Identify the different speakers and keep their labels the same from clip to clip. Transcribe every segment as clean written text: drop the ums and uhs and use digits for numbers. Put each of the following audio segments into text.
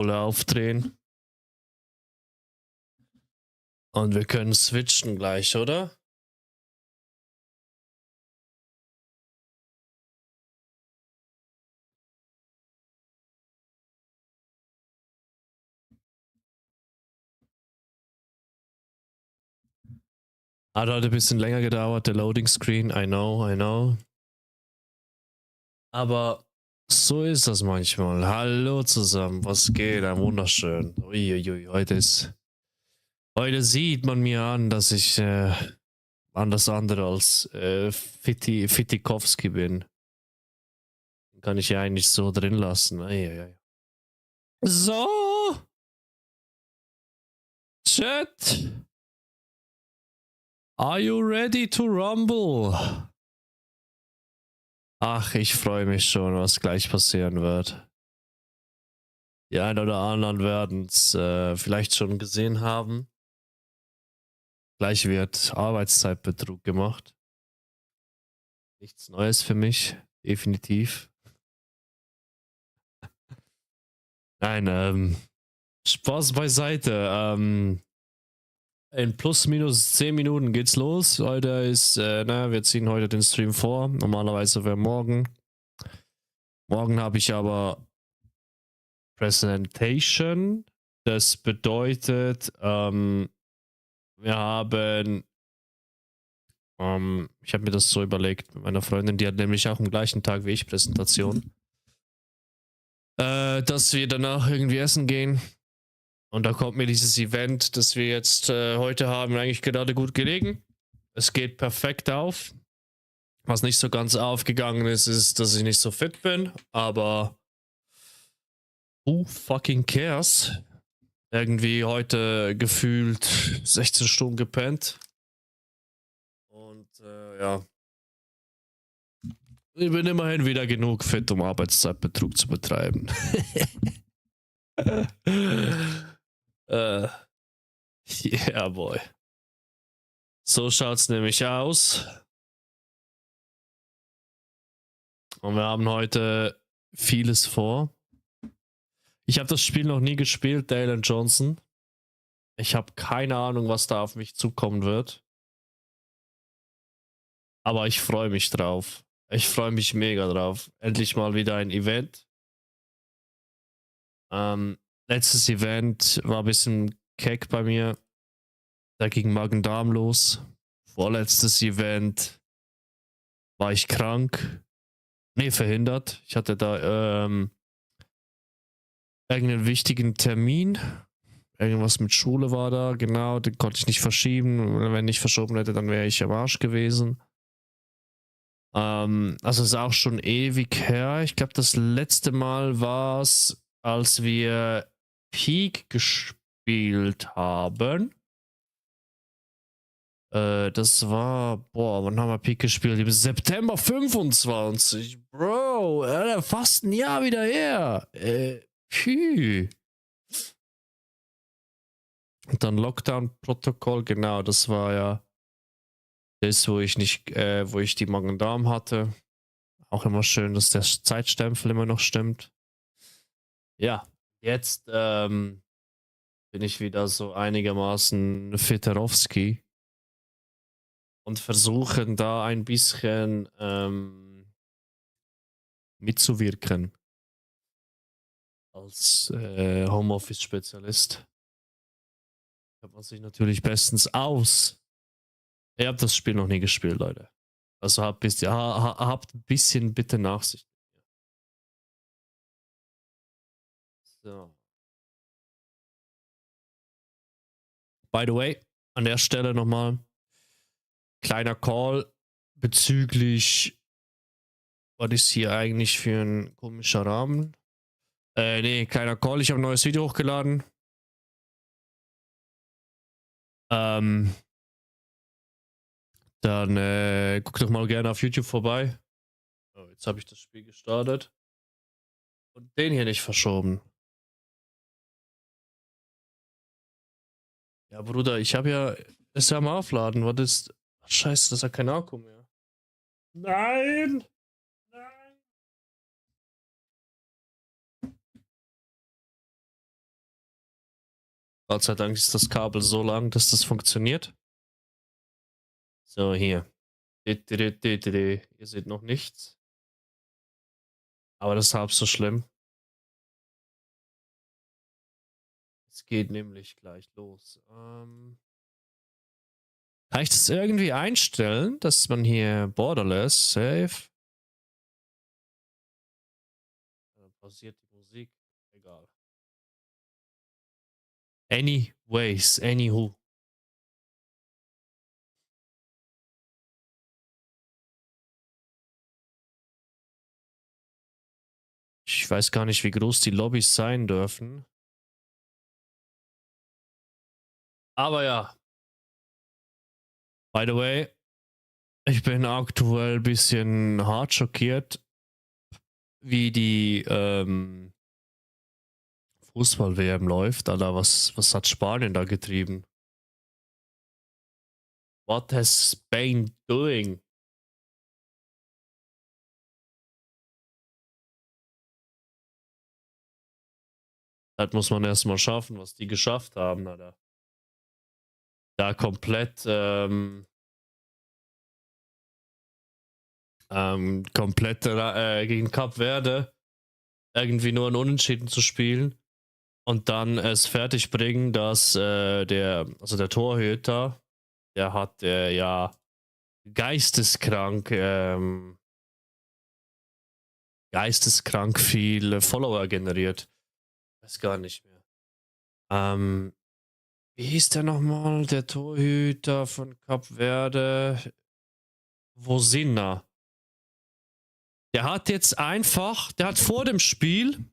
Speaker 1: Oder aufdrehen. Und wir können switchen gleich, oder? Hat heute ein bisschen länger gedauert, der Loading Screen. I know, I know. Aber so ist das manchmal. Hallo zusammen, was geht? Ein wunderschön. Uiuiui, heute sieht man mir an, dass ich anders andere als Fitikowski bin. Kann ich ja eigentlich so drin lassen. Eieiei. So, Chat. Are you ready to rumble? Ach, ich freue mich schon, was gleich passieren wird. Die einen oder anderen werden es vielleicht schon gesehen haben. Gleich wird Arbeitszeitbetrug gemacht. Nichts Neues für mich, definitiv. Nein, Spaß beiseite. In plus minus 10 Minuten geht's los. Heute ist, wir ziehen heute den Stream vor. Normalerweise wäre morgen. Morgen habe ich aber Presentation. Das bedeutet, wir haben, ich habe mir das so überlegt mit meiner Freundin, die hat nämlich auch am gleichen Tag wie ich Präsentation, dass wir danach irgendwie essen gehen. Und da kommt mir dieses Event, das wir jetzt heute haben, eigentlich gerade gut gelegen. Es geht perfekt auf. Was nicht so ganz aufgegangen ist, ist, dass ich nicht so fit bin. Aber who fucking cares? Irgendwie heute gefühlt 16 Stunden gepennt. Und ja. Ich bin immerhin wieder genug fit, um Arbeitszeitbetrug zu betreiben. Yeah, boy. So schaut's nämlich aus. Und wir haben heute vieles vor. Ich habe das Spiel noch nie gespielt, Dale Johnson. Ich habe keine Ahnung, was da auf mich zukommen wird. Aber ich freue mich drauf. Ich freue mich mega drauf. Endlich mal wieder ein Event. Letztes Event war ein bisschen keck bei mir. Da ging Magen-Darm los. Vorletztes Event war ich krank. Nee, verhindert. Ich hatte da irgendeinen wichtigen Termin. Irgendwas mit Schule war da, genau. Den konnte ich nicht verschieben. Wenn ich verschoben hätte, dann wäre ich am Arsch gewesen. Also ist auch schon ewig her. Ich glaube, das letzte Mal war es, als wir Peak gespielt haben. Das war, boah, wann haben wir Peak gespielt? Im September 25. Bro, fast ein Jahr wieder her. Phew. Und dann Lockdown-Protokoll, genau, das war ja das, wo ich nicht, wo ich die Magen-Darm hatte. Auch immer schön, dass der Zeitstempel immer noch stimmt. Ja, jetzt bin ich wieder so einigermaßen Fitterowski und versuchen da ein bisschen mitzuwirken als Homeoffice-Spezialist. Kennt man sich natürlich bestens aus. Ihr habt das Spiel noch nie gespielt, Leute. Also habt ein bisschen bitte Nachsicht. So. By the way, an der Stelle nochmal kleiner Call bezüglich, was ist hier eigentlich für ein komischer Rahmen? Nee, kleiner Call, ich habe ein neues Video hochgeladen. Dann guck doch mal gerne auf YouTube vorbei. Oh, jetzt habe ich das Spiel gestartet. Und den hier nicht verschoben. Ja, Bruder, ich habe ja. Ist ja am Aufladen. Was ist. Scheiße, das hat kein Akku mehr. Nein! Nein! Gott sei Dank ist das Kabel so lang, dass das funktioniert. So, hier. Ihr seht noch nichts. Aber das ist halb so schlimm. Es geht nämlich gleich los. Kann ich das irgendwie einstellen, dass man hier Borderless, Safe? Dann pausiert die Musik. Egal. Anyways, anywho. Ich weiß gar nicht, wie groß die Lobbys sein dürfen. Aber ja. By the way, ich bin aktuell ein bisschen hart schockiert, wie die Fußball-WM läuft. Alter, was hat Spanien da getrieben? What has Spain doing? Das muss man erstmal schaffen, was die geschafft haben, Alter. Da komplett komplett gegen Kap Verde irgendwie nur ein Unentschieden zu spielen und dann es fertig bringen, dass der Torhüter, der hat ja geisteskrank viel Follower generiert. Weiß gar nicht mehr. Wie hieß der nochmal? Der Torhüter von Kap Verde? Vosina. Der hat jetzt einfach, der hat vor dem Spiel,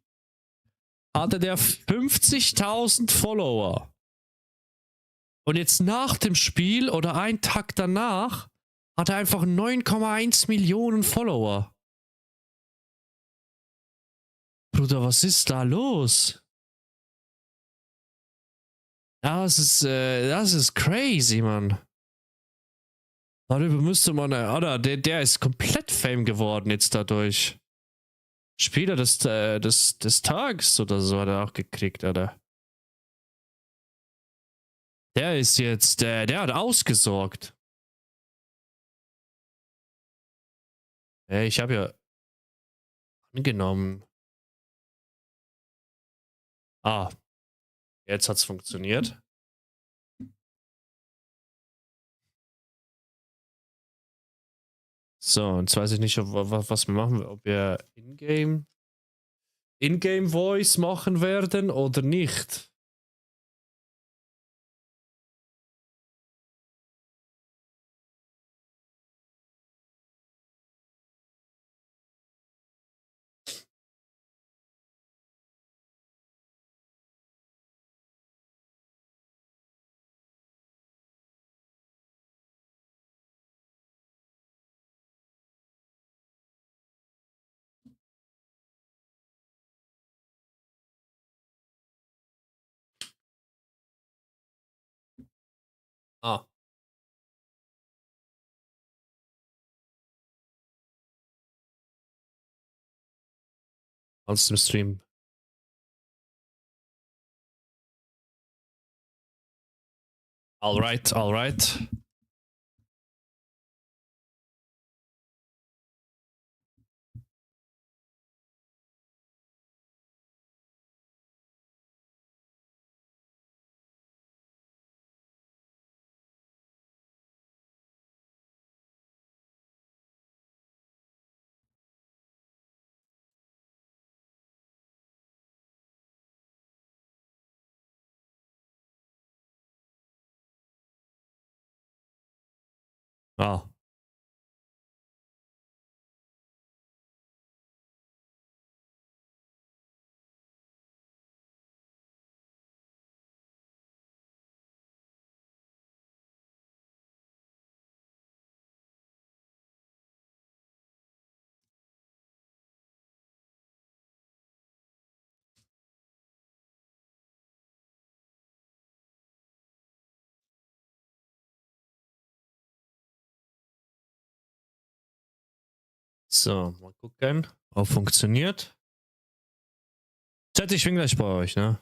Speaker 1: hatte der 50.000 Follower. Und jetzt nach dem Spiel oder einen Tag danach hat er einfach 9,1 Millionen Follower. Bruder, was ist da los? Das ist crazy, Mann. Darüber müsste man, oder der ist komplett Fame geworden jetzt dadurch. Spieler des Tages oder so hat er auch gekriegt, Alter. Der ist jetzt, der hat ausgesorgt. Ich habe ja angenommen. Ah, jetzt hat's funktioniert. So, jetzt weiß ich nicht, was wir machen, ob wir Ingame Voice machen werden oder nicht. Ah. Aus dem Stream. Alright, alright. Ah. So, mal gucken, ob funktioniert. Chat, ich bin gleich bei euch, ne?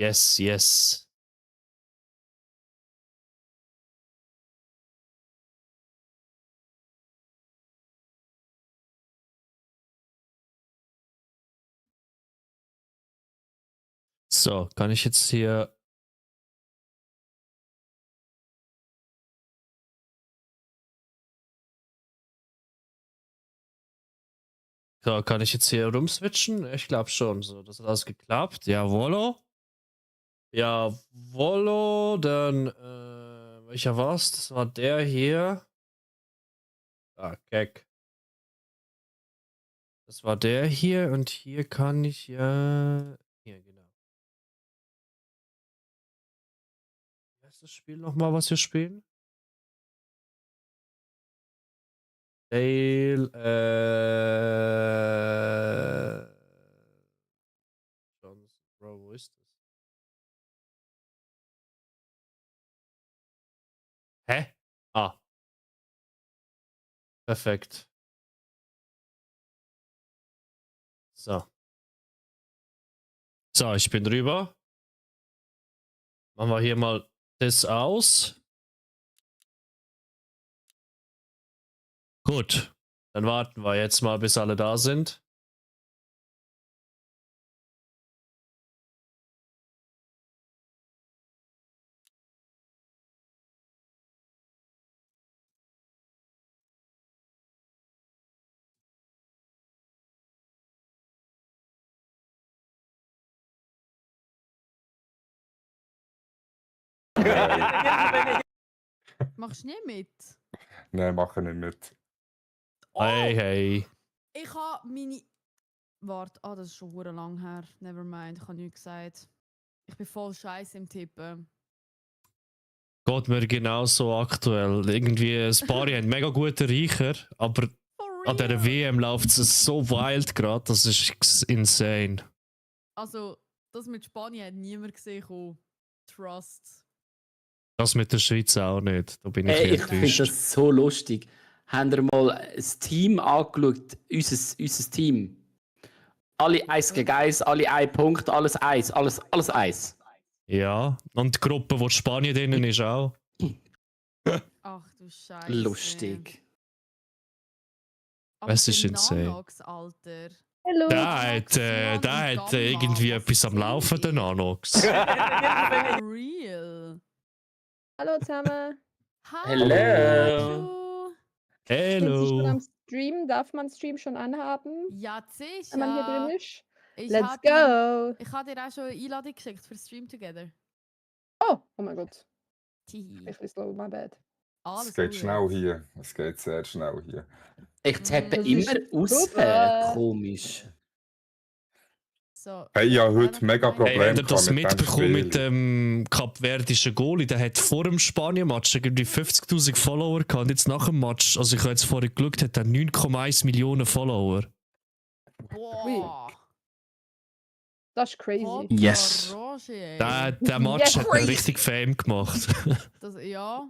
Speaker 1: Yes, yes. So, kann ich jetzt hier. So, kann ich jetzt hier rumswitchen? Ich glaube schon. So, das hat alles geklappt. Jawollo. Jawollo. Dann, welcher war's? Das war der hier. Ah, Keck. Das war der hier und hier kann ich ja. Hier, genau. Wie heißt das Spiel nochmal, was wir spielen? Dale, Johnson, Bro, wo ist das? Hä? Ah. Perfekt. So. So, ich bin drüber. Machen wir hier mal das aus. Gut. Dann warten wir jetzt mal, bis alle da sind.
Speaker 2: Machst du nicht mit?
Speaker 3: Nein, mache nicht mit.
Speaker 2: Oh,
Speaker 1: Hey, hey.
Speaker 2: ich habe meine... Warte, das ist schon hure lang her. Nevermind, ich habe nichts gesagt. Ich bin voll scheiße im Tippen.
Speaker 1: Geht mir genauso aktuell. Irgendwie, ein paar haben mega gute Reicher, aber
Speaker 2: For
Speaker 1: an der
Speaker 2: real?
Speaker 1: WM läuft es so wild gerade, das ist insane.
Speaker 2: Also, das mit Spanien hat niemand gesehen. Trust.
Speaker 1: Das mit der Schweiz auch nicht. Da bin ich
Speaker 4: Hey, ich finde
Speaker 1: enttäuscht.
Speaker 4: das so lustig. Habt ihr mal das Team angeschaut? Unser Team. Alle 1 gegen 1, alle 1 Punkt, alles 1, alles 1.
Speaker 1: Ja, und die Gruppe, wo Spanien drinnen ist, auch.
Speaker 2: Ach du Scheiße.
Speaker 4: Lustig.
Speaker 2: Aber
Speaker 1: Es ist
Speaker 2: der
Speaker 1: insane.
Speaker 2: Nanox, Alter.
Speaker 5: Hallo.
Speaker 1: Der hat irgendwie etwas am Laufen, der Nanox.
Speaker 2: For real.
Speaker 5: Hallo zusammen.
Speaker 4: Hello.
Speaker 5: Sind Sie schon am
Speaker 1: Hello.
Speaker 5: Stream? Darf man Stream schon anhaben,
Speaker 2: Ja, sicher.
Speaker 5: wenn man hier drin ist?
Speaker 2: Ich
Speaker 5: Let's
Speaker 2: hab
Speaker 5: go!
Speaker 2: Ich habe dir auch schon eine Einladung geschickt für Stream Together.
Speaker 5: Oh mein Gott.
Speaker 2: Tihi.
Speaker 5: Ich bin slow, my bad.
Speaker 3: Es geht schnell hier. Es geht sehr schnell hier.
Speaker 4: Ich tappe
Speaker 2: Das
Speaker 4: immer
Speaker 5: ist
Speaker 4: aus.
Speaker 5: super.
Speaker 4: Komisch.
Speaker 2: So,
Speaker 3: Hey, ich habe heute mega
Speaker 2: Problem.
Speaker 1: Hey,
Speaker 3: Problem
Speaker 1: habt ihr das
Speaker 3: mit dem
Speaker 1: mitbekommen mit
Speaker 3: Spiel.
Speaker 1: dem kapverdischen Goalie? Der hat vor dem Spanien-Match irgendwie 50.000 Follower gehabt. Und jetzt nach dem Match, also ich habe jetzt vorher geschaut, hat er 9,1 Millionen Follower.
Speaker 2: Boah.
Speaker 5: Das ist crazy.
Speaker 2: Papa
Speaker 4: Yes.
Speaker 2: Roger, ey.
Speaker 1: Der Match
Speaker 5: Yes.
Speaker 1: hat mir richtig Fame gemacht.
Speaker 2: Das, ja.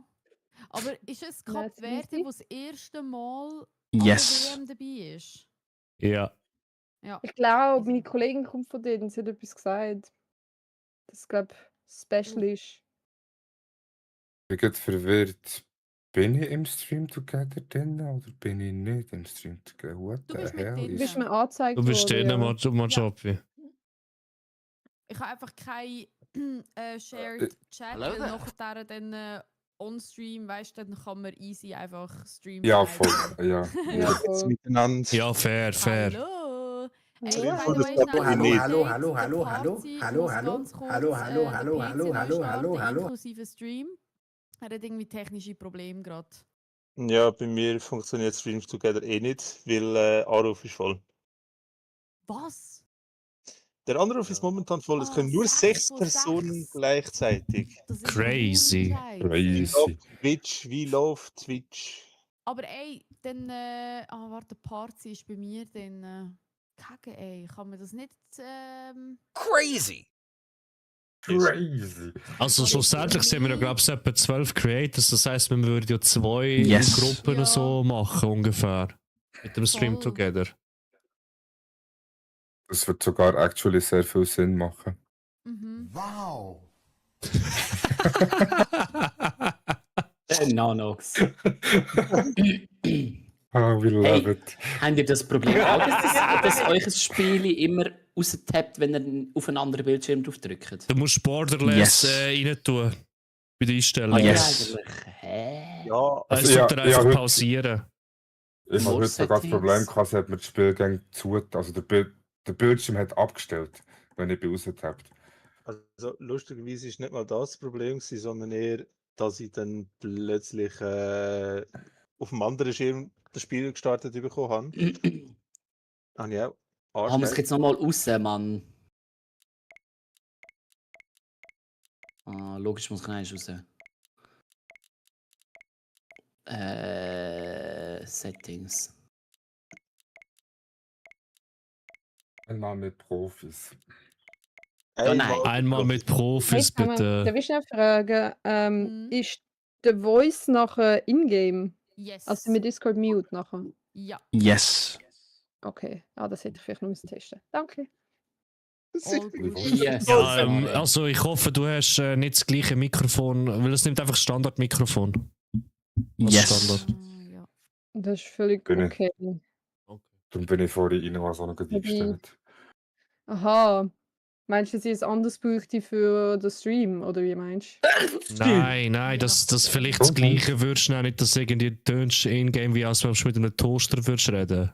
Speaker 2: Aber ist es Kap
Speaker 5: Nice,
Speaker 2: Verde,
Speaker 5: easy.
Speaker 2: wo das erste Mal
Speaker 4: Yes.
Speaker 2: an der WM dabei ist?
Speaker 1: Ja.
Speaker 2: Ja.
Speaker 5: Ich glaube, meine Kollegin kommt von denen. Sie hat etwas gesagt. Das glaube ich special ist.
Speaker 3: Ich bin verwirrt. Bin ich im Stream Together drin oder bin ich nicht im Stream Together? What
Speaker 2: Du
Speaker 3: the
Speaker 2: bist mit
Speaker 3: hell
Speaker 2: drin.
Speaker 5: Du
Speaker 3: is...
Speaker 5: bist mir angezeigt
Speaker 1: Du bist
Speaker 5: worden,
Speaker 1: drinnen,
Speaker 5: ja.
Speaker 1: Majopi.
Speaker 2: Ich habe einfach kein shared Chat, weil nachher dann on-stream, weißt du, dann kann man easy einfach streamen.
Speaker 3: Ja, voll. Ja.
Speaker 5: Ja, voll.
Speaker 6: Miteinander.
Speaker 1: Ja, fair, fair.
Speaker 2: Hallo!
Speaker 5: Hallo.
Speaker 2: by the way, schnell
Speaker 6: Hallo,
Speaker 2: ein Update. Der Party muss ganz kurz, der PC neu starten, inklusive Stream. Er hat irgendwie technische Probleme gerade.
Speaker 6: Ja, bei mir funktioniert Streams Together eh nicht, weil Anruf ist voll.
Speaker 2: Was?
Speaker 6: Der Anruf ist momentan voll, es
Speaker 2: Oh,
Speaker 6: können nur
Speaker 2: 6
Speaker 6: 6
Speaker 2: von
Speaker 6: Personen
Speaker 2: 6.
Speaker 6: gleichzeitig.
Speaker 2: Das ist
Speaker 1: Crazy.
Speaker 2: Scheiße.
Speaker 3: Crazy.
Speaker 6: Wie läuft Twitch?
Speaker 2: Aber ey, dann, warte, Party ist bei mir, dann, kacke, ey, kann man das nicht,
Speaker 7: Crazy.
Speaker 3: Crazy.
Speaker 1: Also schlussendlich sind wir ja, glaube ich, etwa 12 Creators. Das heisst, wir würden ja 2
Speaker 4: Yes.
Speaker 1: Gruppen
Speaker 2: Ja.
Speaker 1: so machen, ungefähr. Mit dem Stream
Speaker 2: Voll.
Speaker 1: Together.
Speaker 3: Das wird sogar actually sehr viel Sinn machen.
Speaker 2: Mhm.
Speaker 7: Wow.
Speaker 4: Nanox.
Speaker 3: Oh, we love
Speaker 4: Hey.
Speaker 3: it.
Speaker 4: Habt ihr das Problem auch, dass euch ein Spiel immer raustappt, wenn ihr auf einen anderen Bildschirm drauf drückt?
Speaker 1: Du musst Borderless
Speaker 8: Yes.
Speaker 1: Rein tun. Bei den Einstellungen.
Speaker 8: Ah, yes.
Speaker 4: Eigentlich. Hä?
Speaker 6: Ja,
Speaker 1: Es
Speaker 3: Also,
Speaker 1: tut dir einfach
Speaker 3: heute-
Speaker 1: pausieren.
Speaker 3: Ich habe heute sogar das
Speaker 4: More
Speaker 3: Problem
Speaker 4: Settings.
Speaker 3: gehabt, es hat mir das Spielgang zu. Also der Bildschirm hat abgestellt, wenn ich rausgetappt.
Speaker 6: also lustigerweise ist nicht mal das Problem gewesen, sondern eher, dass ich dann plötzlich auf dem anderen Schirm das Spiel gestartet bekommen habe. Habe ich auch
Speaker 4: Haben wir es
Speaker 6: Arschgeil.
Speaker 4: jetzt nochmal raus, Mann? Ah, logisch muss ich eins raus. Settings.
Speaker 3: Einmal mit Profis.
Speaker 4: Ja, nein.
Speaker 1: Einmal mit Profis,
Speaker 5: Darf
Speaker 1: bitte.
Speaker 5: ich schnell fragen,
Speaker 2: Mhm.
Speaker 5: ist der Voice nachher in-game?
Speaker 2: Yes.
Speaker 5: Also mit Discord mute nachher?
Speaker 2: Ja.
Speaker 8: Yes.
Speaker 5: Okay, das hätte ich vielleicht noch müssen testen. Danke.
Speaker 2: All good.
Speaker 4: Yes.
Speaker 1: Ja, also ich hoffe, du hast nicht das gleiche Mikrofon, weil es nimmt einfach das Standardmikrofon. Was
Speaker 8: Yes.
Speaker 1: Standard.
Speaker 2: Ja.
Speaker 5: Das ist völlig
Speaker 3: Bin ich.
Speaker 5: okay.
Speaker 3: Darum bin ich vorhin rein, was auch noch
Speaker 5: Wobei-
Speaker 3: eingestellt.
Speaker 5: Aha. Meinst du, dass ich es anders bräuchte für den Stream? Oder wie meinst du?
Speaker 1: Nein,
Speaker 2: Ja.
Speaker 1: das vielleicht das
Speaker 3: Okay.
Speaker 1: gleiche würdest du auch nicht, dass irgendwie tönst in-game, wie als wenn du mit einem Toaster würdest reden.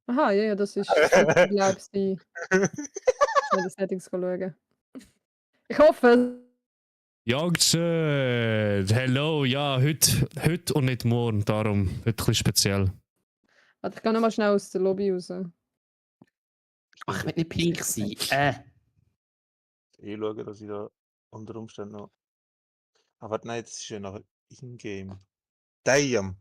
Speaker 5: Aha, ja, das ist, glaube ich, schnell die Settings schauen. Ich hoffe,
Speaker 1: Jagdschön! Hello, ja, heute und nicht morgen, darum heute ein bisschen speziell.
Speaker 5: warte, ich gehe nochmal schnell aus der Lobby raus.
Speaker 4: Ach, ich will nicht pink sein.
Speaker 6: Ich schaue, dass ich da unter Umständen noch. Aber nein, das ist ja noch in-game. Damn!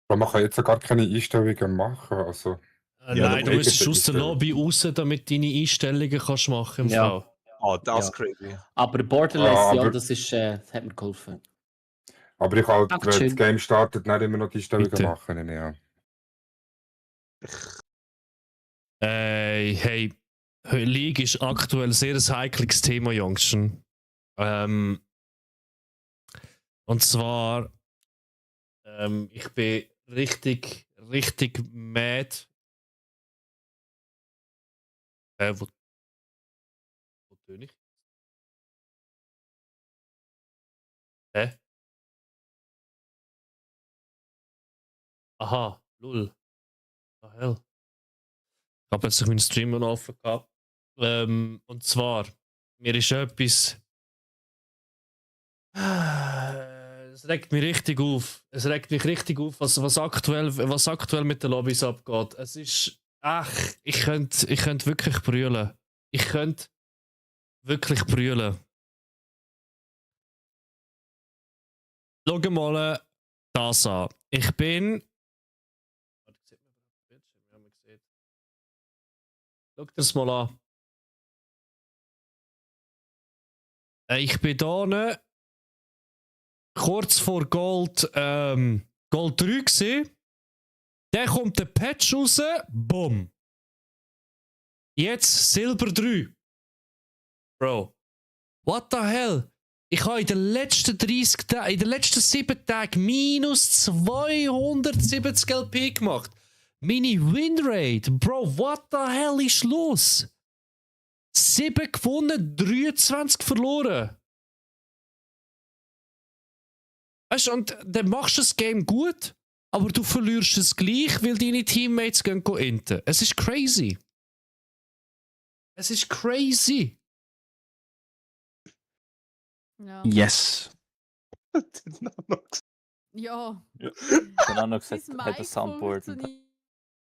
Speaker 3: Aber man kann jetzt ja gar keine Einstellungen machen. Also,
Speaker 6: Ja,
Speaker 1: Nein,
Speaker 6: da
Speaker 1: du
Speaker 6: muss
Speaker 1: müsstest
Speaker 3: ich-
Speaker 1: aus der Lobby raus, damit du deine Einstellungen kannst machen im
Speaker 4: Ja.
Speaker 1: Fall.
Speaker 6: Ah, das
Speaker 4: Ja.
Speaker 6: crazy.
Speaker 4: Aber Borderless,
Speaker 3: Ah,
Speaker 4: ja,
Speaker 3: aber-
Speaker 4: das hat mir geholfen.
Speaker 3: aber ich kann halt, wenn
Speaker 4: Dankeschön.
Speaker 3: das Game startet, nicht immer noch die Einstellungen
Speaker 1: Bitte.
Speaker 3: machen. nehme ich an.
Speaker 1: Hey, League ist aktuell sehr ein heikles Thema, Jungschen. Und zwar, ich bin richtig mad. Wo töne ich? Hä? Aha, lul. The hell. Ich habe jetzt meinen Stream noch offen gehabt. Und zwar, mir ist etwas. Es regt mich richtig auf. Es regt mich richtig auf, was aktuell mit den Lobbys abgeht. Es ist. Ach, ich könnte wirklich brüllen. Ich könnte wirklich brüllen. Schau mal das an. Ich bin. Schau dir das mal an. Ich bin hier kurz vor Gold 3 gewesen. Dann kommt der Patch raus. Bumm. Jetzt Silber 3. Bro. What the hell? Ich habe in den letzten 7 Tagen minus 270 LP gemacht. Meine Winrate. Bro, what the hell ist los? 7 gewonnen, 23 verloren. Weißt du, und dann machst du das Game gut, aber du verlierst es gleich, weil deine Teammates gehen inten. Es ist crazy. Es ist crazy.
Speaker 2: Ja.
Speaker 8: Yes.
Speaker 2: Ja.
Speaker 9: Der Nanox hat
Speaker 2: Sein
Speaker 9: ein
Speaker 2: Mic
Speaker 9: Soundboard.
Speaker 2: funktioniert.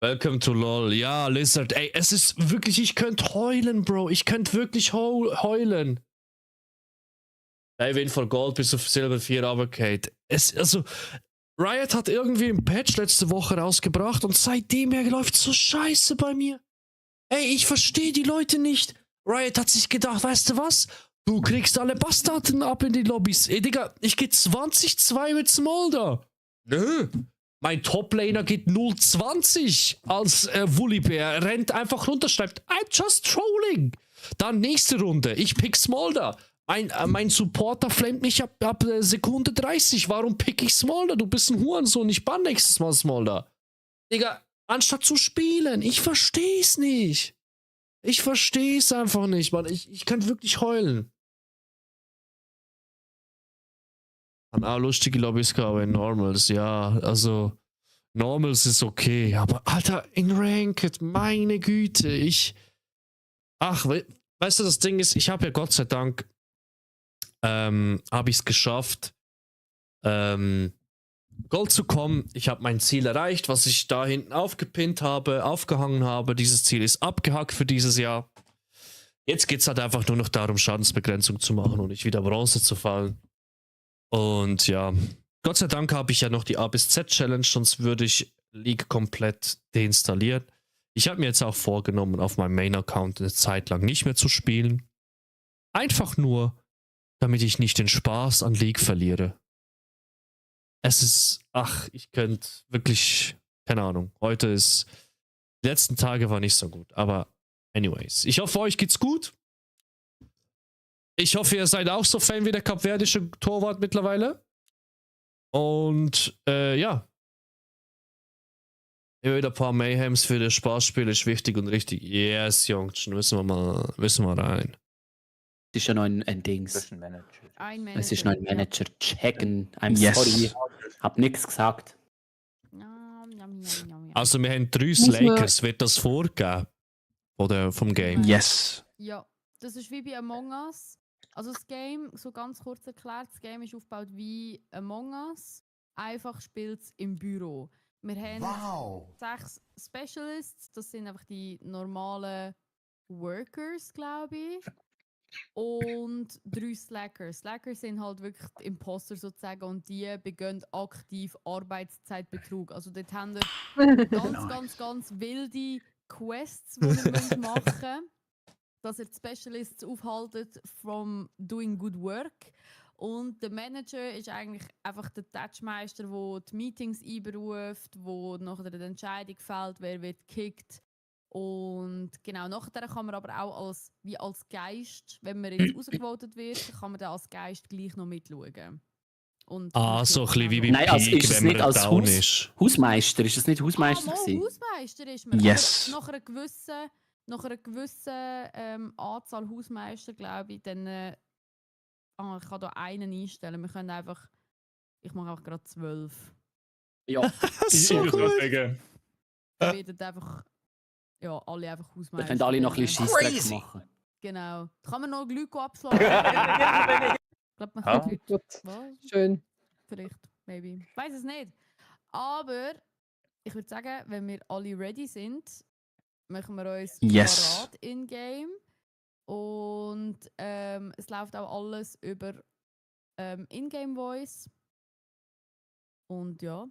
Speaker 1: Welcome to LOL. Ja, Lizard. Ey, es ist wirklich, ich könnte heulen, Bro. Ich könnte wirklich heulen. Ey, wenn von Gold bis auf Silber 4 runtergeht. Also, Riot hat irgendwie einen Patch letzte Woche rausgebracht und seitdem läuft so scheiße bei mir. Ey, ich verstehe die Leute nicht. Riot hat sich gedacht, weißt du was? Du kriegst alle Bastarden ab in die Lobbys. Ey, Digga, ich geh 20-2 mit Smolder. Nö. Mein Top-Laner geht 0,20 als Woolibär, rennt einfach runter, schreibt, I'm just trolling. Dann nächste Runde, ich pick Smolder. Mein Supporter flamet mich ab Sekunde 30. Warum pick ich Smolder? Du bist ein Hurensohn, ich bann nächstes Mal Smolder. Digga, anstatt zu spielen, ich versteh's nicht. Ich versteh's einfach nicht, Mann. Ich kann wirklich heulen. Lustige Lobbys aber in Normals, ja, also Normals ist okay, aber Alter, in Ranked, meine Güte, weißt du, das Ding ist, ich habe ja Gott sei Dank, habe ich es geschafft, Gold zu kommen. Ich habe mein Ziel erreicht, was ich da hinten aufgehangen habe. Dieses Ziel ist abgehakt für dieses Jahr. Jetzt geht es halt einfach nur noch darum, Schadensbegrenzung zu machen und nicht wieder Bronze zu fallen. Und ja, Gott sei Dank habe ich ja noch die A bis Z Challenge, sonst würde ich League komplett deinstallieren. Ich habe mir jetzt auch vorgenommen, auf meinem Main-Account eine Zeit lang nicht mehr zu spielen. Einfach nur, damit ich nicht den Spaß an League verliere. Es ist, ich könnte wirklich, keine Ahnung, die letzten Tage war nicht so gut, aber anyways. Ich hoffe, euch geht's gut. Ich hoffe, ihr seid auch so Fan wie der kapverdische Torwart mittlerweile. Und ja. Wieder ein paar Mayhems für das Spaßspiel ist wichtig und richtig. Yes, Jungs, müssen wir rein.
Speaker 4: Es ist ja noch ein Dings.
Speaker 6: Das ist ein Manager.
Speaker 2: Ein Manager.
Speaker 4: Es ist noch ein Manager. Checken. I'm
Speaker 8: Yes.
Speaker 4: sorry. Hab nichts gesagt.
Speaker 1: Also wir haben 3
Speaker 5: Muss man-
Speaker 1: Slakers, wird das vorgegeben? Oder vom Game?
Speaker 8: Yes.
Speaker 2: Ja, das ist wie bei Among Us. Also das Game, so ganz kurz erklärt, das Game ist aufgebaut wie Among Us. Einfach spielt es im Büro. Wir haben 6 Specialists, das sind einfach die normalen Workers, glaube ich. Und 3 Slackers. Slackers sind halt wirklich die Imposter sozusagen und die begehen aktiv Arbeitszeitbetrug. Also dort haben wir ganz wilde Quests, die wir machen müssen, dass ihr die Specialists aufhaltet from doing good work. Und der Manager ist eigentlich einfach der Touchmeister, der die Meetings einberuft, wo nachher die Entscheidung fällt, wer wird gekickt. Und genau, nachher kann man aber auch als Geist, wenn man jetzt rausgevotet wird, kann man dann als Geist gleich noch mitschauen. Und
Speaker 1: So ein bisschen wie bei
Speaker 4: Nein, also
Speaker 1: Peak,
Speaker 4: ist es
Speaker 1: wenn man
Speaker 4: nicht als
Speaker 1: down ist.
Speaker 4: Hausmeister? Ist es nicht Hausmeister gewesen?
Speaker 2: Hausmeister ist man.
Speaker 8: Yes.
Speaker 2: Aber nach einer gewissen Anzahl Hausmeister, glaube ich, dann ich kann da einen einstellen. Ich mache einfach gerade 12.
Speaker 4: Ja.
Speaker 1: So gut.
Speaker 2: Dann werden einfach alle einfach Hausmeister.
Speaker 4: Da können alle noch ein bisschen Scheissdreck machen.
Speaker 2: Genau. Kann man noch Glück abschlagen? Ich glaube, man kann Glück.
Speaker 5: Gut.
Speaker 2: Was?
Speaker 5: Schön.
Speaker 2: Vielleicht, maybe. Ich weiß es nicht. Aber ich würde sagen, wenn wir alle ready sind, machen wir uns
Speaker 8: Yes.
Speaker 2: parat in-game. Und es läuft auch alles über In-Game-Voice. Und ja.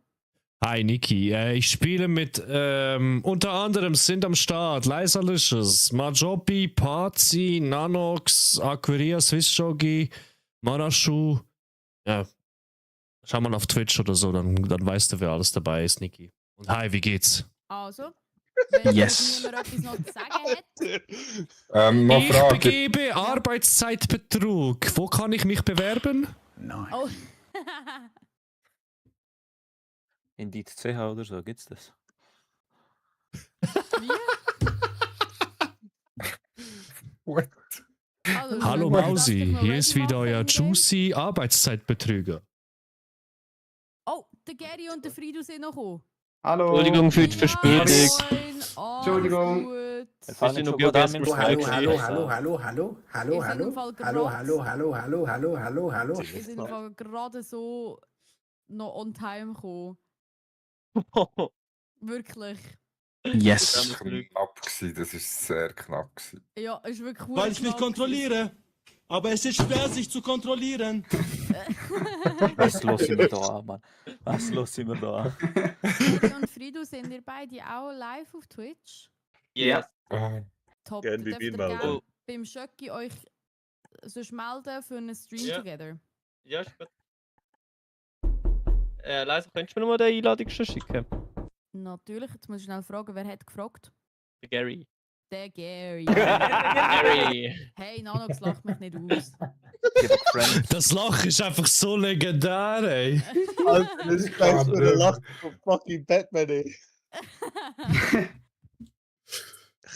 Speaker 1: Hi Niki, ich spiele mit unter anderem sind am Start Leisalicious, Majobi, Pazi, Nanox, Aquiria, Swissjogi, Marashu. Ja, schau mal auf Twitch oder so, dann weißt du, wer alles dabei ist, Niki. Und hi, wie geht's?
Speaker 2: Also, wenn
Speaker 8: Yes.
Speaker 2: niemand etwas noch zu sagen hat.
Speaker 3: Noch
Speaker 1: Ich
Speaker 3: Frage.
Speaker 1: begebe Arbeitszeitbetrug. Wo kann ich mich bewerben?
Speaker 8: Nein.
Speaker 2: Oh.
Speaker 6: Indeed CH oder so, gibt's das?
Speaker 3: What?
Speaker 2: Also,
Speaker 1: Hallo
Speaker 2: darf ich
Speaker 1: Mausi,
Speaker 2: noch
Speaker 1: hier
Speaker 2: ready
Speaker 1: ist wieder
Speaker 2: machen
Speaker 1: euer
Speaker 2: in-game?
Speaker 1: Juicy Arbeitszeitbetrüger.
Speaker 2: Oh, der Gary und der Frido sind noch gekommen.
Speaker 9: Hallo.
Speaker 8: Entschuldigung für die Verspätung.
Speaker 9: Entschuldigung.
Speaker 2: Gut.
Speaker 6: Wir sind noch gut
Speaker 9: Hallo, hallo.
Speaker 2: Wir sind im Fall gerade so noch on time gekommen. Wirklich.
Speaker 8: Yes.
Speaker 3: Das war knapp gewesen, das ist sehr knapp gewesen.
Speaker 2: Ja, ist wirklich cool.
Speaker 10: Weil ich mich kontrolliere. Aber es ist schwer, sich zu kontrollieren.
Speaker 6: Was los sind wir da an, Mann? Was los sind wir da an?
Speaker 2: Gary und Frido, sind ihr beide auch live auf Twitch?
Speaker 10: Ja.
Speaker 2: Top.
Speaker 6: Gern wie
Speaker 2: Dürft ihr
Speaker 6: immer,
Speaker 2: gerne
Speaker 6: Mann.
Speaker 2: beim Schöcki euch sonst melden für einen Stream
Speaker 10: Ja.
Speaker 2: together?
Speaker 10: Ja, ich bin.
Speaker 11: Leise, könntest du mir nochmal die Einladung schon schicken?
Speaker 2: Natürlich, jetzt muss ich schnell fragen, wer hat gefragt?
Speaker 11: Der Gary.
Speaker 2: Der Gary.
Speaker 11: Gary.
Speaker 2: Hey, Nanox lacht mich nicht aus.
Speaker 1: Das Lachen ist einfach so legendär, ey.
Speaker 6: Alter, das ist gleich so eine Lacht von fucking Batman, ey.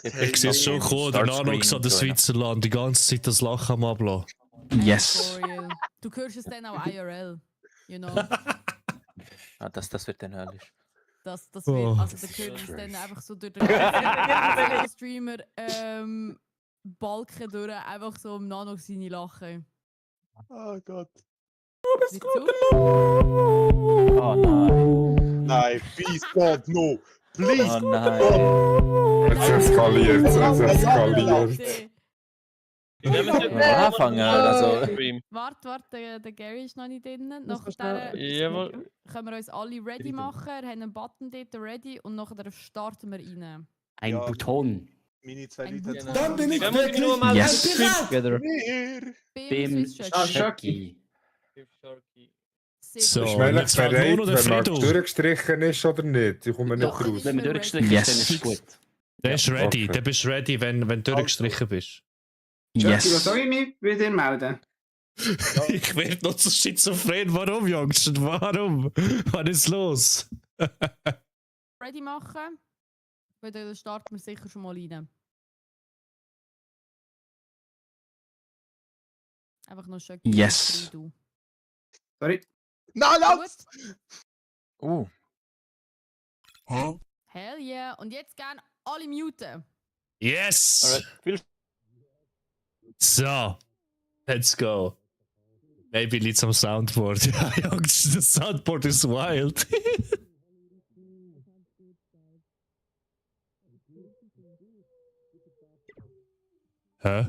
Speaker 1: Ich sehe es schon kommen, der Nanox an der Switzerland die ganze Zeit das Lachen am ablassen.
Speaker 8: Yes.
Speaker 2: For real. Du hörst es dann auch IRL. You know?
Speaker 12: Das wird dann herrlich.
Speaker 2: Das wird, also der hört es dann einfach so durch den ganzen Streamer Balken durch, einfach so im Nanox seine Lachen.
Speaker 6: Oh Gott.
Speaker 2: Nicht so?
Speaker 12: Oh nein.
Speaker 6: Nein, please God, no. Please.
Speaker 12: Oh nein.
Speaker 3: Es eskaliert, es eskaliert.
Speaker 12: Anfangen, also.
Speaker 2: Warte, der Gary ist noch nicht drin.
Speaker 5: Muss
Speaker 2: Nach
Speaker 5: man schnell-
Speaker 2: der
Speaker 11: Jawohl.
Speaker 2: können wir uns alle ready machen. Wir haben einen Button dort ready und nachher starten wir rein.
Speaker 4: Ein
Speaker 6: Ja.
Speaker 4: Button.
Speaker 6: Meine zwei
Speaker 2: Ein
Speaker 6: Leute
Speaker 2: Button.
Speaker 10: Dann bin ich
Speaker 11: Dann muss ich nur mal
Speaker 8: Yes.
Speaker 11: Stream together.
Speaker 4: Beim
Speaker 2: Swiss Church.
Speaker 4: Sharky.
Speaker 2: Sehr
Speaker 1: So,
Speaker 2: gut.
Speaker 3: Ist man
Speaker 1: jetzt
Speaker 3: bereit,
Speaker 1: fehlt nur noch der
Speaker 3: wenn man
Speaker 1: Fredo.
Speaker 3: durchgestrichen ist oder nicht? Ich komme nicht
Speaker 2: Ja,
Speaker 3: raus.
Speaker 4: Wenn wir durchgestrichen
Speaker 8: Yes.
Speaker 4: sind, ist es gut.
Speaker 1: Der ist ready,
Speaker 3: okay.
Speaker 1: der bist ready, wenn du durchgestrichen bist.
Speaker 9: Was
Speaker 8: Yes.
Speaker 9: soll ich mich bei dir melden?
Speaker 1: Ich werde noch so schizophren. Warum, Jungs? Warum? Was ist los?
Speaker 2: Ready machen. Weil dann starten wir sicher schon mal rein. Einfach noch schön.
Speaker 8: Yes.
Speaker 9: Sorry.
Speaker 6: Nein, lass!
Speaker 2: Hell yeah. Und jetzt gern alle muten.
Speaker 1: Yes!
Speaker 11: Alright.
Speaker 1: So, let's go. Maybe liegt's am Soundboard. Ja, Jungs, das Soundboard ist wild. Hä?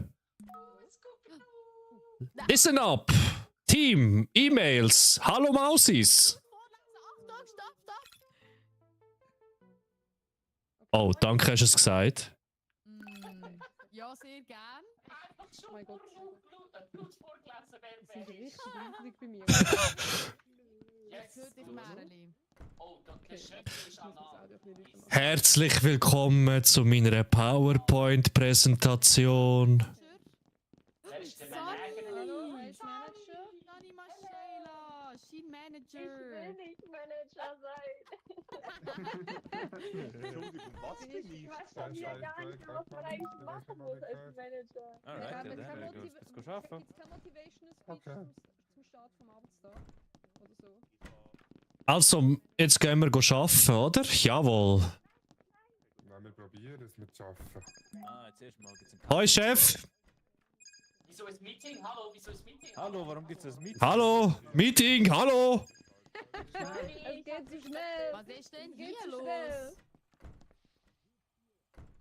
Speaker 1: Listen up! Team, E-Mails, hallo Mausis!
Speaker 2: Achtung, stopp, stopp.
Speaker 1: Oh, danke, hast du es gesagt.
Speaker 2: Ja, sehr gern.
Speaker 5: Oh mein Gott. Sie sind richtig riesig bei mir.
Speaker 2: Jetzt hört dich Merli.
Speaker 5: Okay. Ich muss das Audio ein bisschen lauter machen.
Speaker 1: Herzlich willkommen zu meiner PowerPoint-Präsentation.
Speaker 2: Hallo, er ist Manager. Nani Maschela, Shin Manager.
Speaker 5: nicht Manager sein.
Speaker 6: Entschuldigung, was bin ich?
Speaker 5: Ich weiß von mir gar nicht, was man eigentlich machen muss als Manager.
Speaker 12: Alright,
Speaker 5: Ich habe
Speaker 12: ja,
Speaker 5: kein
Speaker 12: dann
Speaker 5: Motiva-
Speaker 12: gibt's go schaffen.
Speaker 5: gibt's kein Motivational Speech
Speaker 3: Okay.
Speaker 5: zum Start vom Arbeitstag? Oder so?
Speaker 1: Also, jetzt gehen wir arbeiten, oder? Jawohl.
Speaker 3: Wenn wir probieren es mit schaffen.
Speaker 12: Jetzt erstmal gibt's einen
Speaker 1: Hoi, Chef.
Speaker 4: Wieso ist Meeting? Hallo, wieso ist Meeting?
Speaker 12: Hallo, warum gibt's das Meeting?
Speaker 1: Hallo, Meeting, hallo.
Speaker 5: Es geht so schnell.
Speaker 2: Was ist denn
Speaker 5: Es geht
Speaker 2: hier
Speaker 5: so
Speaker 2: los?
Speaker 5: schnell.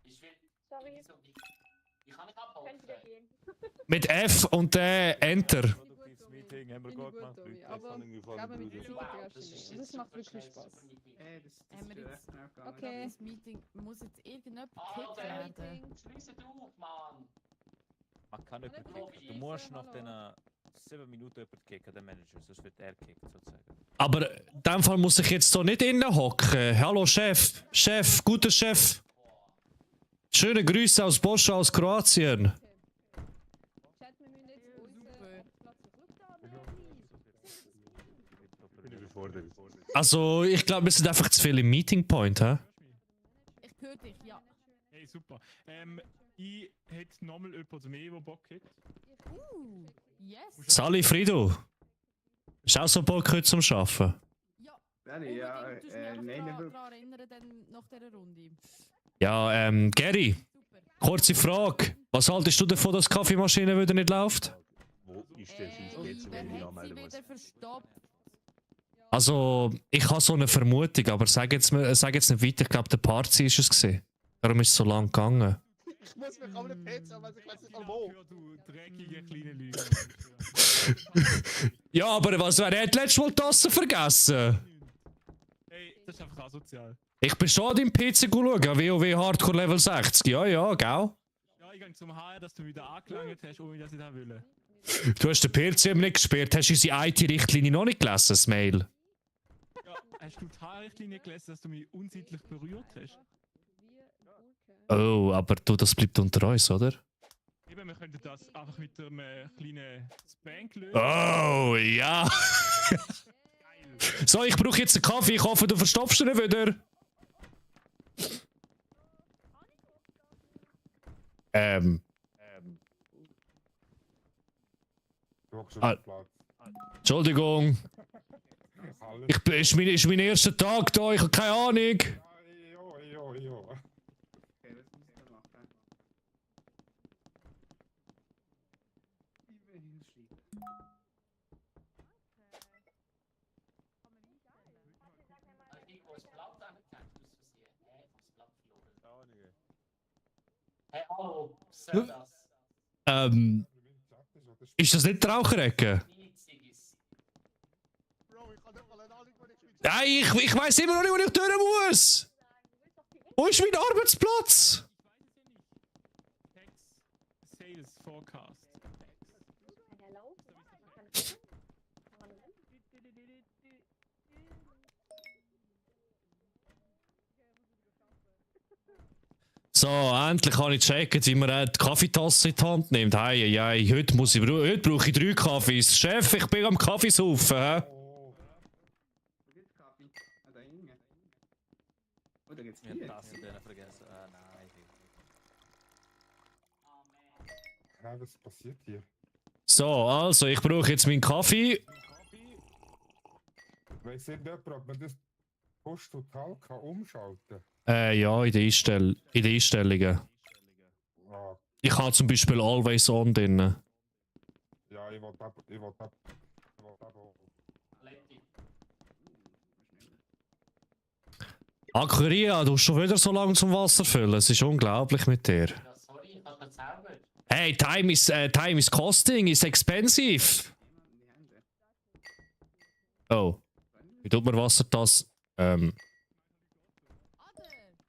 Speaker 4: Ich will.
Speaker 5: Sorry.
Speaker 4: Wie kann ich abhauen?
Speaker 5: Könnt wieder gehen.
Speaker 1: Mit F und Enter.
Speaker 12: Produktives Meeting haben wir
Speaker 5: Finde ich
Speaker 12: gut gemacht.
Speaker 5: gut, Tommy.
Speaker 12: Leute.
Speaker 5: Aber
Speaker 6: Kann ich mir
Speaker 5: ich glaube, mit
Speaker 6: vorstellen.
Speaker 5: Musik kannst du nicht. Und das macht wirklich Spaß.
Speaker 2: Haben wir jetzt-
Speaker 5: Okay.
Speaker 2: Das Meeting muss jetzt irgendjemand
Speaker 4: Hallo,
Speaker 2: gekickt
Speaker 4: der
Speaker 2: werden.
Speaker 5: Meeting.
Speaker 4: Schließe auf, Mann.
Speaker 12: Man kann nicht
Speaker 5: Hallo,
Speaker 12: kicken. Du musst nach
Speaker 5: hallo.
Speaker 12: den 7 Minuten jemanden kicken, den Manager, sonst wird er gekickt sozusagen.
Speaker 1: Aber in dem Fall muss ich jetzt hier nicht innen hocken. Hallo, Chef. Chef, guter Chef. Schöne Grüße aus Bosch aus Kroatien.
Speaker 5: Chat, wir müssen jetzt unseren Platz zurückgeben.
Speaker 6: Bin ich überfordert.
Speaker 1: Also, ich glaube, wir sind einfach zu viel im Meeting Point, hä?
Speaker 2: Ich höre dich, ja.
Speaker 10: Hey, super. Ich hätte nochmal jemanden mehr, der Bock hat.
Speaker 2: Yes.
Speaker 1: Sali Frido. Ist auch so Bock heute zum Arbeiten?
Speaker 2: Ja.
Speaker 9: Ehrlich, ja,
Speaker 2: Unbedingt, du musst mich einfach
Speaker 9: nein,
Speaker 2: daran erinnern, dann nach dieser Runde.
Speaker 1: Ja, Gary,
Speaker 2: Super.
Speaker 1: kurze Frage. Was haltest du davon, dass die Kaffeemaschine wieder nicht läuft?
Speaker 6: Wo ist das jetzt,
Speaker 2: Wer
Speaker 6: wenn ich
Speaker 2: hat sie
Speaker 6: anmelden muss?
Speaker 2: wieder verstoppt?
Speaker 1: Also, ich habe so eine Vermutung, aber sag jetzt nicht weiter. Ich glaube, der Party ist es gewesen. Darum ist es so lang gegangen.
Speaker 6: Ich muss mich auf den PC, aber ich weiß nicht mal wo.
Speaker 10: Du dreckige kleine Lüge.
Speaker 1: Ja, aber was, wer hat letztes Mal die Tasse vergessen?
Speaker 10: Hey, das ist einfach asozial.
Speaker 1: Ich bin schon an deinem PC schauen, WoW Hardcore Level 60. Ja, ja, gell?
Speaker 10: Ja, ich gehe zum HR, dass du wieder angelangt hast, ohne dass ich das will.
Speaker 1: Du hast den PC eben nicht gesperrt. Hast du unsere IT-Richtlinie noch nicht gelesen, das Mail?
Speaker 10: Ja, hast du die Haarrichtlinie gelesen, dass du mich unsittlich berührt hast?
Speaker 1: Oh, aber du, das bleibt unter uns, oder?
Speaker 10: Eben, wir könnten das einfach mit einem kleinen Spank lösen.
Speaker 1: Oh, ja. So, ich brauche jetzt einen Kaffee. Ich hoffe, du verstopfst ihn wieder.
Speaker 3: Du hockst auf
Speaker 1: Ah.
Speaker 3: dem Platz.
Speaker 1: Entschuldigung.
Speaker 3: Alles.
Speaker 1: Ist mein erster Tag da. Ich habe keine Ahnung.
Speaker 3: Jo.
Speaker 9: Okay, was muss ich da machen?
Speaker 4: Hey, hallo, soll das?
Speaker 1: Ist das nicht die Raucherecke? Nein, ich weiß immer noch nicht, wo ich durch muss. Wo ist mein Arbeitsplatz?
Speaker 10: Sales Forecast.
Speaker 1: So, endlich kann ich checken, wie man die Kaffeetasse in die Hand nimmt. Hey, heute brauche ich 3 Kaffees. Chef, ich bin am Kaffee saufen. Hä?
Speaker 9: Wo gibt's Kaffee? Ah, da hinten. Oh, da gibt's
Speaker 12: Ich hab
Speaker 9: Bier.
Speaker 12: das denen vergessen. Ah, nein.
Speaker 3: Ja, was passiert hier?
Speaker 1: So, also, ich brauche jetzt meinen Kaffee.
Speaker 3: Weiss irgendjemand, ob man das Push total kann umschalten
Speaker 1: Ja, in den Einstellungen.
Speaker 3: Ah,
Speaker 1: Ich habe zum Beispiel Always On drin.
Speaker 3: ja, ich will ab.
Speaker 1: Aquaria, du hast schon wieder so lange zum Wasser füllen. Es ist unglaublich mit dir.
Speaker 4: Ja, sorry, ich hab verzaubert.
Speaker 1: Hey, time is costing, is expensive. Oh. Wie tut man Wassertasse?
Speaker 2: Oder?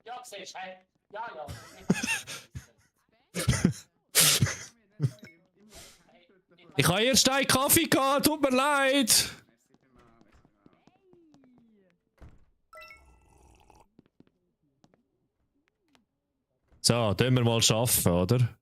Speaker 4: Ja, siehst du, hey. Ja.
Speaker 1: Ich habe erst einen Kaffee gehabt, tut mir leid. So, tun wir mal arbeiten, oder?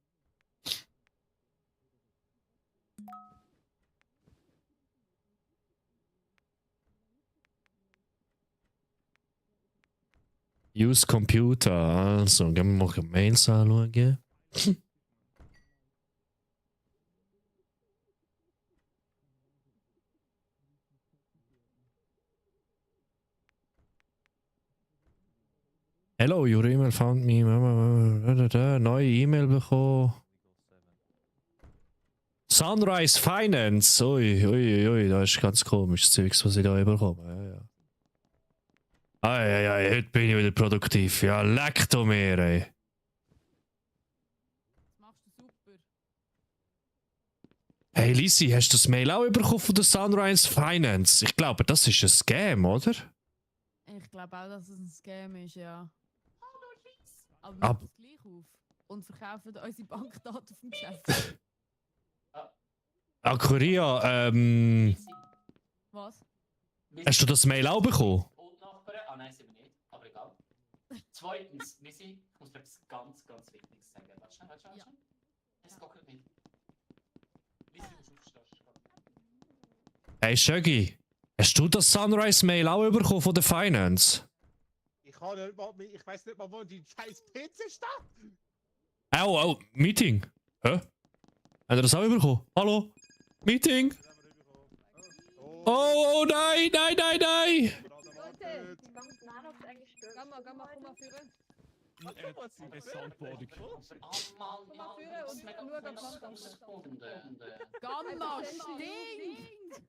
Speaker 1: Use Computer, also, gehen wir mal Mails anschauen. Hello, your email found me. Neue E-Mail bekommen. Sunrise Finance. Ui, das ist ganz komisch, das Zeugs, was ich da bekomme. Ja. Heute bin ich wieder produktiv. Ja, leck du mir, ey.
Speaker 2: Das machst du super.
Speaker 1: Hey Lisi, hast du das Mail auch bekommen von der Sunrise Finance? Ich glaube, das ist ein Scam, oder?
Speaker 2: Ich glaube auch, dass es ein Scam ist, ja. Aber wir
Speaker 1: Ab-
Speaker 2: nehmen es gleich auf und verkaufen unsere Bankdaten auf dem Geschäft.
Speaker 1: Aquaria,
Speaker 2: Was?
Speaker 1: hast du das Mail auch bekommen?
Speaker 4: Nachbarn? Ah nein, sind wir nicht, aber egal. Zweitens, Missy, ich muss dir etwas ganz, ganz Wichtiges sagen. Warte schnell.
Speaker 2: Ja.
Speaker 4: Es geht gerade nicht. Missy, du musst aufstehen.
Speaker 1: Hey Shaggy, hast du das Sunrise Mail auch bekommen von der Finance?
Speaker 6: Ich weiß nicht mal, wo die scheiß PC steht.
Speaker 1: Oh, Meeting. Hä? Habt ihr das auch bekommen? Hallo? Meeting? Oh nein!
Speaker 5: Leute, Gamma, komm mal führen.
Speaker 10: Soundboarding.
Speaker 4: Oh Mann,
Speaker 5: Komm mal führen und schau, ob man das
Speaker 2: Gamma stinkt!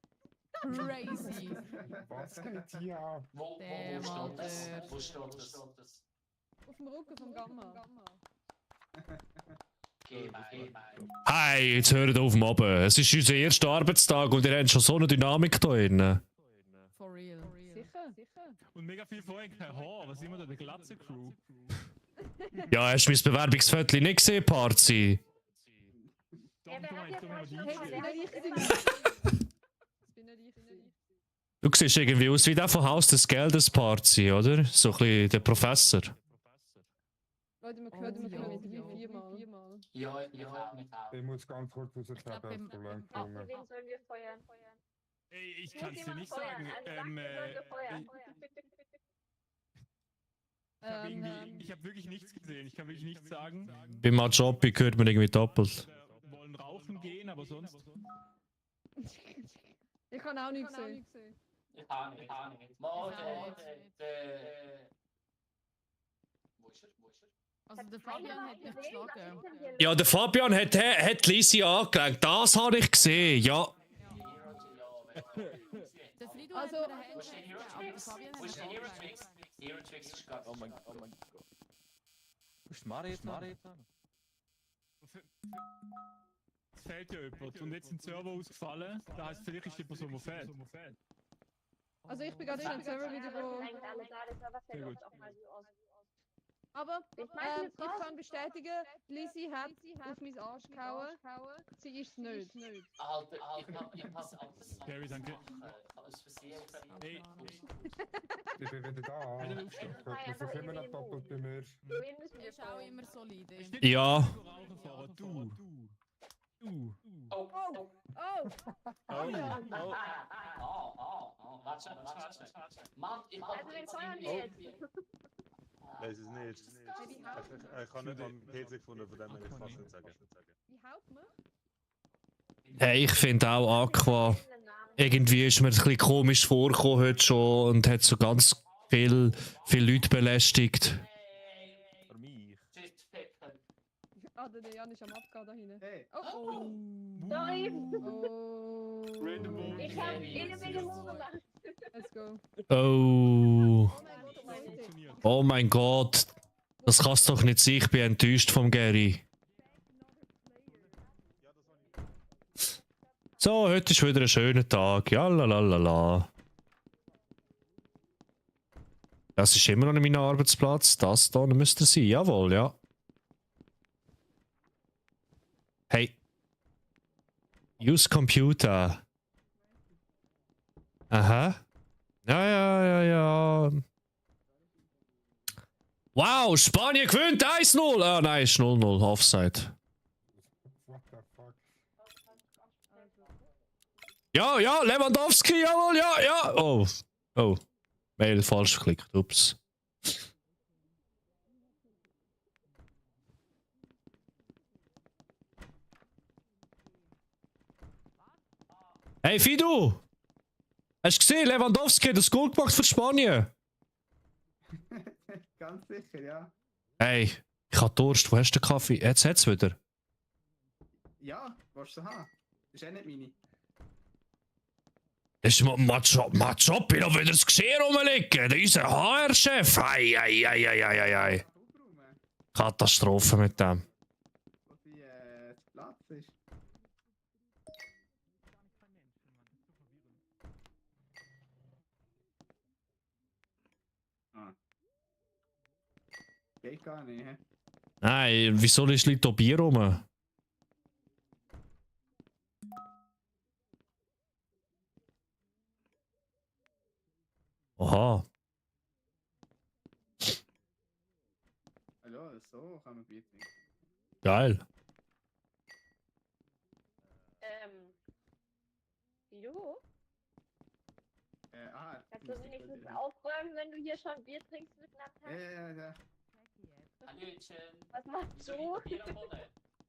Speaker 2: Crazy!
Speaker 3: Was geht hier ab?
Speaker 4: Wo
Speaker 2: Der
Speaker 4: steht das?
Speaker 2: Mother.
Speaker 4: Wo steht das?
Speaker 5: Auf dem Rücken vom Gamma.
Speaker 4: Geh mal.
Speaker 1: Hey, jetzt hört auf dem Abend. Es ist unser erster Arbeitstag und ihr habt schon so eine Dynamik da drin.
Speaker 2: For real.
Speaker 5: Sicher?
Speaker 10: Und mega viel vorher kein Haar. Was sind wir da, der Glatze-Crew?
Speaker 1: Ja, hast du mein Bewerbungsviertel nicht gesehen, Parzi?
Speaker 10: Doch, du meinst, du meinst die
Speaker 5: Hey, das bin
Speaker 10: Einstellung.
Speaker 5: nicht ich. Das bin nicht ich.
Speaker 1: Du siehst irgendwie aus wie der von Haus des Geldes Party, oder? So ein bisschen der Professor.
Speaker 5: Leute, man hört mich mit 3-4 Mal.
Speaker 4: Ja,
Speaker 3: Ich muss ganz kurz aus der Tabelle
Speaker 2: beim-
Speaker 3: verlangen.
Speaker 13: Wen sollen wir feuern?
Speaker 10: Ey, ich
Speaker 13: Muss
Speaker 10: kann es dir
Speaker 13: jemand
Speaker 10: nicht
Speaker 13: feuern?
Speaker 10: sagen.
Speaker 13: Also sag, wen sollen wir feuern?
Speaker 10: Ich habe wirklich nichts gesehen. Ich kann wirklich nichts sagen.
Speaker 1: Bei Majopi hört man irgendwie doppelt.
Speaker 10: Wir wollen rauchen gehen, aber sonst.
Speaker 5: Ich kann auch nichts sehen.
Speaker 4: Ich kann nicht. Mal,
Speaker 2: Also der Fabian hat mich geschlagen.
Speaker 1: Ja, der Fabian hat Lisi angelegt. Das habe ich gesehen, ja.
Speaker 2: Der Frido
Speaker 5: Also,
Speaker 2: hat mir einen Handshake gegeben, aber der Fabian hat mich angelegt.
Speaker 4: Hero Tricks ist gerade.
Speaker 12: Oh mein Gott. Wo ist Mari jetzt?
Speaker 10: Es fehlt ja jemand. Und jetzt sind Server ausgefallen. Da heißt vielleicht ist die Person, die fehlt.
Speaker 5: Also ich bin gerade in den Server wieder
Speaker 13: Eigentlich alle da, das war
Speaker 10: Sehr gut.
Speaker 13: auch mal so aus.
Speaker 5: Aber
Speaker 13: Ich meine,
Speaker 5: ich kann bestätigen, Lizzie hat auf meinen Arsch gehauen. Sie ist es nicht.
Speaker 4: Alter, ich passe auf.
Speaker 10: Gary, danke.
Speaker 4: Aus Versehen.
Speaker 10: Hey,
Speaker 3: Ich bin wieder da. Das ist immer noch doppelt bei mir.
Speaker 13: Wen müssen
Speaker 2: Er
Speaker 13: wir
Speaker 2: ist auch
Speaker 13: feuern?
Speaker 2: immer solide.
Speaker 1: Ja.
Speaker 10: Rauchen fahren. Du.
Speaker 5: Oh!
Speaker 4: Warte. Mann, ich
Speaker 13: Also wen feuern wir jetzt?
Speaker 6: Weiß es nicht. Ich habe nicht mal einen PC gefunden, von dem ich fast nicht sagen.
Speaker 5: Wie haut man?
Speaker 1: Hey, ich finde auch Aqua. Irgendwie ist mir ein bisschen komisch vorgekommen heute schon und hat so ganz viele Leute belästigt.
Speaker 12: Für mich.
Speaker 5: Ah, der Jan ist am Abgehen da hinten.
Speaker 9: Hey.
Speaker 5: Oh!
Speaker 13: Sorry,
Speaker 5: Oh!
Speaker 10: Random Vote.
Speaker 13: ich habe eine Move gemacht.
Speaker 5: Let's go.
Speaker 1: Oh.
Speaker 10: Funktioniert.
Speaker 1: Oh mein Gott. Das kann es doch nicht sein. Ich bin enttäuscht vom Gary. So, heute ist wieder ein schöner Tag. Ja, la. Das ist immer noch mein Arbeitsplatz. Das da müsste sein. Jawohl, ja. Hey. Use Computer. Aha. Ja. Wow, Spanien gewinnt 1-0. Ah, nein, ist 0-0. Offside.
Speaker 3: What the fuck?
Speaker 1: Ja, Lewandowski, jawohl, ja. Oh. Mail falsch geklickt. Ups. Hey, Fidu! Hast du gesehen, Lewandowski hat das Goal gemacht für Spanien?
Speaker 9: Ganz sicher, ja.
Speaker 1: Hey, ich hab Durst. Wo hast du den Kaffee? Jetzt hat's wieder.
Speaker 9: Ja, willst du haben? Das ist eh nicht meine.
Speaker 1: Das ist Machopi noch wieder das Geschirr rumliegen. Unser HR-Chef. Ei.
Speaker 9: Aufräumen,
Speaker 1: Katastrophe mit dem.
Speaker 9: wo sie Platz ist. Ah. Geht gar nicht, hä?
Speaker 1: Nein, wieso liegt da Bier rum? Aha.
Speaker 9: Hallo, so kann man Bier trinken.
Speaker 1: Geil.
Speaker 13: Jo, kannst du
Speaker 9: muss ich
Speaker 13: wenigstens
Speaker 9: kurz-
Speaker 13: aufräumen, wenn du hier schon Bier trinkst mit einer Tasse?
Speaker 9: Ja.
Speaker 13: Was machst du?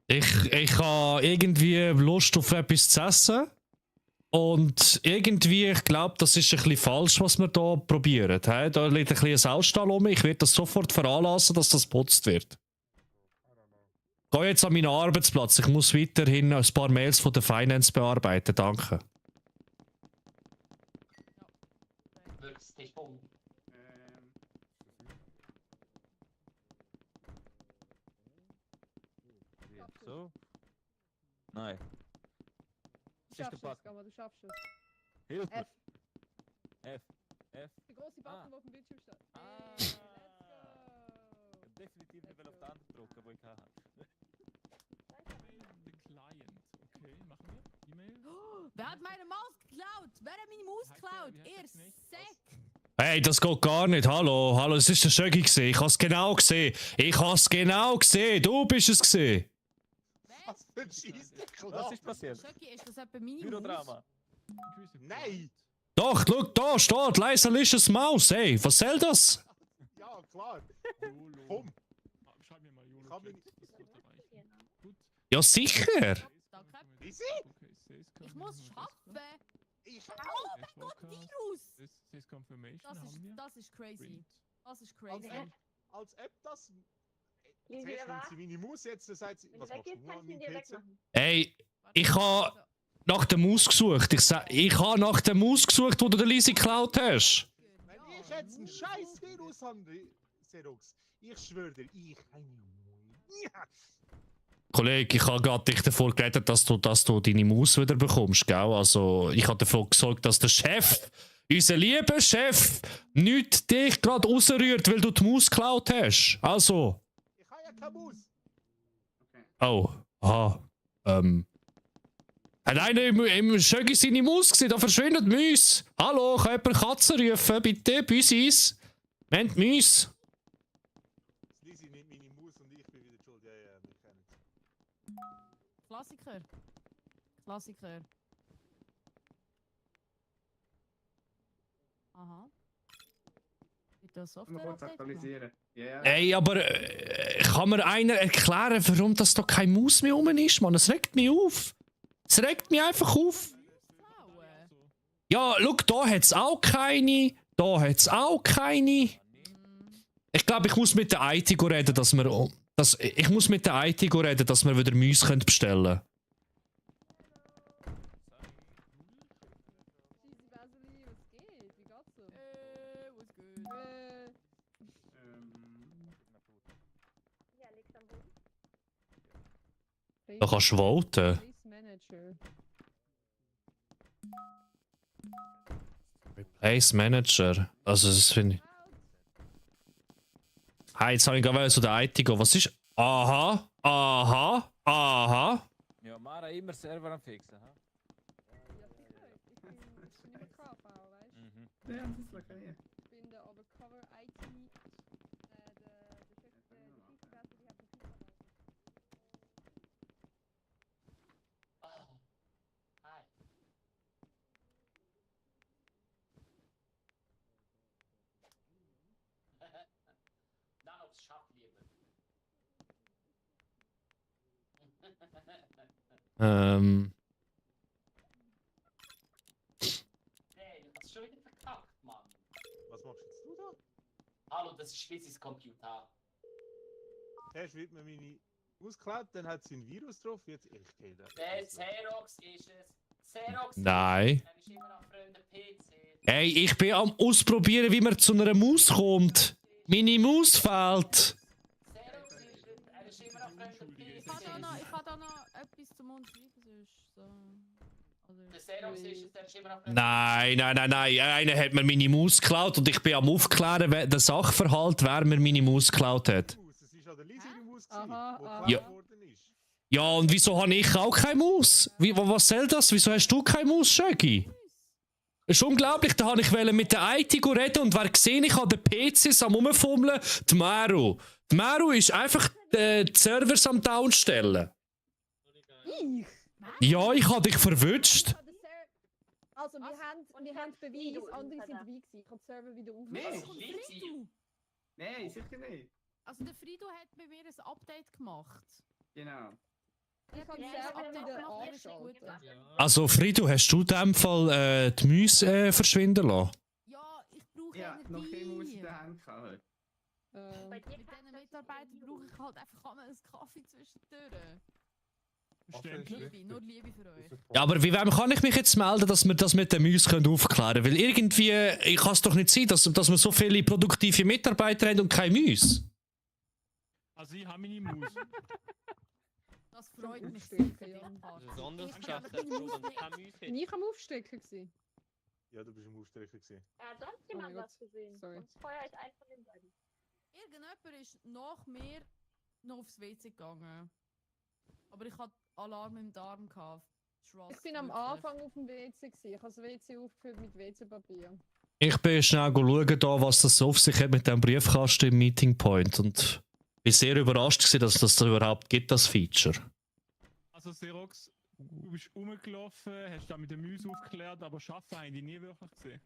Speaker 1: Ich habe irgendwie Lust auf etwas zu essen. Und irgendwie, ich glaube, das ist ein bisschen falsch, was wir hier probieren. He? Da liegt ein bisschen ein Saustall um. Ich werde das sofort veranlassen, dass das geputzt wird. Ich gehe jetzt an meinen Arbeitsplatz. Ich muss weiterhin ein paar Mails von der Finance bearbeiten. Danke.
Speaker 12: So? Nein.
Speaker 5: Du schaffst es, Gamma, du schaffst es.
Speaker 12: Hilf mir.
Speaker 5: F.
Speaker 12: F.
Speaker 5: Der große Button, der auf dem Bildschirm steht.
Speaker 12: Ich hab definitiv nicht auf den anderen drücken, wo ich hatte.
Speaker 10: The Client. Okay, machen wir. E-Mail.
Speaker 2: Oh, wer hat meine Maus geklaut? Wer hat meine Maus geklaut? Ihr Sack!
Speaker 1: Hey, das geht gar nicht. Hallo, hallo, es ist der Schögi gesehen. Ich hab's genau gesehen. Ich hab's genau gesehen. Du bist es gesehen.
Speaker 6: Was für ein Scheiß.
Speaker 12: Was ist passiert?
Speaker 2: Schöcki, ist das etwa meine Maus?
Speaker 12: Bürodrama.
Speaker 6: Nein!
Speaker 1: Doch, schau, da steht Leiserliches Maus. Hey, was soll das?
Speaker 6: Ja, klar. Komm. Ich hab mich
Speaker 1: Ja, sicher.
Speaker 6: Easy?
Speaker 2: Ich muss schaffen!
Speaker 6: Ich
Speaker 2: Oh mein Gott, Virus!
Speaker 10: Das Confirmation
Speaker 2: Das
Speaker 10: haben wir.
Speaker 2: das ist crazy. Das ist
Speaker 6: Als
Speaker 2: crazy.
Speaker 6: ob, als ob das...
Speaker 13: Lisi,
Speaker 6: Zuerst
Speaker 13: wer
Speaker 6: nimmt
Speaker 13: war?
Speaker 6: sie meine Maus, jetzt sagt sie...
Speaker 13: Wenn
Speaker 6: Was
Speaker 13: du
Speaker 6: machst du
Speaker 13: weggehst,
Speaker 6: nur
Speaker 13: kann
Speaker 6: an
Speaker 13: ich ihn
Speaker 6: meinem
Speaker 13: dir
Speaker 6: PC?
Speaker 13: wegmachen.
Speaker 1: Hey, ich habe nach der Maus gesucht. Ich habe nach der Maus gesucht, wo du den Lisi geklaut hast.
Speaker 6: Wenn ich jetzt einen scheiß Virus habe, Xerox, ich schwöre dir, ich... Ja.
Speaker 1: Kollege, ich habe gerade dich davor gerettet, dass du deine Maus wieder bekommst, gell? Also, ich habe dafür gesorgt, dass der Chef, unser lieber Chef, nicht dich gerade rausrührt, weil du die Maus geklaut hast. Also.
Speaker 6: Ich habe ja keine Maus.
Speaker 1: Oh. Aha. Hat einer im Schögi seine Maus gesehen? Da verschwindet Mäuse. Hallo, kann jemand Katzen rufen? Bitte, Büsis. Wir haben die Mäuse.
Speaker 6: Lisi nimmt meine Maus und ich bin wieder schuld. Ja, ja, wir kennen es.
Speaker 2: Klassiker. Klassiker. Aha. Wird das
Speaker 9: Mal kurz
Speaker 2: Software-Update
Speaker 9: aktualisieren. Ja, ja.
Speaker 1: Ey, aber kann mir einer erklären, warum das da keine Maus mehr rum ist, Mann? Es regt mich auf. Es regt mich einfach auf. Ja, schau, da hat es auch keine. Da hat es auch keine. Ich glaube, ich muss mit der IT reden, dass wir. Ich muss mit der IT reden, dass wir wieder Mäuse bestellen können.
Speaker 5: Basili, was geht? Wie geht's so?
Speaker 2: Was geht?
Speaker 13: Ja, liegt's am Boden.
Speaker 1: Da kannst du voten.
Speaker 5: Race Manager.
Speaker 1: Replace Manager. Also, das finde ich. Hey, jetzt habe ich gerade zu der IT gehen. Was ist. Aha, aha, aha.
Speaker 12: Ja, Mara immer Server am Fixen. Ha?
Speaker 5: Ja, sicher. Ich bin nicht mehr KV, weißt du?
Speaker 12: Mhm.
Speaker 9: Ja, das ist lecker hier.
Speaker 5: Ich bin der Undercover IT. Der Betriebsräte, die hat Betriebsarbeit.
Speaker 4: Hey, ich hab's schon wieder verkackt, Mann.
Speaker 6: Was machst jetzt du da?
Speaker 4: Hallo, das ist Schwitzis Computer.
Speaker 6: Erst wird mir meine Maus geklaut, dann hat sie ein Virus drauf, jetzt ich gehe da.
Speaker 4: Der Xerox ist es. Xerox
Speaker 1: Nein.
Speaker 4: ist es. Er ist immer noch fremder PC.
Speaker 1: Hey, ich bin am Ausprobieren, wie man zu einer Maus kommt. Meine Maus fehlt.
Speaker 4: Xerox ist es. Er ist immer noch fremder
Speaker 2: Ich habe da noch etwas zum Unterschreiben, sonst so.
Speaker 4: Der Xerox ist es, der ist immer noch fremder.
Speaker 1: Nein, nein, nein, nein. Einer hat mir meine Maus geklaut und ich bin am Aufklären, den Sachverhalt, wer mir meine Maus geklaut hat.
Speaker 6: Es ist ja der Lisi die Maus,
Speaker 5: Aha,
Speaker 6: die
Speaker 5: aha.
Speaker 6: geklaut
Speaker 1: Ja.
Speaker 6: worden ist.
Speaker 1: Ja, und wieso habe ich auch keine Maus? Was soll das? Wieso hast du keine Maus, Schögi? Das ist unglaublich, da habe ich mit der IT reden und wer gesehen, ich habe den PCs am Rumfummeln, die Meru. Die Meru ist einfach die Servers am Downstellen.
Speaker 5: Ich?
Speaker 1: Ja, ich habe dich verwünscht.
Speaker 5: Also, wir haben Beweis, andere sind dabei gewesen. Ich kann den Server wieder aufmachen.
Speaker 9: Nee. Nein, sicher nicht.
Speaker 2: Also der Frido hat bei mir ein Update gemacht.
Speaker 9: Genau.
Speaker 5: Ich kann den
Speaker 2: Ja,
Speaker 5: Server
Speaker 2: Update
Speaker 5: wieder
Speaker 2: gemacht, das ist gut.
Speaker 5: anschalten.
Speaker 1: Also, Frido, hast du in dem Fall die Mäuse verschwinden lassen?
Speaker 2: Ja, ich brauche
Speaker 9: Ja,
Speaker 2: Energie.
Speaker 9: noch keine Maus in der Hand gehabt.
Speaker 2: Mit diesen Mitarbeitern brauche ich halt einfach einmal einen Kaffee zwischendurch. Liebe, nur Liebe für euch.
Speaker 1: Ja, aber wie kann ich mich jetzt melden, dass wir das mit den Mäusen aufklären können? Weil irgendwie, ich kann es doch nicht sein, dass wir so viele produktive Mitarbeiter haben und keine Mäuse.
Speaker 10: Also ich habe meine Maus.
Speaker 2: Das freut mich
Speaker 5: Aufstecken,
Speaker 2: sehr.
Speaker 5: ja.
Speaker 11: Besonders
Speaker 2: Ich
Speaker 11: geschafft,
Speaker 2: hab
Speaker 11: dass
Speaker 2: meine
Speaker 11: du
Speaker 2: Maus
Speaker 11: dann
Speaker 2: nicht.
Speaker 11: keine Mühe
Speaker 5: Bin ich am Aufstecken gewesen?
Speaker 6: Ja, du bist im Aufstrecker gewesen.
Speaker 13: Hat sonst
Speaker 5: Oh mein
Speaker 13: jemand
Speaker 5: Gott,
Speaker 13: was gesehen?
Speaker 5: sorry.
Speaker 13: Sonst feuer ich einen von den beiden.
Speaker 2: Irgendjemand ist nach mir noch aufs WC gegangen. Aber ich hatte Alarm im Darm gehabt. Trust
Speaker 5: Ich bin am
Speaker 2: wirklich.
Speaker 5: Anfang auf dem WC gewesen. Ich habe das WC aufgefüllt mit WC-Papier.
Speaker 1: Ich bin schnell schauen, da, was das so auf sich hat mit dem Briefkasten im Meeting Point und bin sehr überrascht gewesen, dass das da überhaupt gibt, das Feature.
Speaker 10: Also Xerox, du bist rumgelaufen, hast da mit den Mäusen aufgeklärt, aber Schaffen haben die nie wirklich gesehen.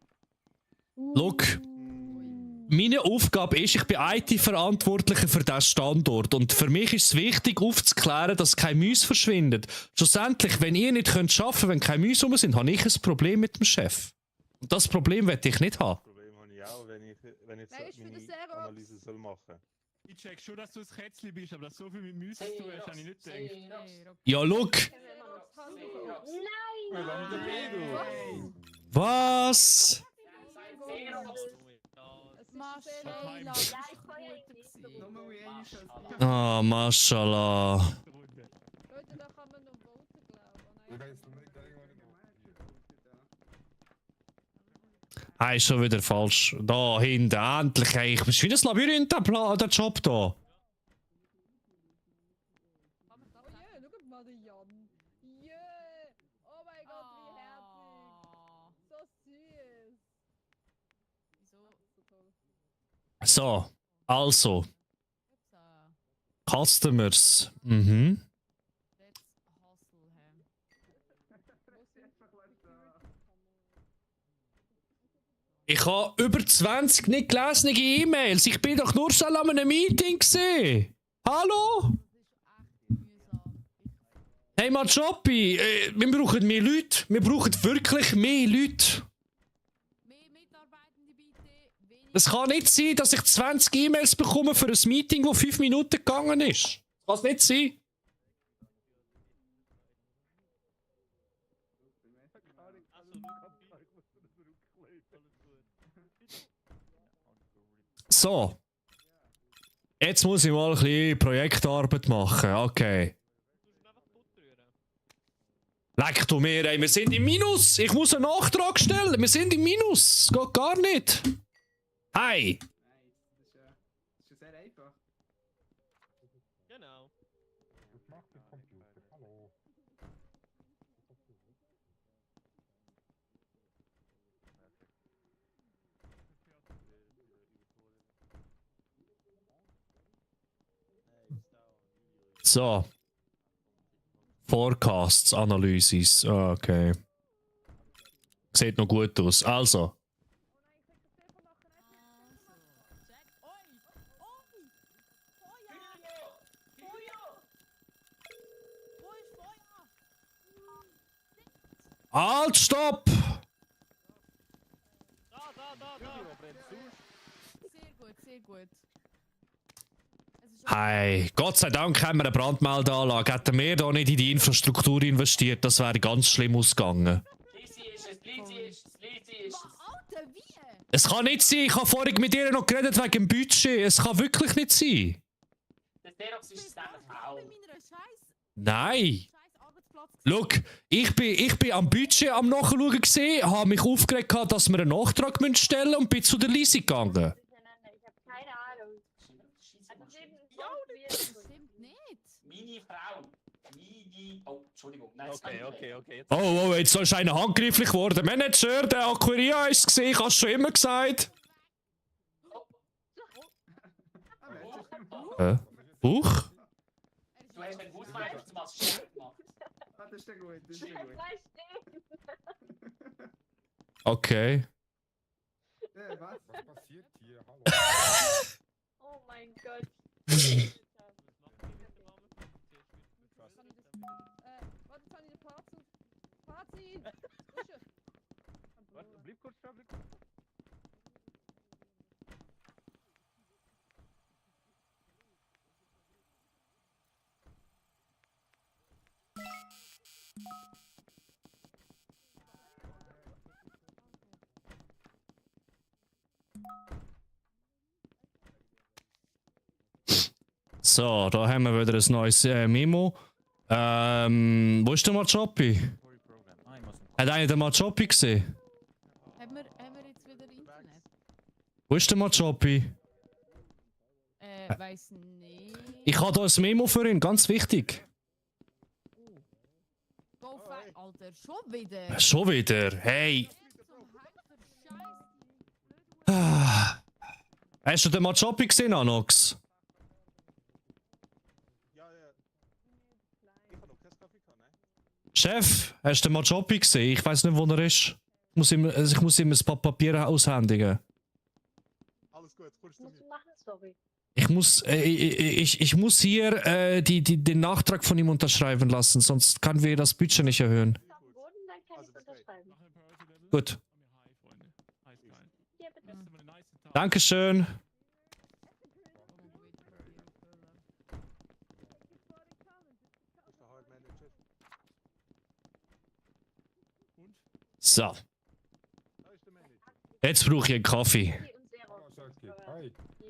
Speaker 1: Look, meine Aufgabe ist, ich bin IT-Verantwortlicher für diesen Standort und für mich ist es wichtig, aufzuklären, dass keine Mäuse verschwinden. Schlussendlich, wenn ihr nicht arbeiten könnt, wenn keine Mäuse rum sind, habe ich ein Problem mit dem Chef. Und das Problem werde ich nicht haben.
Speaker 6: Das Problem habe ich auch, wenn ich so meine Analyse soll machen.
Speaker 10: Ich check schon, dass du ein Kätzchen bist, aber dass so viel mit Mäusen zu tun hast, habe ich nicht gedacht.
Speaker 1: Ja, look!
Speaker 10: Nein!
Speaker 1: Was?
Speaker 2: Maschallah, das war gut.
Speaker 1: Ah, Mashallah.
Speaker 5: Leute, da kann man noch voten, glaube ich.
Speaker 1: Hey, ist schon wieder falsch. Da hinten, endlich. Hey, ich bin wie ein Labyrinth, der Job da.
Speaker 5: Oh je, schau mal den Jan. Je! Oh mein Gott, wie herzig. So süß.
Speaker 1: So, also. Customers. Mhm. Ich habe über 20 nicht gelesene E-Mails. Ich bin doch nur schnell an einem Meeting gesehen. Hallo? Hey Machopi, wir brauchen mehr Leute. Wir brauchen wirklich mehr Leute. Es kann nicht sein, dass ich 20 E-Mails bekomme für ein Meeting, das 5 Minuten gegangen ist. Das kann nicht sein. So. Jetzt muss ich mal ein bisschen Projektarbeit machen. Okay. Leck du mir, ey. Wir sind im Minus. Ich muss einen Nachtrag stellen. Wir sind im Minus. Geht gar nicht. Hi.
Speaker 9: Das ist ja sehr einfach.
Speaker 11: Genau.
Speaker 3: Was macht der Computer? Hallo.
Speaker 1: So. Forecasts, Analysis. Okay. Sieht noch gut aus. Also. Halt, stopp!
Speaker 2: Sehr gut, sehr gut.
Speaker 1: Hey, Gott sei Dank haben wir eine Brandmeldeanlage. Hätten wir da nicht in die Infrastruktur investiert, das wäre ganz schlimm ausgegangen.
Speaker 2: Alter, wie?
Speaker 1: Es kann nicht sein, ich habe vorhin mit ihr noch geredet wegen dem Budget. Es kann wirklich nicht sein. Nein. Look, ich bin am Budget am Nachschauen gesehen, habe mich aufgeregt, dass wir einen Nachtrag stellen müssen und bin zu der Lisi gegangen.
Speaker 13: Ich habe keine Ahnung. Also
Speaker 2: Stimmt nicht.
Speaker 4: Meine Frau. Oh, Entschuldigung. Nein,
Speaker 11: Okay.
Speaker 1: Oh, jetzt ist einer handgreiflich geworden. Manager, der Aquiria ist gesehen, ich habe es schon immer gesagt. Buch?
Speaker 4: Du hast den Hausmeister zum Assistenten gemacht.
Speaker 9: Ah, das ist ja gut, das ist ja gut.
Speaker 1: Okay.
Speaker 9: Was?
Speaker 3: Was passiert hier? Hallo.
Speaker 13: Oh mein Gott.
Speaker 5: Warte, jetzt habe ich den Fazit. Fazit!
Speaker 12: Warte, bleib kurz da, bleib kurz.
Speaker 1: So, da haben wir wieder ein neues Memo. Wo ist der Machopi? Hat einer den Machopi gesehen?
Speaker 2: Haben wir jetzt wieder Internet?
Speaker 1: Wo ist der Machopi?
Speaker 2: Weiss nicht.
Speaker 1: Ich habe hier ein Memo für ihn, ganz wichtig.
Speaker 2: Go fast. Alter, schon wieder.
Speaker 1: Schon wieder. Hey. Hast du den Machopi gesehen, Anox? Chef, hast du den Machopi gesehen? Ich weiß nicht, wo er ist. Ich muss ihm ein paar Papiere aushändigen.
Speaker 6: Alles gut, kurz
Speaker 13: Musst du machen, sorry.
Speaker 1: Ich muss hier den Nachtrag von ihm unterschreiben lassen, sonst können wir das Budget nicht erhöhen.
Speaker 13: Boden, dann kann ich unterschreiben.
Speaker 1: Gut.
Speaker 13: Hier, bitte.
Speaker 1: Dankeschön. So. Jetzt brauche ich einen Kaffee.
Speaker 13: Die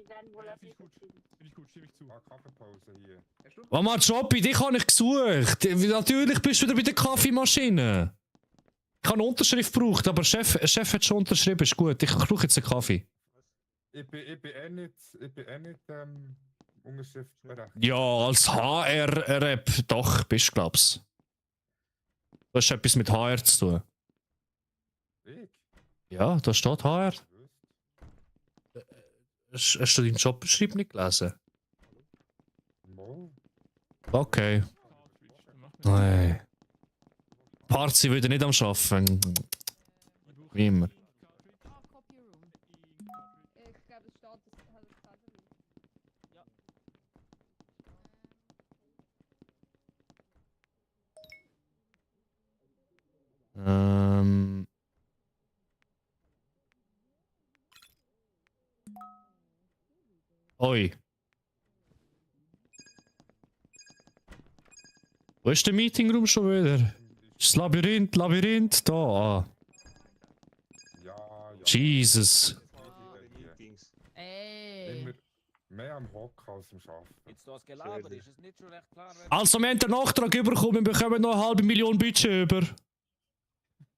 Speaker 13: werden wohl auf mich ziehen.
Speaker 10: Finde ich gut, stimme ich zu.
Speaker 3: Kaffeepause hier.
Speaker 1: Mama, Jopi, dich habe ich gesucht. Natürlich bist du wieder bei der Kaffeemaschine. Ich habe eine Unterschrift gebraucht, aber Chef hat schon unterschrieben. Ist gut, ich brauche jetzt einen Kaffee.
Speaker 3: Ich bin nicht unterschriftsberechtigt.
Speaker 1: Ja, als HR-Rap doch, bist du, glaub's. Du hast etwas mit HR zu tun.
Speaker 3: Ich?
Speaker 1: Ja, da steht HR. Hast du deinen Jobbeschreibung nicht gelesen?
Speaker 3: Mal.
Speaker 1: Okay. Nein. Parzi wieder nicht am Arbeiten. Wie immer.
Speaker 5: Ich glaube, es steht, das hat es gerade.
Speaker 1: Oi. Wo ist der Meetingroom schon wieder? Ist das Labyrinth, da. Ah.
Speaker 3: Ja.
Speaker 1: Jesus.
Speaker 2: Ey.
Speaker 3: Immer mehr am Hocken als am Arbeiten.
Speaker 12: Jetzt das Gelaber, ist es nicht schon recht klar, wer...
Speaker 1: Also, wir haben den Nachtrag bekommen, wir bekommen noch 500.000 Budget über.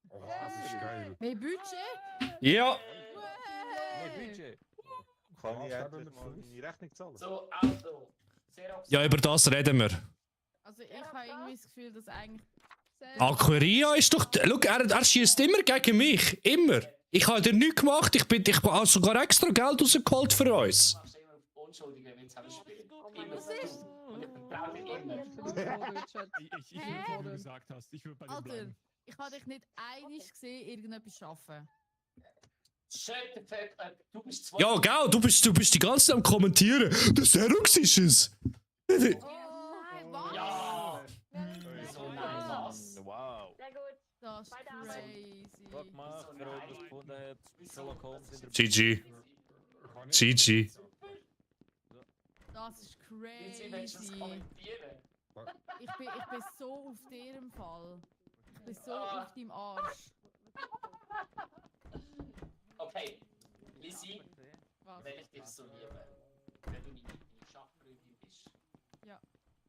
Speaker 3: Oh, das ist geil.
Speaker 2: Mehr Budget?
Speaker 1: Ja.
Speaker 12: Mehr Budget.
Speaker 6: Kann ich endlich mal meine Rechnung zahlen?
Speaker 4: So, also.
Speaker 1: Ja, über das reden wir.
Speaker 2: Also ich habe irgendwie das Gefühl, dass eigentlich...
Speaker 1: Aquaria ist doch. Schau, er schießt immer gegen mich. Immer. Ich habe dir nichts gemacht. Ich habe sogar extra Geld rausgeholt für uns.
Speaker 4: Unschuldige Witz haben gespielt.
Speaker 2: Was ist?
Speaker 4: Und ich brauche immer.
Speaker 10: Ich würde, wie du gesagt hast, ich würde bei dir
Speaker 2: Alter,
Speaker 10: bleiben.
Speaker 2: ich habe dich nicht einig gesehen, irgendetwas schaffen.
Speaker 4: Shut the fuck up. Du bist zwei.
Speaker 1: Ja, gell, du bist die ganze Zeit am Kommentieren. Der Xerox ist es.
Speaker 2: Oh nein, was?
Speaker 4: Ja.
Speaker 12: So
Speaker 4: nice.
Speaker 12: Wow.
Speaker 13: Sehr gut.
Speaker 2: Das ist
Speaker 13: Weiter.
Speaker 2: crazy.
Speaker 12: Gut gemacht, wer auch das gefunden hat. Sherlock Holmes in der...
Speaker 1: GG. GG.
Speaker 2: Das ist
Speaker 4: Willst du wenigstens
Speaker 2: crazy.
Speaker 4: kommentieren?
Speaker 2: Ich bin so auf dir im Fall. Ich bin so auf deinem Arsch.
Speaker 4: Okay, Lizzie,
Speaker 2: Was?
Speaker 4: wenn ich dich so liebe, wenn du meine Schachbrüder bist.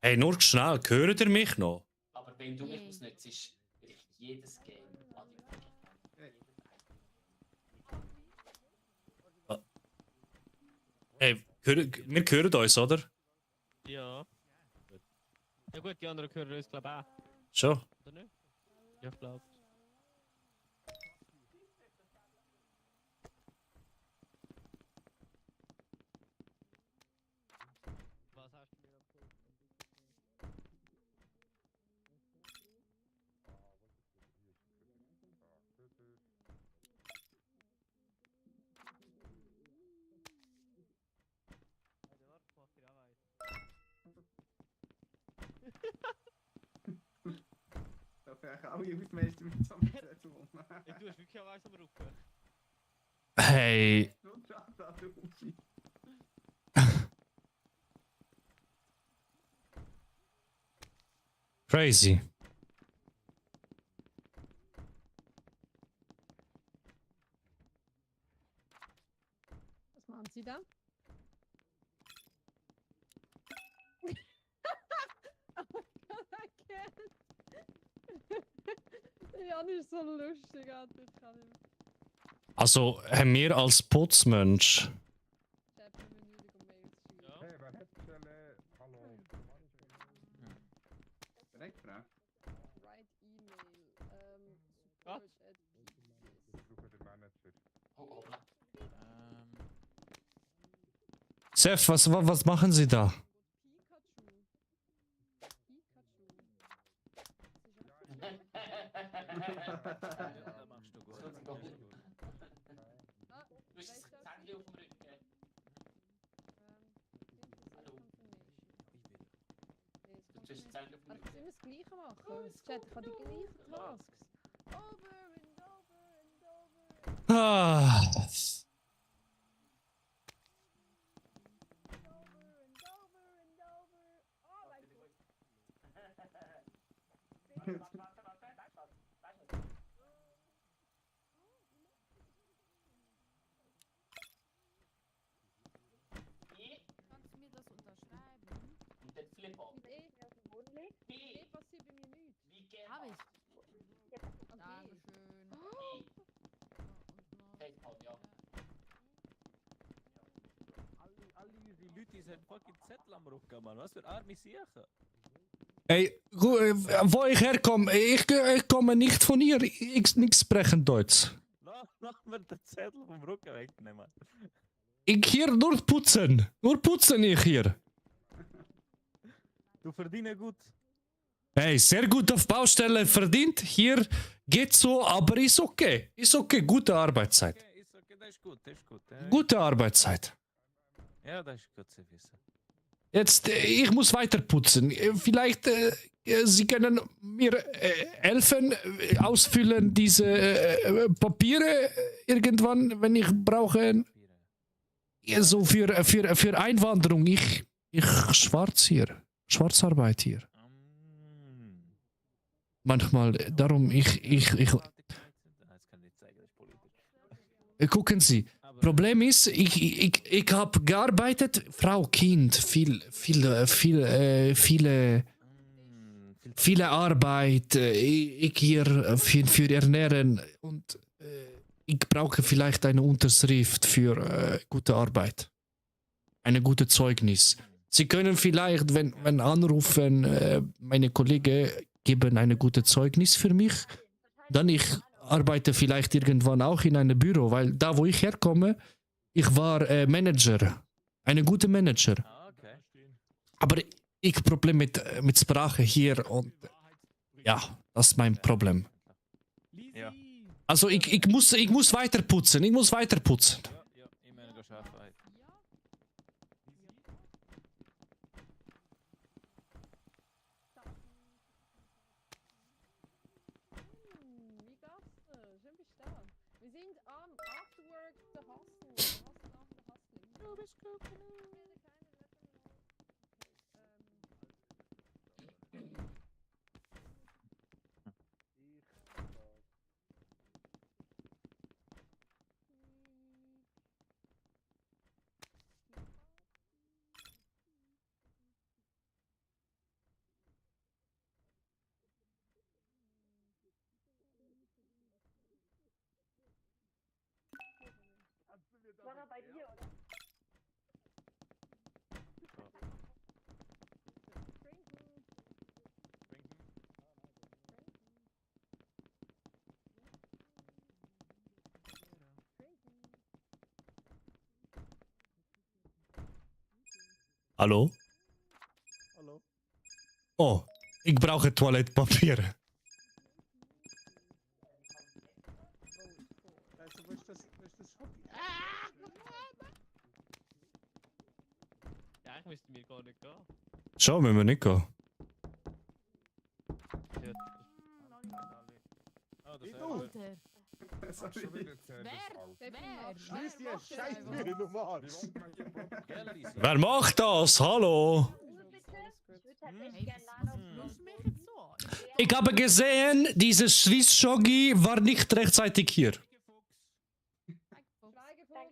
Speaker 1: Hey, nur schnell, hört ihr mich noch?
Speaker 4: Aber wenn du mich ausnützt, will ich jedes Game an dir vergeben.
Speaker 1: Hey, wir hören uns, oder?
Speaker 11: Ja. Ja gut, die anderen hören uns glaube ich auch.
Speaker 1: Schon?
Speaker 11: Oder nicht? Ja, ich glaube. Was hast du mir erzählt?
Speaker 9: Da wäre auch Jugendmeister mit so einem Zettel rum.
Speaker 11: Du hast wirklich auch eins am Rücken.
Speaker 1: Hey.
Speaker 9: Und schaut da Rufi.
Speaker 1: Crazy.
Speaker 5: Was machen Sie da? Oh mein Gott, I can't. Jan ist so lustig, Alter. Ich kann nicht mehr.
Speaker 1: Also, haben wir als Putzmensch.
Speaker 5: Chef, wir müssen nötig um Mails schreiben.
Speaker 3: Hey, wer hat Hallo.
Speaker 9: Direkt, Frau.
Speaker 5: Write E-Mail.
Speaker 11: Was?
Speaker 3: Ich suche den Manager.
Speaker 1: Chef, was machen Sie da?
Speaker 5: Also ich muss immer das Gleiche machen. Chat, ich habe die gleichen Tasks. Over and over and over.
Speaker 1: Ah.
Speaker 2: Kannst du mir das unterschreiben?
Speaker 4: Und den Flipper.
Speaker 5: Mit E passiert bei mir nichts.
Speaker 2: Hab ich.
Speaker 5: Okay.
Speaker 2: Dankeschön.
Speaker 4: Facepalm, ja.
Speaker 12: Alle unsere Leute sind fucking Zettel am Rücken, Mann. Was für arme Siechen.
Speaker 1: Ey, wo ich herkomme, ich komme nicht von hier. Nichts sprechen Deutsch.
Speaker 12: Lass mir den Zettel vom Rücken wegnehmen.
Speaker 1: Ich hier nur putzen. Nur putzen ich hier.
Speaker 12: Du verdienst gut.
Speaker 1: Hey, sehr gut auf Baustelle verdient. Hier geht so, aber ist okay. Ist okay, gute Arbeitszeit.
Speaker 12: Okay, ist okay, das ist gut, das ist gut.
Speaker 1: Gute Arbeitszeit.
Speaker 12: Ja, das ist gut zu wissen.
Speaker 1: Jetzt, ich muss weiter putzen. Vielleicht, Sie können mir helfen, ausfüllen diese Papiere irgendwann, wenn ich brauche. Ja, so für Einwanderung. Ich schwarz hier. Schwarzarbeit hier. Manchmal, darum, gucken Sie, Problem ist, ich habe gearbeitet, Frau, Kind, viele Arbeit, ich hier für Ernähren und ich brauche vielleicht eine Unterschrift für gute Arbeit. Eine gute Zeugnis. Sie können vielleicht, wenn anrufen, meine Kollegen geben eine gute Zeugnis für mich, dann ich arbeite vielleicht irgendwann auch in einem Büro, weil da, wo ich herkomme, ich war Manager, eine gute Manager. Aber ich habe Problem mit Sprache hier und ja, das ist mein Problem.
Speaker 12: Ja.
Speaker 1: Also ich muss weiter putzen, ich muss weiter putzen.
Speaker 12: Ja, ich meine, du schaffst es.
Speaker 5: Wie geht's dir? Schön bist du da. Wir sind am Afterwork der Hustle. Hustle after Hustling. Du bist gut genug.
Speaker 13: War er bei dir, oder?
Speaker 1: Hallo?
Speaker 6: Hallo?
Speaker 1: Oh, ich brauche Toilettenpapier.
Speaker 6: Also, wo ist das Hobby?
Speaker 11: Ja, ich müsste mir gar nicht gehen.
Speaker 1: Schau, wenn wir nicht gehen.
Speaker 2: Alter.
Speaker 3: Das hat schon wieder
Speaker 2: Wer?
Speaker 6: Schließ die Scheißtüre nochmal an!
Speaker 1: Wer macht das? Hallo? Ich habe gesehen, dieses Swiss-Shoggi war nicht rechtzeitig hier.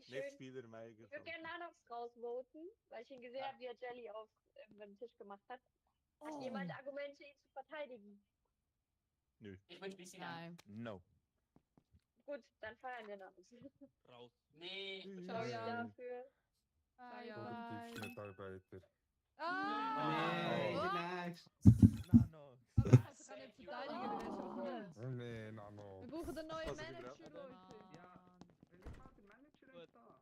Speaker 6: Netzspieler Meiger.
Speaker 13: Ich würde gerne Nanox rausvoten, weil ich ihn gesehen habe, wie er Jelly auf den Tisch gemacht hat. Hat jemand Argumente, ihn zu verteidigen?
Speaker 12: Nö.
Speaker 4: Ich bin ein bisschen
Speaker 2: Nein.
Speaker 12: No.
Speaker 13: Gut, dann feiern wir Nanox.
Speaker 11: Raus.
Speaker 4: Nee.
Speaker 13: Sorry
Speaker 5: Ja.
Speaker 13: dafür.
Speaker 2: Bye,
Speaker 3: Positiv
Speaker 2: bye.
Speaker 3: Mitarbeiter.
Speaker 9: Nee,
Speaker 6: Oh.
Speaker 9: relax.
Speaker 12: No.
Speaker 5: Ich kann nicht verteidigen, wenn er schon kommt.
Speaker 3: Nee, Nano.
Speaker 5: Wir brauchen suchen den neuen
Speaker 6: Also,
Speaker 5: Manager,
Speaker 6: wieder-
Speaker 5: Leute.
Speaker 9: Ja, weil ich war der Manager ist da.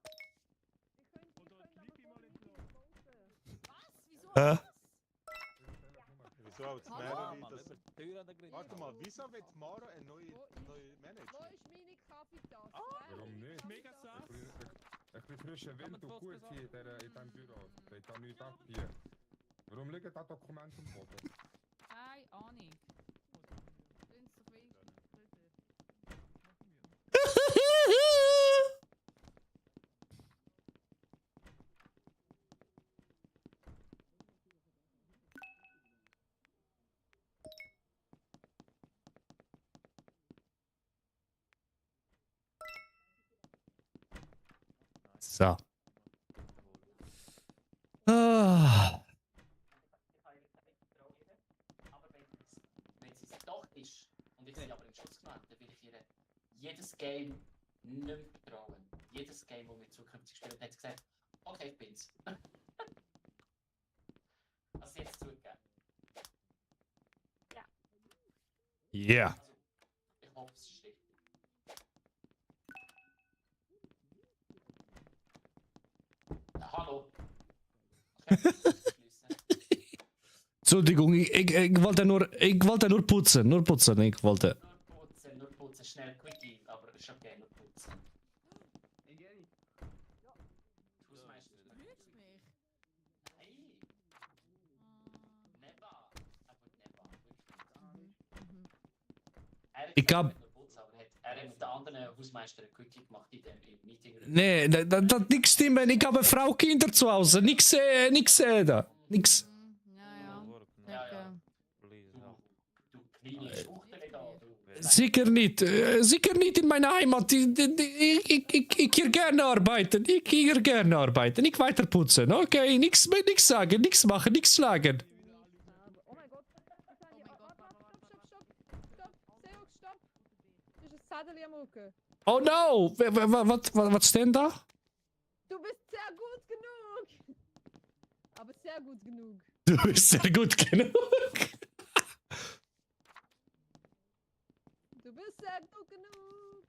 Speaker 5: Ihr könnt aber vor dem Meeting voten.
Speaker 2: Was? Wieso?
Speaker 1: Hä?
Speaker 6: Wieso auch das
Speaker 2: Hallo?
Speaker 6: mehrere? Das... Warte mal, wieso will Maro einen neuen Manager?
Speaker 5: Wo ist meine Kaffeetasse?
Speaker 3: Warum nicht?
Speaker 10: Mega sass.
Speaker 3: Ein bisschen frischer Wind und gut hier in diesem Büro. Geht da nichts ab hier. Warum liegen da Dokumente am Boden?
Speaker 2: Keine Ahnung. Find's doch wenigstens Twitter.
Speaker 1: So. Ah.
Speaker 4: Aber wenn sie es doch ist und ich sie aber in Schutz genommen habe, dann will ich ihr jedes Game nicht mehr vertrauen. Jedes Game, das wir zukünftig spielen, hat sie gesagt, okay, ich bin's. Was sie jetzt zugegeben?
Speaker 1: Yeah.
Speaker 4: Also, ich hoffe, es ist richtig. Hallo.
Speaker 1: Entschuldigung, ich wollte nur putzen. Nur putzen. Ich wollte.
Speaker 4: Nur putzen, schnell Quickie, aber ist okay, nur putzen.
Speaker 9: Ich gehe nicht.
Speaker 4: Hausmeister.
Speaker 2: Lügst mich?
Speaker 4: Nein. Never. Aber never.
Speaker 1: Ich hab.
Speaker 4: Er hat mit den anderen Hausmeister eine Quickie gemacht in dem Meeting.
Speaker 1: Nee, das nicht stimmen. Ich habe Frau, Kinder zu Hause. Nix sehen da. Nix.
Speaker 2: Ja.
Speaker 4: Du kleine Schuchte da.
Speaker 1: Sicher nicht in meiner Heimat. Ich hier gerne arbeiten. Ich weiter putzen. Okay, nix sagen, nix machen, nix schlagen.
Speaker 5: Oh mein Gott. Stopp. Seox, stopp. Das ist ein Zettel am Rücken.
Speaker 1: Oh no! Was ist denn da?
Speaker 5: Du bist sehr gut genug. Aber sehr gut genug.
Speaker 1: Du bist sehr gut genug.
Speaker 5: Du bist sehr gut genug.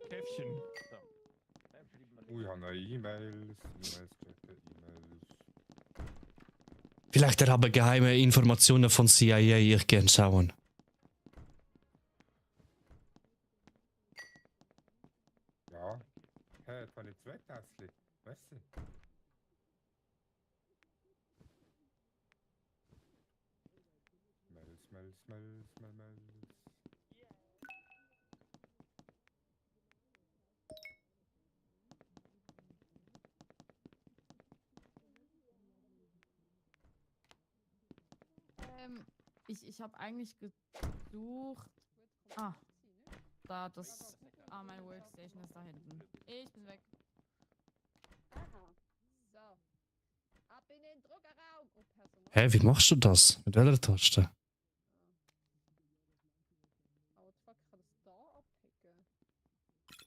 Speaker 10: Käffchen.
Speaker 3: Ich habe noch E-Mails checken,
Speaker 1: Vielleicht er habe geheime Informationen von CIA. Ich kann schauen.
Speaker 3: Ja. Hey, jetzt habe ich 2 Tässchen. Weißt du? Mails.
Speaker 2: Ich habe eigentlich gesucht. Ah, da das. Ah, meine Workstation ist da hinten. Ich bin weg.
Speaker 5: Aha. So. Ab in den Druckerraum. Oh, Personal.
Speaker 1: Hä, wie machst du das? Mit welcher Taste?
Speaker 5: Oh, fuck, ich kann das da abpicken.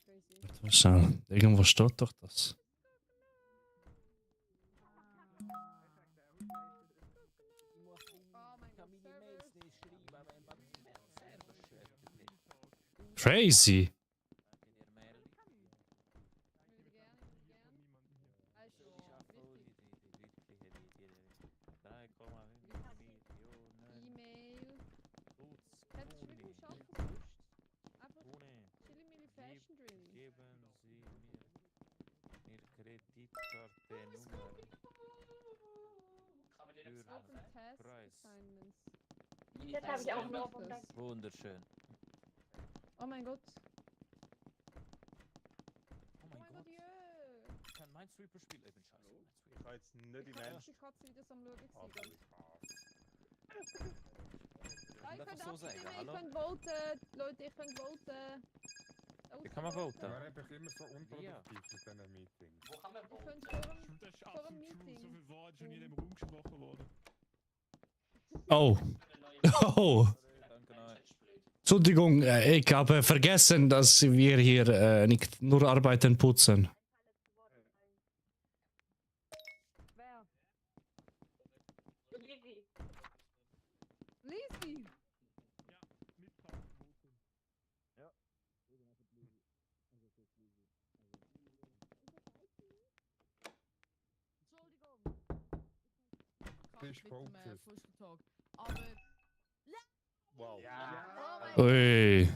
Speaker 5: Crazy.
Speaker 1: Schau, irgendwo steht doch das. Crazy.
Speaker 5: E-Mail. Hättest du mit dem Schaffen versucht? Einfach Chili Fashion Drill. Open Task Assignments.
Speaker 13: Das habe ich auch noch.
Speaker 12: Wunderschön.
Speaker 5: Oh mein Gott.
Speaker 12: Oh mein Gott.
Speaker 5: Jö.
Speaker 12: Ich kann Minesweeper spielen. Ich bin scheiße.
Speaker 6: Ich kann jetzt nicht die
Speaker 5: Ich kann
Speaker 6: Menschen.
Speaker 5: die Katze wieder am Schauen
Speaker 6: Aber
Speaker 5: gewesen.
Speaker 6: ich hasse.
Speaker 5: Ah, ihr
Speaker 12: Darf
Speaker 5: könnt
Speaker 12: ich so
Speaker 5: abstimmen,
Speaker 12: sagen,
Speaker 5: ihr
Speaker 12: hallo?
Speaker 5: könnt voten. Leute, ihr könnt voten.
Speaker 12: Wie kann man voten?
Speaker 3: Da war ich immer so unproduktiv mit diesen Meetings.
Speaker 4: Wo kann man
Speaker 5: Ihr könnt
Speaker 4: voten?
Speaker 10: Das ist
Speaker 5: vor dem
Speaker 10: absolut true. So
Speaker 5: Meeting.
Speaker 10: viel Wahrheit ist schon in dem Raum gesprochen worden.
Speaker 1: Oh. Oh. Entschuldigung, ich habe vergessen, dass wir hier nicht nur arbeiten putzen.
Speaker 13: Easy.
Speaker 5: Lisi!
Speaker 3: Fisch focus.
Speaker 2: Talk. Aber.
Speaker 6: Wow.
Speaker 2: Oh mein
Speaker 1: Ui.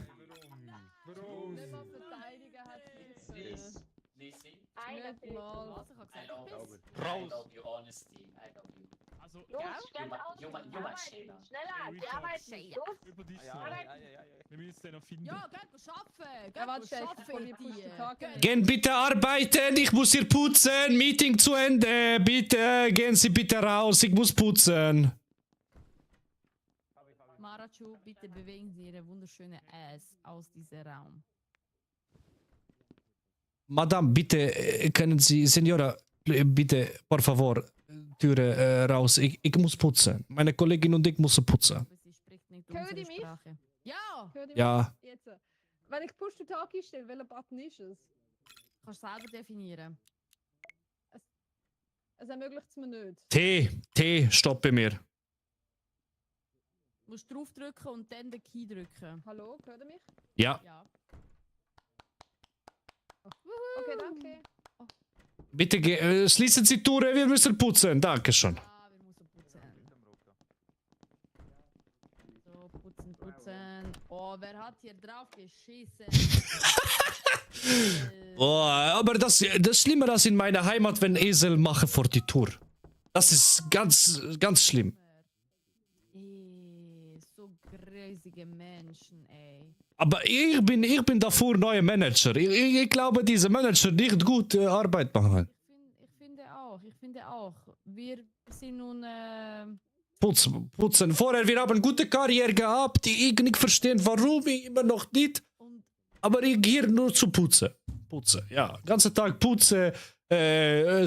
Speaker 3: Warum?
Speaker 5: Nicht mal verteidigen hat es
Speaker 4: Lisi, Lisi,
Speaker 13: Einer
Speaker 5: Nicht mal.
Speaker 2: Was? Ich hab
Speaker 4: I
Speaker 2: gesagt,
Speaker 4: love,
Speaker 2: du bist.
Speaker 4: I love your honesty. I love you.
Speaker 10: Also,
Speaker 13: Los, stand auf.
Speaker 4: You my Sheila.
Speaker 13: Schneller, die arbeiten. Los.
Speaker 10: über die
Speaker 12: Ja,
Speaker 10: Seite.
Speaker 12: ja.
Speaker 10: Wir müssen den noch finden.
Speaker 2: Ja, geht arbeiten!
Speaker 5: Ja, warte,
Speaker 2: Geht
Speaker 5: ich probiere
Speaker 2: arbeiten!
Speaker 5: Push to Talk.
Speaker 1: Gehen bitte arbeiten, ich muss hier putzen. Meeting zu Ende. Bitte gehen Sie bitte raus, ich muss putzen.
Speaker 2: Marachu, bitte bewegen Sie Ihre wunderschöne Ass aus diesem Raum.
Speaker 1: Madame, bitte, können Sie, Senora, bitte, por favor, Türe raus. Ich muss putzen. Meine Kollegin und ich müssen putzen.
Speaker 2: Aber sie spricht nicht
Speaker 5: Hören
Speaker 2: unsere
Speaker 5: die mich?
Speaker 2: Sprache. Ja!
Speaker 5: Hört ihr
Speaker 1: Ja.
Speaker 5: mich jetzt? Wenn ich Push to Talk einstelle, welcher Button ist es?
Speaker 2: Kannst du selber definieren.
Speaker 5: Es ermöglicht es mir nicht.
Speaker 1: T, stoppe mir.
Speaker 2: Du musst draufdrücken und dann den Key drücken.
Speaker 5: Hallo, hört ihr mich?
Speaker 1: Ja,
Speaker 2: Ja.
Speaker 5: Okay, danke.
Speaker 1: bitte schließen Sie die Türe, wir müssen putzen. Dankeschön.
Speaker 2: Ja, wir müssen putzen. So, putzen. Oh, wer hat hier drauf geschissen?
Speaker 1: Oh, aber das Schlimme ist in meiner Heimat, wenn Esel machen vor die Tür. Das ist ganz schlimm.
Speaker 2: So gräsige Menschen, ey.
Speaker 1: Aber ich bin davor neuer Manager. Ich glaube, diese Manager nicht gut Arbeit machen.
Speaker 2: Ich finde auch. Wir sind nun.
Speaker 1: Putzen. Vorher, wir haben gute Karriere gehabt, die ich nicht verstehe, warum ich immer noch nicht. Aber ich gehe nur zu putzen. Putzen, ja. Ganzen Tag putzen,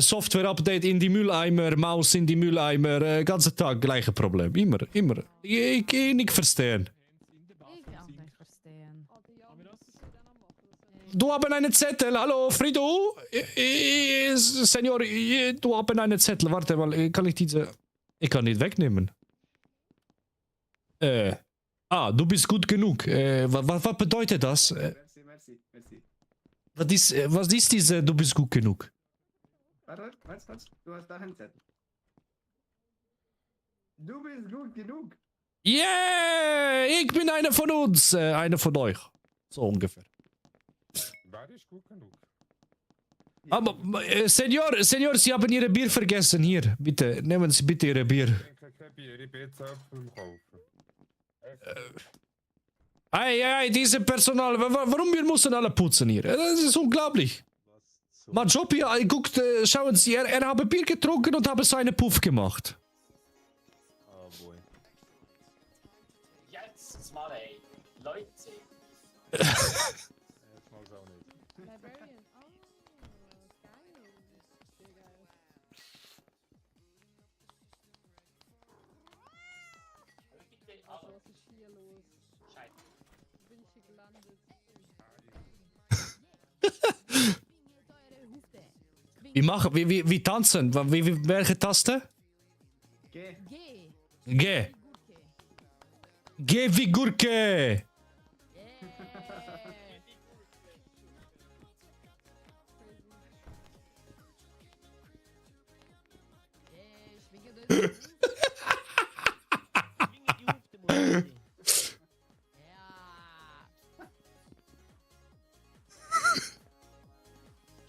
Speaker 1: Software-Update in die Mülleimer, Maus in die Mülleimer, ganzen Tag gleiche Problem. Immer. Ich nicht verstehen.
Speaker 2: Ich auch nicht verstehen.
Speaker 1: Du hast einen Zettel. Hallo, Frido? Senior, du hast einen Zettel. Warte mal, kann ich diese... Ich kann nicht wegnehmen. Du bist gut genug. Was bedeutet das?
Speaker 9: Merci.
Speaker 1: Was ist diese, du bist gut genug?
Speaker 9: Warte. Du hast da einen Zettel. Du bist gut genug.
Speaker 1: Yeah! Ich bin einer von uns. Einer von euch. So ungefähr.
Speaker 3: Wer ist gut genug?
Speaker 1: Aber, Senior, Sie haben Ihr Bier vergessen. Hier, bitte, nehmen Sie bitte Ihr Bier.
Speaker 3: Ich trinke kein Bier, ich bin jetzt Äpfel kaufen.
Speaker 1: Hey, diese Personal, warum wir müssen alle putzen hier? Das ist unglaublich. Mein Job hier, guckt, schauen Sie, er habe Bier getrunken und habe seine Puff gemacht.
Speaker 12: Oh boy.
Speaker 4: Jetzt mal, ey. Leute.
Speaker 6: Jetzt mal auch nicht.
Speaker 5: Librarian. Oh, geil. Sehr geil. Was ist hier los?
Speaker 4: Scheiße.
Speaker 5: Bin ich hier gelandet?
Speaker 1: Wie tanzen? Welche Taste?
Speaker 9: G.
Speaker 1: G. G wie Gurke.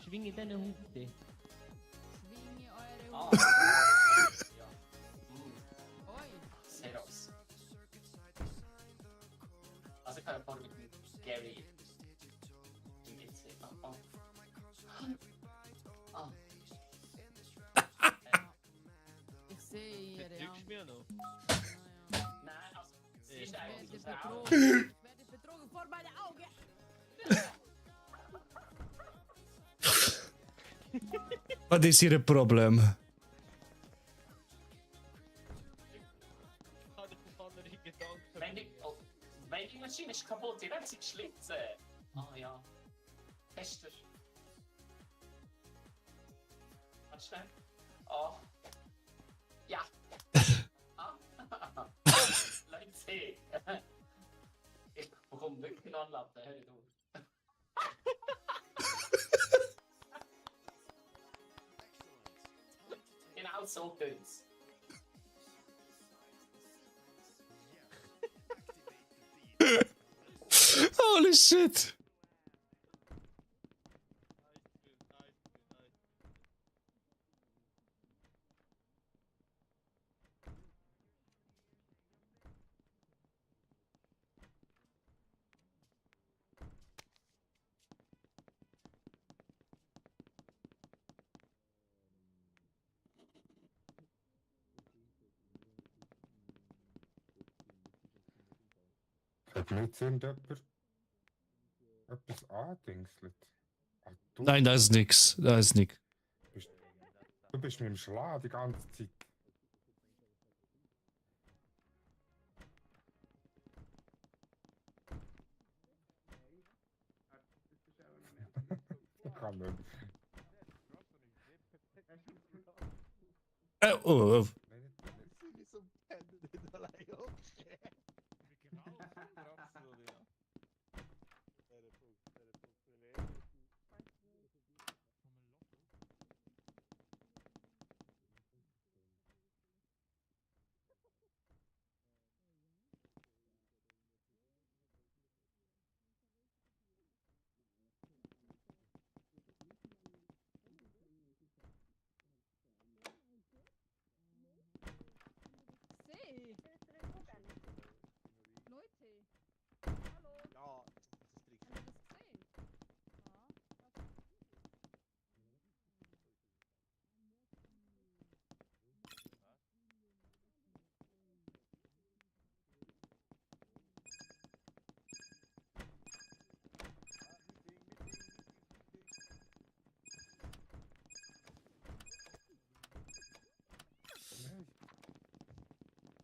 Speaker 11: Schwinge deine Hute.
Speaker 2: Schwinge eure
Speaker 4: Ah.
Speaker 2: Hut.
Speaker 4: Ja.
Speaker 2: Oi.
Speaker 4: Seros. Also ich habe vorhin mit Gary im GC.
Speaker 2: Ich sehe hier, ja.
Speaker 11: Lügst mir noch?
Speaker 4: Nein, also sie ist
Speaker 2: Ich
Speaker 4: eigentlich
Speaker 2: werde
Speaker 4: eine Frau.
Speaker 2: betrogen. Ich werde betrogen vor meinen Augen.
Speaker 1: Was ist Ihr Problem?
Speaker 4: Wenn die Maschine ist kaputt, die werden sie geschlitzen. Ah ja. Tester. Warte schnell. Oh. Ja. Neonlatte, hör nicht auf. Genau so tönt's.
Speaker 1: Holy shit!
Speaker 3: Hat mir jetzt irgendjemand etwas angedingselt? Ah,
Speaker 1: Nein, da ist nix. Da ist nix.
Speaker 3: Du bist mit dem Schlag die ganze Zeit. Ich kann nicht.
Speaker 1: Oh.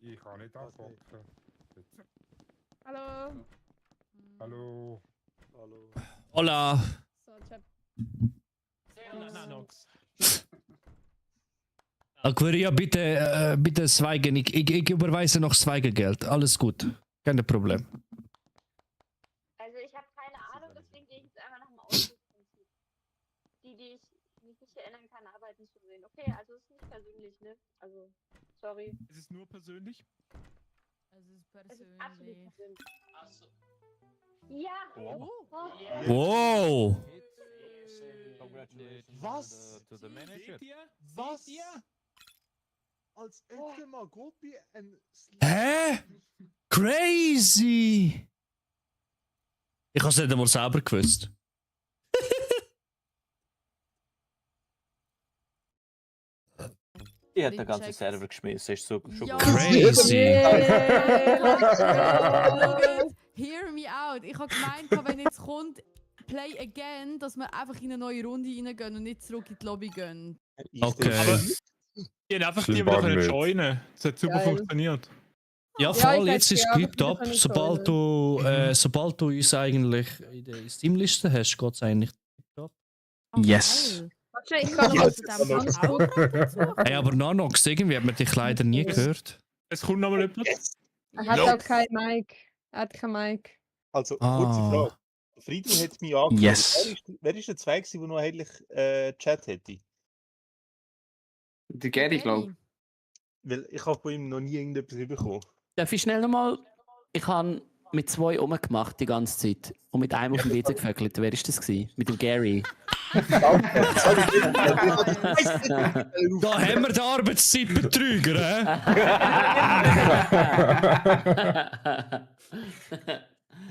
Speaker 3: Ich kann nicht anfangen.
Speaker 5: Hallo.
Speaker 3: Hallo.
Speaker 6: Hallo.
Speaker 1: Hola.
Speaker 5: So, Chat.
Speaker 11: Nanox.
Speaker 1: Aquaria, bitte schweigen. Ich überweise noch Schweigegeld. Alles gut. Kein Problem.
Speaker 13: Also ich habe keine Ahnung, deswegen gehe ich jetzt einfach nach dem Ausschlussprinzip. Die ich mich nicht erinnern kann, arbeiten zu sehen. Okay, also es ist nicht persönlich, ne? Also, sorry.
Speaker 10: Ist es nur persönlich?
Speaker 2: Es ist
Speaker 13: Es ist absolut
Speaker 2: persönlich.
Speaker 13: persönlich.
Speaker 4: Achso.
Speaker 13: Ja!
Speaker 4: Wow.
Speaker 1: Wow.
Speaker 6: Was?
Speaker 12: To the manager.
Speaker 10: Seht ihr?
Speaker 6: Was?
Speaker 10: Seht ihr?
Speaker 6: Als hätte Magopi ein
Speaker 1: Hä? Crazy! Ich habe es nicht einmal selber gewusst.
Speaker 14: Die hat den ganzen Server geschmissen, ist so schon
Speaker 2: Ja.
Speaker 14: gut.
Speaker 1: Crazy.
Speaker 2: Hear me out. Ich habe gemeint, wenn jetzt kommt Play Again, dass wir einfach in eine neue Runde reingehen und nicht zurück in die Lobby gehen.
Speaker 1: Okay.
Speaker 10: Aber die haben einfach niemand
Speaker 3: Scheinbar nicht.
Speaker 10: joinen. Das hat super
Speaker 5: Geil.
Speaker 10: funktioniert.
Speaker 1: Ja,
Speaker 5: Ja,
Speaker 1: voll,
Speaker 5: ich
Speaker 1: jetzt
Speaker 5: hätte
Speaker 1: ist
Speaker 5: gerne
Speaker 1: es ab.
Speaker 5: können
Speaker 1: Sobald du uns eigentlich in der Steam-Liste hast, geht es eigentlich ab.
Speaker 8: Yes.
Speaker 5: Warte, ich kann noch
Speaker 6: Ja,
Speaker 5: was
Speaker 6: das
Speaker 5: zu dem
Speaker 6: ist
Speaker 5: antworten.
Speaker 1: Hey, aber Nanox, irgendwie hat man dich leider nie gehört.
Speaker 10: Es kommt nochmal jemand.
Speaker 5: Er hat
Speaker 1: Nope.
Speaker 5: auch kein Mic. Er hat kein Mic.
Speaker 6: Also,
Speaker 1: Ah.
Speaker 6: kurze Frage. Friedel hat mich angeschaut.
Speaker 8: Yes.
Speaker 6: Wer ist der Zwei, der noch eigentlich Chat hätte?
Speaker 9: Der Gary, glaube
Speaker 6: Weil ich habe von ihm noch nie irgendetwas bekommen.
Speaker 14: Darf ich schnell nochmal? Ich habe mit 2 rumgemacht die ganze Zeit und mit einem auf dem WC gefögelt. Wer ist das gewesen? Mit dem Gary.
Speaker 1: Da haben wir den Arbeitszeitbetrüger, hä?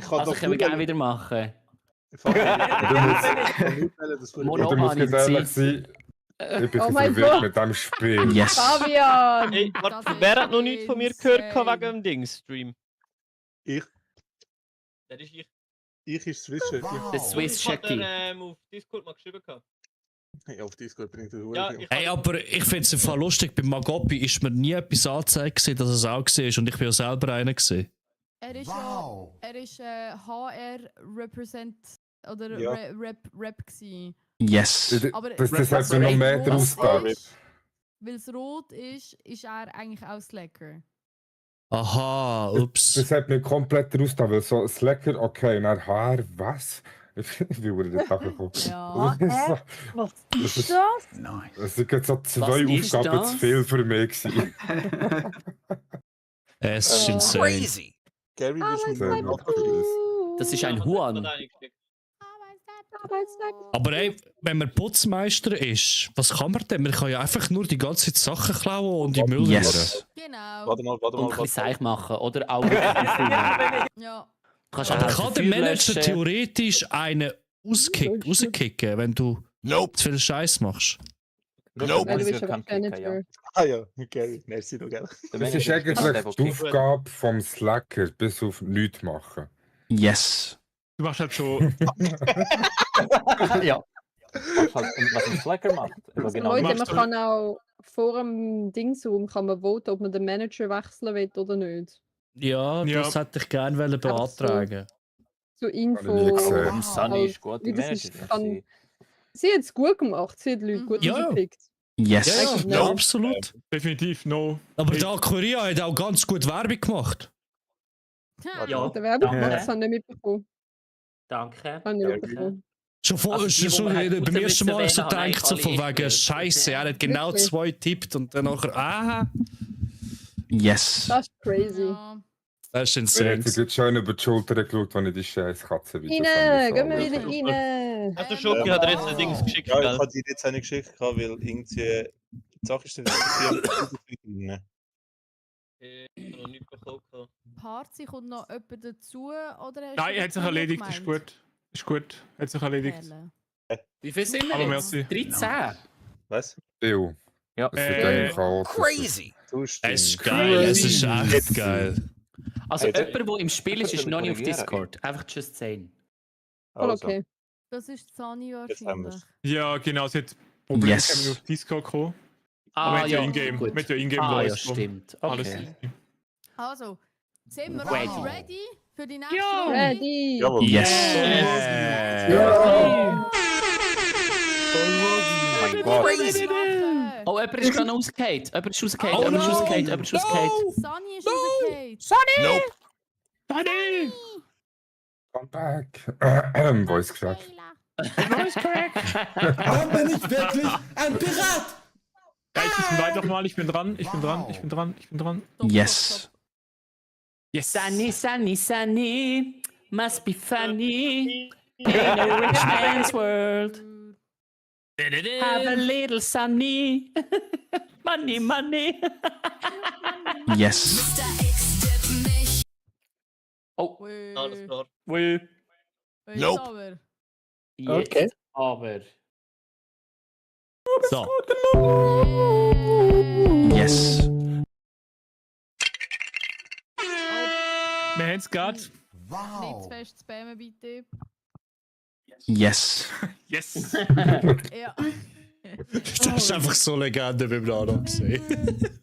Speaker 14: Also können wir gerne wieder machen.
Speaker 3: Oder muss ich ehrlich sein, ich bin
Speaker 5: Oh
Speaker 3: so
Speaker 5: mein
Speaker 3: verwirrt
Speaker 5: Gott.
Speaker 3: mit dem Spiel.
Speaker 8: Yes.
Speaker 5: Fabian!
Speaker 11: Hey, warte, wer hat noch nichts von mir gehört wegen dem Ding-Stream?
Speaker 6: Ich.
Speaker 11: Das ist ich.
Speaker 6: Ich ist Swiss Chef.
Speaker 14: Der Swiss
Speaker 11: Ich hab
Speaker 14: Jackie.
Speaker 11: dir auf Discord mal geschrieben gehabt.
Speaker 6: Ja, auf Discord bringt das
Speaker 11: Ja,
Speaker 6: viel.
Speaker 1: Hey, aber ich finde es im Fall lustig, bei Magopi ist mir nie etwas angezeigt, gewesen, dass es auch war und ich bin ja selber einer gewesen.
Speaker 2: Er ist ja, er ist HR Represent oder
Speaker 6: Ja.
Speaker 2: Rep gewesen.
Speaker 8: Yes.
Speaker 2: Aber
Speaker 3: Das hat so noch mehr draus da.
Speaker 2: Weil es rot ist er eigentlich auch Slacker.
Speaker 1: Aha, ups.
Speaker 3: Das hat mich komplett rausgetan, weil so Slacker, okay, nachher, was? Ich will nicht nachkommen.
Speaker 2: Ja,
Speaker 5: Was
Speaker 3: Das
Speaker 5: ist
Speaker 3: ist-
Speaker 5: das?
Speaker 8: Nice.
Speaker 3: Es sind jetzt so 2
Speaker 14: Was ist
Speaker 3: Aufgaben
Speaker 14: das?
Speaker 3: zu viel für mich gewesen.
Speaker 1: Es ist
Speaker 5: Oh.
Speaker 1: insane.
Speaker 7: Crazy.
Speaker 6: Gary, willst du
Speaker 3: Sehr
Speaker 6: mir
Speaker 3: gut.
Speaker 14: Das ist ein Huan.
Speaker 1: Aber ey, wenn man Putzmeister ist, was kann man denn? Man kann ja einfach nur die ganze Zeit Sachen klauen und die Müll rühren.
Speaker 8: Yes.
Speaker 2: Genau.
Speaker 6: Warte mal,
Speaker 14: Und ein bisschen Seich machen. Oder auch filmen.
Speaker 2: Ja.
Speaker 14: Du kannst
Speaker 1: Aber
Speaker 14: auch
Speaker 1: kann der
Speaker 14: Feuer
Speaker 1: Manager
Speaker 14: löschen.
Speaker 1: theoretisch einen rauskicken, wenn du
Speaker 7: Nope.
Speaker 1: zu viel Scheiß machst?
Speaker 7: Nope.
Speaker 5: Weil du bist aber Manager.
Speaker 6: Ah ja, Gary, merci noch, gell?
Speaker 3: Das ist eigentlich die Aufgabe vom Slacker, bis auf nichts machen.
Speaker 8: Yes.
Speaker 10: Du machst halt schon.
Speaker 14: Ja.
Speaker 12: Was ein Slacker macht. Aber
Speaker 5: Also
Speaker 12: genau,
Speaker 5: Leute,
Speaker 10: machst
Speaker 5: man
Speaker 10: du-
Speaker 5: kann auch vor dem Dingsraum kann man voten, ob man den Manager wechseln will oder nicht.
Speaker 1: Ja,
Speaker 10: Ja.
Speaker 1: das hätte ich gerne beantragen.
Speaker 5: So
Speaker 3: Habe ich
Speaker 5: Info.
Speaker 3: nie gesehen.
Speaker 12: Sunny ist gut
Speaker 5: Wie
Speaker 12: im
Speaker 5: das ist,
Speaker 12: Manager.
Speaker 5: kann, sie hat es gut gemacht, sie hat Leute gut
Speaker 1: Ja, ja.
Speaker 5: rausgepickt.
Speaker 8: Yes.
Speaker 1: Ja, ja,
Speaker 5: Eigentlich
Speaker 1: ja,
Speaker 5: nicht.
Speaker 1: absolut.
Speaker 10: Definitiv, no.
Speaker 1: Aber der Aquaria hat auch ganz gut Werbung gemacht.
Speaker 14: Ja.
Speaker 5: Der Werbung
Speaker 14: Danke.
Speaker 5: macht das habe ich nicht mitbekommen.
Speaker 14: Danke.
Speaker 5: Habe ich nicht
Speaker 6: Ja,
Speaker 5: mitbekommen.
Speaker 1: Schon vor,
Speaker 14: Also die,
Speaker 1: schon
Speaker 14: wo man hat
Speaker 1: beim ersten Mal
Speaker 14: rauswissen
Speaker 1: so
Speaker 14: wollen, haben
Speaker 1: gedacht, so
Speaker 14: eigentlich
Speaker 1: von
Speaker 14: alle
Speaker 1: wegen
Speaker 14: gewählt.
Speaker 1: Scheiße, er hat genau
Speaker 5: Wirklich?
Speaker 1: 2 tippt und dann nachher,
Speaker 8: Yes.
Speaker 5: Das ist crazy.
Speaker 2: Ja.
Speaker 1: das ist
Speaker 3: Ich
Speaker 1: insane.
Speaker 3: habe jetzt schön über die Schulter geschaut, wenn ich die scheiß Katze wieder
Speaker 5: Rein, gehen wir wieder rein.
Speaker 11: Also Schoki hat dir jetzt ein Ding geschickt,
Speaker 6: Ja, ich
Speaker 11: gell?
Speaker 6: habe dir jetzt eine geschickt, weil irgendwie. Die Sache ist dann drin.
Speaker 11: Ich habe noch nicht bekommen.
Speaker 2: Party kommt noch jemand dazu, oder hast
Speaker 10: Nein,
Speaker 2: du
Speaker 10: er hat sich
Speaker 2: das
Speaker 10: erledigt,
Speaker 2: gemeint?
Speaker 10: ist gut. Ist gut, hat sich erledigt.
Speaker 2: Perle.
Speaker 14: Wie viel sind wir
Speaker 10: Aber
Speaker 14: jetzt?
Speaker 10: merci.
Speaker 14: 13.
Speaker 6: Was?
Speaker 3: Viel.
Speaker 12: Ja.
Speaker 3: Das wird eigentlich chaotisch.
Speaker 7: Crazy.
Speaker 1: Es ist geil, es ist echt geil.
Speaker 14: Also
Speaker 6: Jetzt-
Speaker 14: jemand, der im Spiel ist, ist noch nicht auf
Speaker 12: korrigieren.
Speaker 14: Discord. Einfach just saying.
Speaker 5: Voll
Speaker 6: Also,
Speaker 5: okay.
Speaker 2: Das ist Sunny
Speaker 6: Jetzt haben
Speaker 2: wahrscheinlich.
Speaker 10: Ja, genau, sie hat Probleme
Speaker 8: Yes.
Speaker 10: mit auf Discord gekommen.
Speaker 14: Ah,
Speaker 10: Aber mit ja
Speaker 14: ja,
Speaker 10: in-game.
Speaker 14: gut.
Speaker 10: Mit ja in-game
Speaker 14: Ah, ja,
Speaker 10: Voice.
Speaker 14: stimmt.
Speaker 10: Alles
Speaker 14: Okay.
Speaker 10: easy.
Speaker 2: Also, sind wir
Speaker 14: Ready.
Speaker 2: alle ready für die nächste
Speaker 14: Ja.
Speaker 2: Runde?
Speaker 5: Ready.
Speaker 6: jawohl.
Speaker 8: Yes.
Speaker 7: Oh my God. Crazy.
Speaker 2: Machen.
Speaker 14: Oh, jemand ist gerade rausgefallen. Jemand ist rausgefallen.
Speaker 1: Oh,
Speaker 14: Jemand ist
Speaker 1: no.
Speaker 14: rausgefallen. Jemand ist rausgefallen.
Speaker 2: Sunny ist rausgefallen.
Speaker 7: Nope.
Speaker 10: Sunny!
Speaker 3: Come back. Voice crack.
Speaker 10: Voice crack!
Speaker 15: bin ich wirklich ein Pirat?
Speaker 10: Ja, ich bin weit nochmal, ich bin dran, ich bin dran, ich bin dran, ich bin dran.
Speaker 8: Yes.
Speaker 10: Yes!
Speaker 14: Sunny, sunny, sunny. Must be funny. In a rich man's world. Have a little sunny. Money, money.
Speaker 8: Yes.
Speaker 14: Oh,
Speaker 11: Alles klar.
Speaker 10: Ui.
Speaker 7: Nope.
Speaker 2: Aber.
Speaker 14: jetzt aber.
Speaker 1: So.
Speaker 8: Yes.
Speaker 10: Wir haben es gerade.
Speaker 2: Nicht zu fest spammen, bitte.
Speaker 8: Yes.
Speaker 10: Yes!
Speaker 2: Ja.
Speaker 1: Das ist einfach so Legende beim Namen gesehen.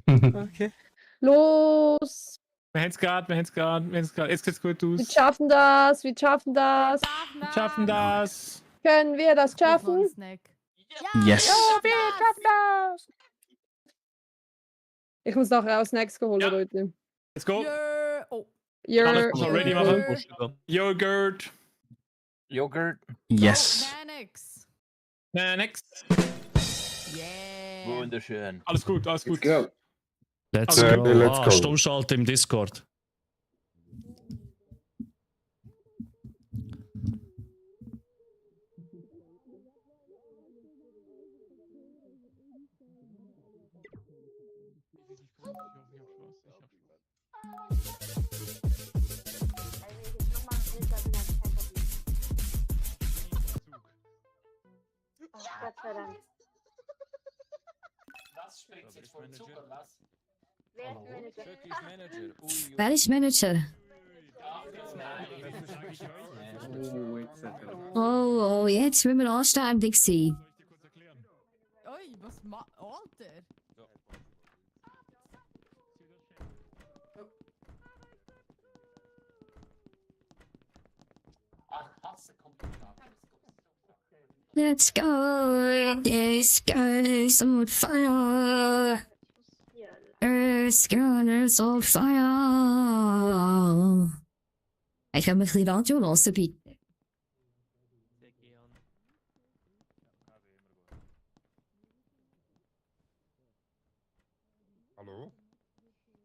Speaker 10: Okay.
Speaker 5: Los.
Speaker 10: Wir haben es gerade, wir haben es gerade, wir haben es gerade. Jetzt sieht's gut
Speaker 5: Wir
Speaker 10: aus.
Speaker 5: schaffen das. Wir schaffen das.
Speaker 10: Wir schaffen das!
Speaker 5: Können wir das
Speaker 2: Ich brauch noch
Speaker 5: schaffen?
Speaker 2: einen Snack.
Speaker 8: Yes.
Speaker 5: Wir schaffen das. Ich muss nachher auch Snacks holen,
Speaker 10: Ja.
Speaker 5: Leute.
Speaker 10: Let's go!
Speaker 2: Yeah. Oh.
Speaker 10: Alles muss man ready machen.
Speaker 2: Yeah.
Speaker 10: Joghurt!
Speaker 12: Joghurt.
Speaker 8: Yes.
Speaker 2: Xanax.
Speaker 10: Next!
Speaker 2: Yeah.
Speaker 12: Wunderschön.
Speaker 10: Alles gut, alles gut.
Speaker 1: Let's
Speaker 10: Okay,
Speaker 1: go.
Speaker 3: let's go.
Speaker 1: Stummschalten im Discord.
Speaker 13: Gott sei Dank.
Speaker 4: Was springt jetzt vor Zug oder was?
Speaker 13: Wer ist Manager?
Speaker 16: Wer ist Manager? Oh, jetzt müssen wir anständig sein.
Speaker 2: Oi, was ma... Alter.
Speaker 4: Ach, hasse Computer.
Speaker 16: Let's go. This goes on fire.
Speaker 13: Ja,
Speaker 16: Earth's Gunners of Fire. Ich kann mich ein bisschen Radio hören, bitte.
Speaker 3: Hallo?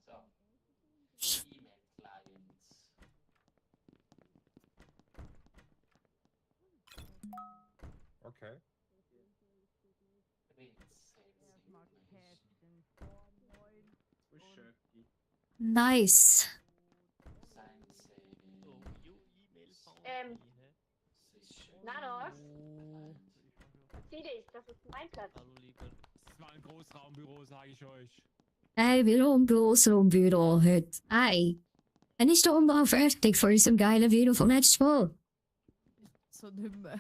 Speaker 4: So. E-Mail-Client.
Speaker 3: Okay.
Speaker 16: Nice.
Speaker 13: Nanos? Zieh dich, das ist mein Platz.
Speaker 10: Das war ein Großraumbüro, sage ich euch.
Speaker 16: Hey, warum bloß so ein Büro heute? Hey, dann ist der Umbau fertig für unserem geilen Video vom letzten Mal.
Speaker 2: So nicht mehr.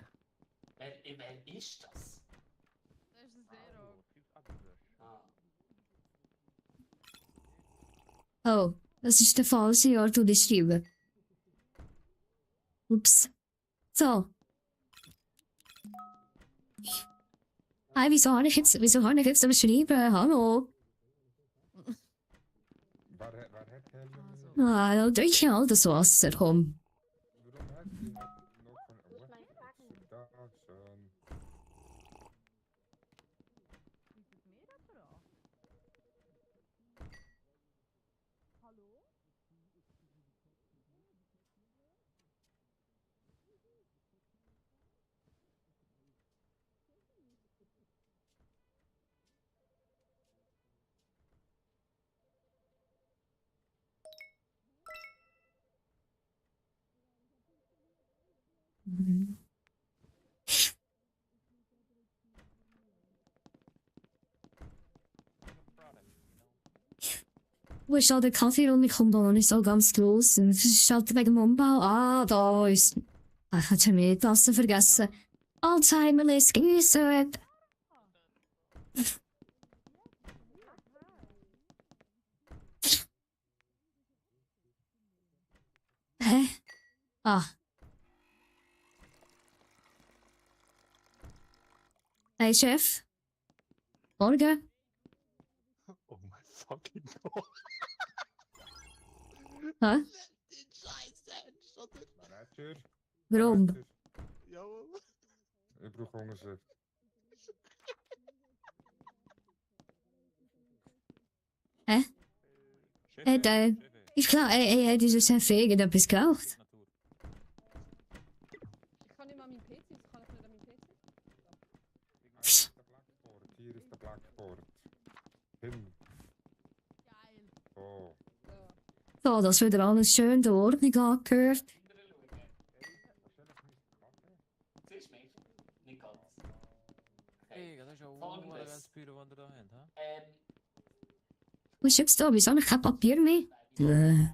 Speaker 4: Wer ist das?
Speaker 2: Das ist ein Zero.
Speaker 16: Oh, das ist der falsche Ort, wo ich schreibe. Ups. So. Hey, wieso habe ich jetzt aber schreiben? Hallo? Ah, da trinke ich all das Wasser, komm. Mhm. Wo ist da der Kaffee und ich komme da noch nicht so ganz los. Es ist halt wegen dem Umbau. Ah, da ist... Ah, ich hatte mir die Tasse vergessen. Alzheimer ist gewesen. Hä? Ah. Hey, Chef? Morgen?
Speaker 6: Oh my fucking god.
Speaker 16: Hä?
Speaker 3: Manager?
Speaker 16: Warum?
Speaker 6: Jawohl.
Speaker 3: Ich brauche Unterschrift.
Speaker 16: Hä? Ich glaube, dieser Chef irgendetwas geraucht.
Speaker 5: Ich kann nicht mal meinen PC, das kann ich nicht an meinen PC.
Speaker 3: Hier ist der Blackboard. Hin. Oh.
Speaker 16: So, dass wieder alles schön der Ordnung angehört.
Speaker 4: Siehst du mich? Nicht ganz.
Speaker 12: Hey, das ist ja ein
Speaker 4: Folgendes.
Speaker 12: geiles Büro, das ihr da habt, hä?
Speaker 16: Wo ist jetzt da? Wieso habe ich kein Papier mehr?
Speaker 2: Ja,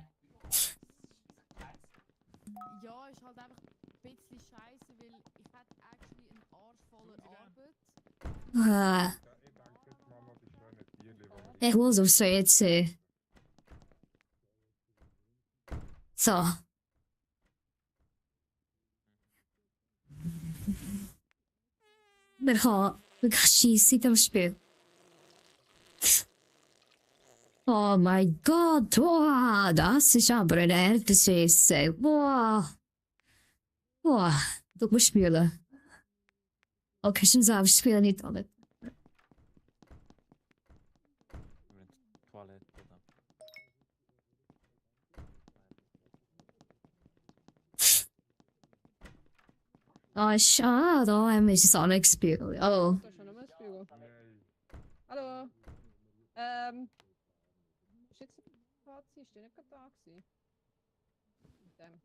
Speaker 2: ist halt einfach ein bisschen scheiße, weil ich hatte actually einen Arsch voller Arbeit.
Speaker 16: Ich muss aufs WC. So. Wir gaan schiessen in das Spiel. Oh mein Gott, wow, das ist aber ein Erdbeerschiessen. Wow. Wow, du musst spielen. Okay, schon selbst spielen nicht alle.
Speaker 12: Toilette, oder?
Speaker 16: Ah, schade, da haben wir es auch nicht gespielt. Oh.
Speaker 5: Da ist schon nochmal ein Spiegel. Hallo. Ist jetzt der Fazit? Ist der nicht gerade da gewesen? Dem.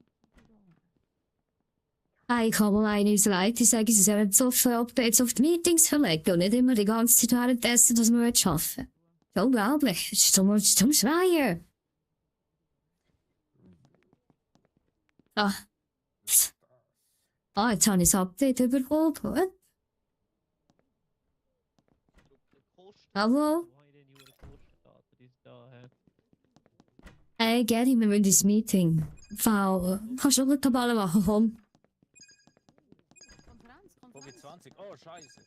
Speaker 16: Hey, ich habe mal eines leid, ich sage, sie sollen so viele Updates auf die Meetings verlegen und nicht immer die ganze Zeit währenddessen, dass wir arbeiten. Unglaublich, es ist zum Schreien. Ah. Ah, jetzt habe ich das Update bekommen. Gut. Hallo? Hey, Gary, wir müssen ins Meeting. Frau, kannst du auch eine Tabelle machen, komm?
Speaker 12: Wo geht 20? Oh, scheiße.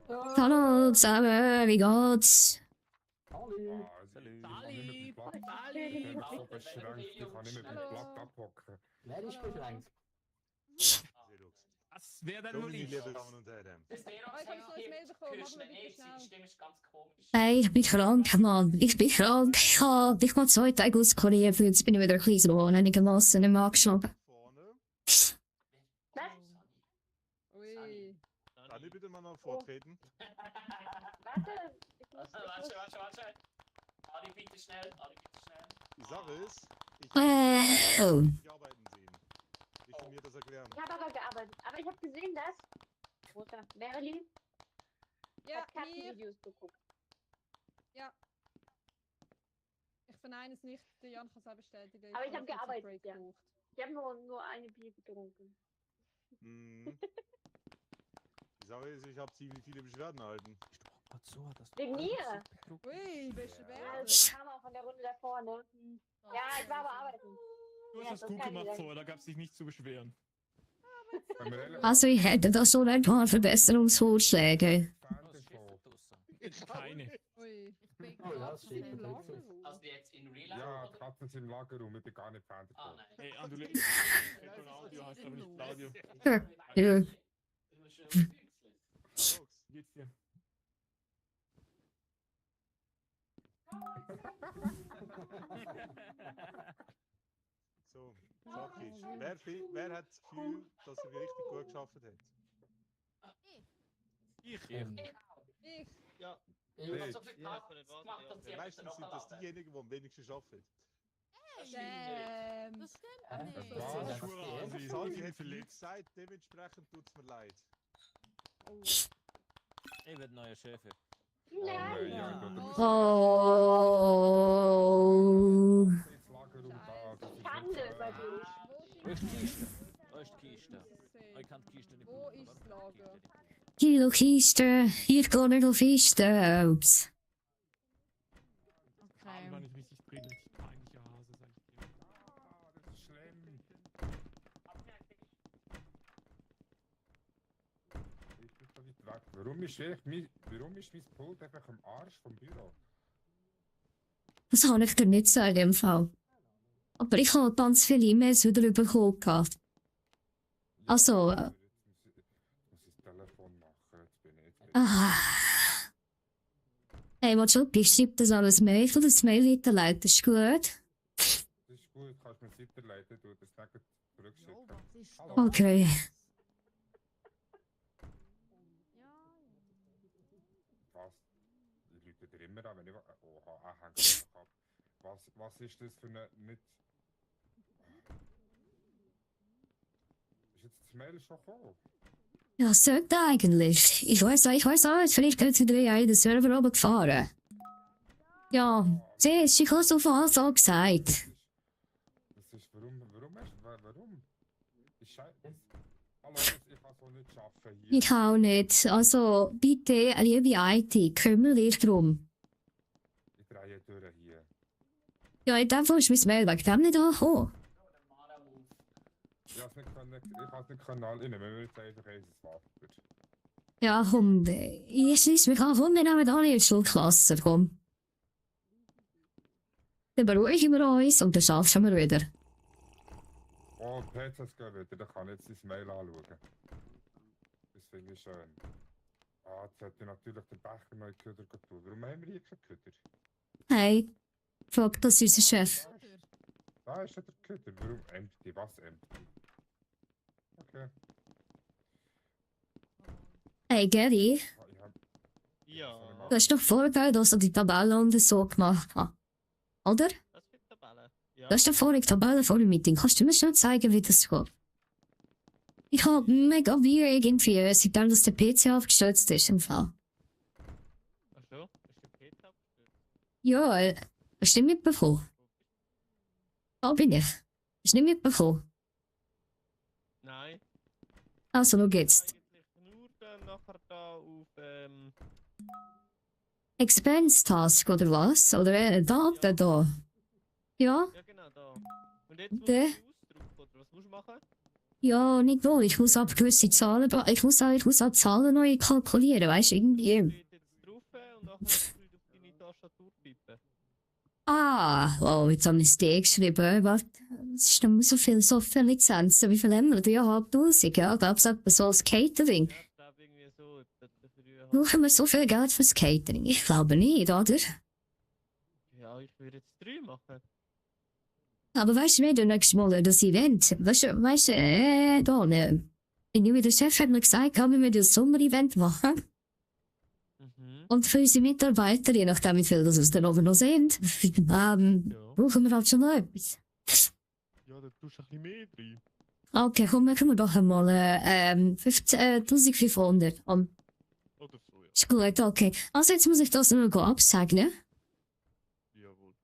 Speaker 16: Hallo zusammen, wie geht's?
Speaker 3: Ich bin so beschränkt, ich kann nicht mehr beim Platz abhocken.
Speaker 4: Wer ist beschränkt?
Speaker 10: Was wäre denn
Speaker 6: So,
Speaker 10: wohl
Speaker 6: meine
Speaker 10: ich?
Speaker 6: lieben Damen und Herren.
Speaker 4: Das Serox
Speaker 5: Oh, ich hab so ein Mail bekommen,
Speaker 4: hörst
Speaker 5: machen wir
Speaker 4: du
Speaker 5: bitte
Speaker 4: nicht,
Speaker 5: schnell.
Speaker 4: seine Stimme ist ganz komisch.
Speaker 16: Hey, ich bin krank, Mann. Ich bin krank. Ich habe dich mal 2 Tage auskuriert. Jetzt bin ich wieder ein bisschen so einigermaßen nicht mehr angeschlagen.
Speaker 13: Was?
Speaker 5: Ui.
Speaker 6: Kann ich bitte mal noch vortreten?
Speaker 13: Warte, ich muss.
Speaker 4: Warte. Ali, bitte schnell.
Speaker 6: Die Sache ist, ich
Speaker 16: Oh.
Speaker 6: habe nicht arbeiten sehen. Ich kann mir das erklären.
Speaker 13: Ich habe aber gearbeitet. Aber ich habe gesehen, dass. Rosa, Marilyn
Speaker 5: Ja,
Speaker 13: hat Katzenvideos geguckt.
Speaker 5: Ja. Ich verneine es nicht, der Jan kann es auch bestätigen.
Speaker 13: Aber ich
Speaker 5: habe
Speaker 13: habe
Speaker 5: kurz einen
Speaker 13: gearbeitet,
Speaker 5: Break
Speaker 13: ja.
Speaker 5: gebraucht.
Speaker 13: Ich habe nur eine Bier getrunken.
Speaker 6: Mhm. Die Sache ist, ich habe ziemlich viele Beschwerden erhalten.
Speaker 13: Wegen mir?
Speaker 5: Ui, bist du
Speaker 13: Ja,
Speaker 5: wer?
Speaker 13: das kam auch von der Runde davor, ne? Ja, ich war aber arbeiten.
Speaker 10: Du
Speaker 13: Ja,
Speaker 10: hast das
Speaker 13: das
Speaker 10: gut
Speaker 13: kann ich
Speaker 10: gemacht
Speaker 13: sagen.
Speaker 10: vorher, da gab es dich nicht zu beschweren.
Speaker 16: Also, ich hätte da schon ein paar Verbesserungsvorschläge.
Speaker 10: Keine.
Speaker 5: Ui.
Speaker 4: Oh ja, das steht Also jetzt in Real Life?
Speaker 3: Ja, die Katzen sind im Lagerraum, ich bin gar nicht Fan davon.
Speaker 10: Hey, Andulé, schon Audio, hast aber nicht Claudio.
Speaker 16: Ja.
Speaker 10: Wie geht's dir?
Speaker 6: So, sag ich. Wer hat das Gefühl, dass er richtig gut geschafft hat?
Speaker 10: Ich.
Speaker 5: Ich.
Speaker 4: Ja.
Speaker 6: Ich.
Speaker 4: Ich habe so viel gemacht, dass sie
Speaker 6: Meistens sind das diejenigen, die am wenigsten schaffen.
Speaker 2: Das stimmt nicht.
Speaker 6: Sali hat viel gesagt, dementsprechend tut es mir leid.
Speaker 12: Ich werde neuer Chef.
Speaker 16: Oh.
Speaker 13: Schande bei dir.
Speaker 12: Wo ist die Kiste? Wo ist die Kiste? Ich kann die Kiste nicht
Speaker 5: Wo ist das Lager?
Speaker 16: Kilo Kiste, hier kann ich auf Kiste. Ups.
Speaker 10: Gerade war nicht richtig drin, richtig peinlicher Hase, sag ich dir.
Speaker 3: Das ist schlimm. Ich bin so weit weg. Warum ist mein Pult einfach am Arsch vom Büro?
Speaker 16: Das kann ich dir nicht sagen im Fall. Aber ich habe ganz viele E-Mails wieder bekommen. Also,
Speaker 3: Muss ich das Telefon machen? Jetzt bin ich.
Speaker 16: Hey, was schon? Ich schreibe das alles Mail. Ich will das Mail weiterleiten. Ist gut?
Speaker 3: Das ist gut, kannst du mir weiterleiten, du das nicht zurückschicken. Hallo?
Speaker 16: Okay.
Speaker 3: Was? Ich rufe dir immer an, wenn ich... Oha, hängt ab. Was ist das für eine... Nicht... Ist jetzt das Mail schon gekommen?
Speaker 16: Ja, was sollte eigentlich? Ich weiß auch nicht. Vielleicht hat sie wieder in den Server oben gefahren. Ja, siehst du, ich habe es auf Anfang gesagt.
Speaker 3: Das ist... Warum? Ich scheiße... Hallo, ich kann so nicht schaffen hier.
Speaker 16: Ich auch nicht. Also, bitte, liebe IT, kümmere dich drum.
Speaker 3: Ich drehe durch hier.
Speaker 16: Ja, in dem Fall ist mein Mail wegen dem nicht angekommen.
Speaker 3: Ich kann es nicht annehmen, ich nehme jetzt einfach ein Wasser.
Speaker 16: Ja, komm, ich schließe mich an, komm, wir nehmen alle in Schulklasse, komm. Dann beruhigen wir uns und dann schaffen wir wieder.
Speaker 3: Oh, die PCs gehen wieder, da kann ich jetzt das Mail anschauen. Das finde ich schön. Ah, jetzt hätte ich natürlich den Becher neu Köder tun. Warum haben wir hier keinen Köder?
Speaker 16: Hey, fragt das unser Chef.
Speaker 3: Da ist ja der Köder. Warum empty? Was empty? Okay.
Speaker 16: Hey, Gary,
Speaker 11: Ja.
Speaker 16: du hast doch vorgegeben, dass ich die Tabelle und so gemacht habe. Oder?
Speaker 11: Was für Tabelle? Ja.
Speaker 16: Du hast doch vorhin die Tabelle vor dem Meeting. Kannst du mir schon zeigen, wie das geht? Ich habe mega weird irgendwie, seitdem dass der PC aufgestürzt ist im Fall.
Speaker 11: Ach so, ist der Peter abgestürzt?
Speaker 16: Ja, hast du nicht mitbekommen? Da bin ich. Hast du nicht mitbekommen?
Speaker 11: Nein.
Speaker 16: Also, schau jetzt.
Speaker 11: Eigentlich nur dann nachher da auf,
Speaker 16: Expense Task oder was? Oder da oder da? Ja?
Speaker 11: Ja genau, da. Und jetzt musst
Speaker 16: Der?
Speaker 11: du ausdrucken, oder was musst du machen?
Speaker 16: Ja, nicht wohl. Ich muss aber gewisse Zahlen, ich muss auch Zahlen neu kalkulieren, weißt du, irgendwie. Ah, oh, jetzt habe ich D geschrieben. Was? Es ist noch so viele Lizenzen. Wie viel haben wir? 3'500, ja? Ich glaube, es ist so als Catering. Brauchen wir so viel Geld fürs Catering? Ich glaube nicht, oder?
Speaker 11: Ja, ich würde jetzt 3 machen.
Speaker 16: Aber weißt du, wir nächstes Mal das Event. Weißt du, da, ne? Der Chef hat mir gesagt, wir müssen ein Sommer-Event machen. Und für unsere Mitarbeiter, je nachdem wie viel das aus der oben noch sind, brauchen wir halt schon noch etwas.
Speaker 12: Ja, da tust du ein bisschen mehr drin.
Speaker 16: Okay, komm, machen wir doch einmal 1500.
Speaker 12: Oder so, ja.
Speaker 16: Ist gut, okay. Also jetzt muss ich das noch absegnen.
Speaker 12: Jawohl.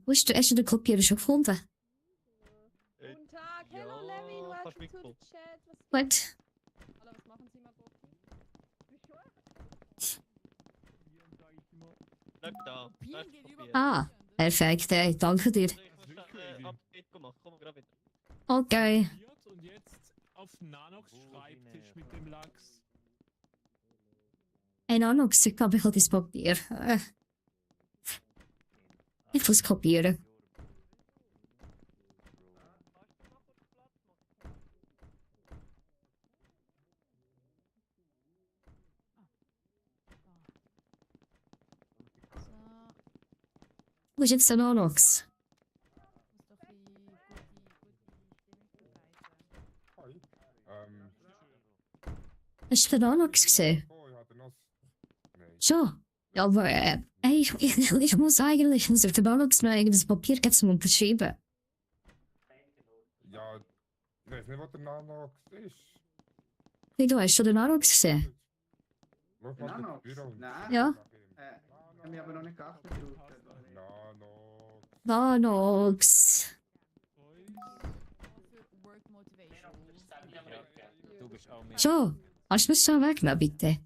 Speaker 16: Hast du den Kopierer schon gefunden?
Speaker 5: Guten Tag, hello Levin, welcome to the chat.
Speaker 16: Gut.
Speaker 5: Hallo, was machen Sie mal
Speaker 11: Da.
Speaker 16: Ah, perfekt, ey, danke dir. Okay.
Speaker 10: Und jetzt auf Nanox Schreibtisch mit dem Lachs.
Speaker 16: Ein Anox, ich glaube, ich habe das Papier. Ich muss kopieren. Wo ist jetzt der Anox? Hast du den Anox gesehen? Schon? Ja, aber ey, ich muss eigentlich auf den Anox noch das Papier zum Unterschreiben.
Speaker 3: Ja, ich weiß nicht, was der Nanox ist.
Speaker 16: Wie, du hast schon den Anox gesehen?
Speaker 3: Schau mal
Speaker 9: Nanox?
Speaker 3: ins Büro.
Speaker 9: Nein.
Speaker 16: Ja.
Speaker 9: Haben wir aber noch nicht geachtet drauf.
Speaker 16: Anox.
Speaker 12: Du bist auch mehr.
Speaker 16: Schon? Kannst du mich schon wegnehmen, bitte?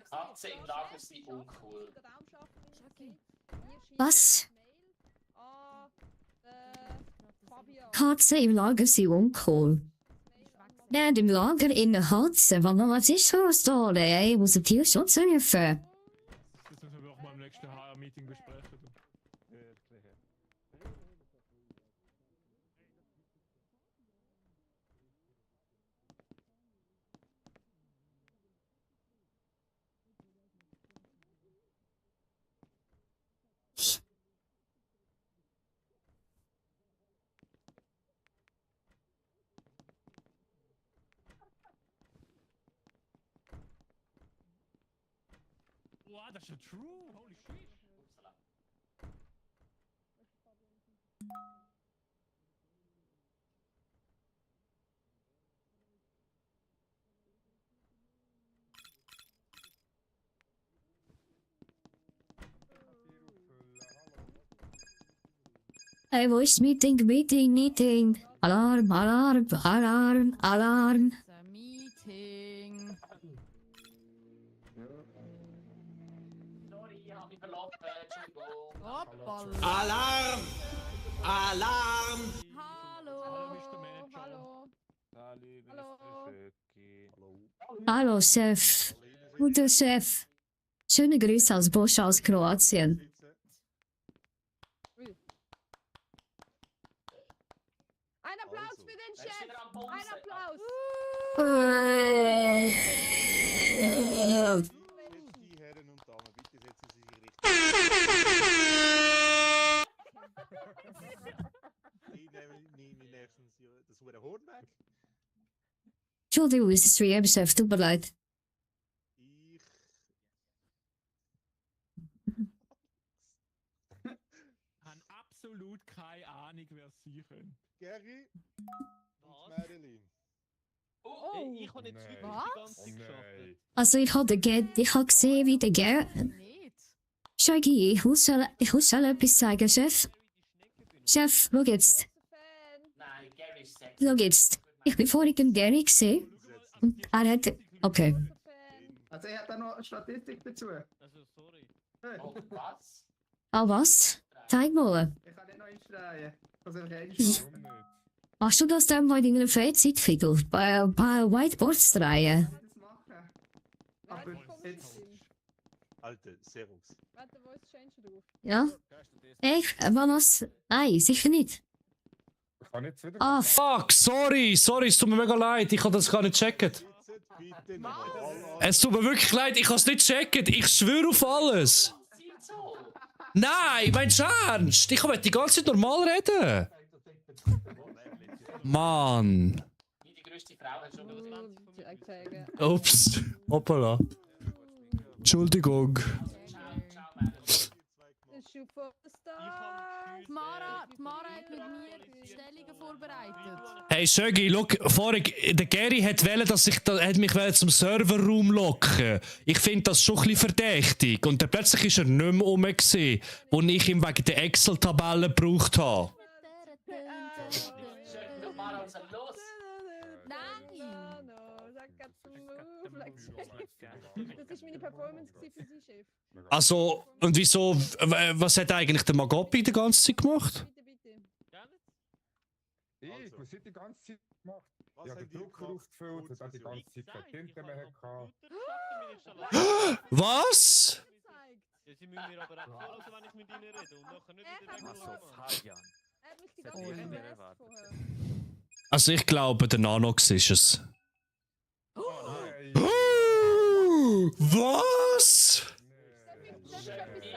Speaker 4: Katze im Lager sind uncool.
Speaker 16: Was? Katzen im Lager sind uncool. Nein, im Lager in der Katze. Was ist los da? Ey, ich muss den Tierschutz rufen.
Speaker 10: Das müssen wir auch mal im nächsten HR-Meeting besprechen. Wow, das ist ja true. Holy shit.
Speaker 16: Hey, wo ist Meeting? Alarm, Alarm, Alarm, Alarm.
Speaker 2: Meeting.
Speaker 4: Sorry, ich habe mich verlaufen, Entschuldigung.
Speaker 2: Hoppala.
Speaker 15: Alarm! Alarm!
Speaker 2: Hallo.
Speaker 5: Hallo.
Speaker 16: Hallo, Chef. Guter Chef. Schöne Grüße aus Bosch aus Kroatien.
Speaker 5: Ein Applaus für den Chef! Ein Applaus!
Speaker 6: Die Herren und Damen, bitte setzen Sie sich richtig. Nehme nächstens das hure Horn weg.
Speaker 16: Entschuldigung, ist es Stream, Chef, tut mir leid.
Speaker 10: Haben absolut keine Ahnung, wer sie können.
Speaker 6: Gary und Marilyn.
Speaker 11: Oh, ich habe jetzt wirklich die ganze Zeit geschafft.
Speaker 16: Also ich habe gesehen, wie der Gär... Shaggy, ich muss schon etwas sagen, Chef. Chef, schau jetzt.
Speaker 4: Nein, Gary ist sexy.
Speaker 16: Schau jetzt. Ich bin vorhin im Gary gesehen. Und er hat... Okay.
Speaker 9: Also er hat da noch eine Statistik dazu.
Speaker 11: Also, sorry.
Speaker 4: Oh, was?
Speaker 16: Ah, was? Zeig mal.
Speaker 9: Ich kann nicht noch einstreuen. Also rein
Speaker 3: Warum nicht?
Speaker 16: Machst du das dann mal in deiner Freizeit, Fidel? Bei Whiteboards drehen?
Speaker 9: das machen. Aber jetzt...
Speaker 6: Alter, Servus.
Speaker 5: Warte, wo ist Change drauf?
Speaker 16: Ja? Ich, was? Nein, sicher nicht.
Speaker 3: Ich kann jetzt wieder.
Speaker 1: Ah, fuck, sorry, es tut mir mega leid, ich habe das gar nicht gecheckt. Es tut mir wirklich leid, ich habe es nicht gecheckt, ich schwöre auf alles. Nein, mein Ernst, ich wollte die ganze Zeit normal reden. Mann.
Speaker 4: Wie die größte Frau hat schon über 20
Speaker 1: Ups, hoppala. Entschuldigung.
Speaker 2: Mara hat mit mir Stellungen vorbereitet.
Speaker 1: Hey Schögi, schau, vorhin, der Gary hat wollen, hat mich zum Serverraum locken. Ich finde das schon ein bisschen verdächtig. Und dann plötzlich ist er nicht mehr rum, gewesen, wo ich ihm wegen der Excel-Tabelle gebraucht habe.
Speaker 4: Mara, was ist los?
Speaker 5: Das ist meine Performance für Sie, Chef.
Speaker 1: Also, und wieso, was hat eigentlich der Magopi die ganze Zeit gemacht?
Speaker 3: Ich, was hat die ganze Zeit gemacht? Ich habe den Drucker aufgefüllt, das hat die ganze Zeit keine Tinte mehr gehabt.
Speaker 1: Was?
Speaker 11: Ja, sie müssen mir aber auch zuhören, wenn ich mit ihnen rede und nachher nicht wieder regulär machen.
Speaker 1: Also ich glaube, der Nanox ist es. Was?
Speaker 5: Darf ich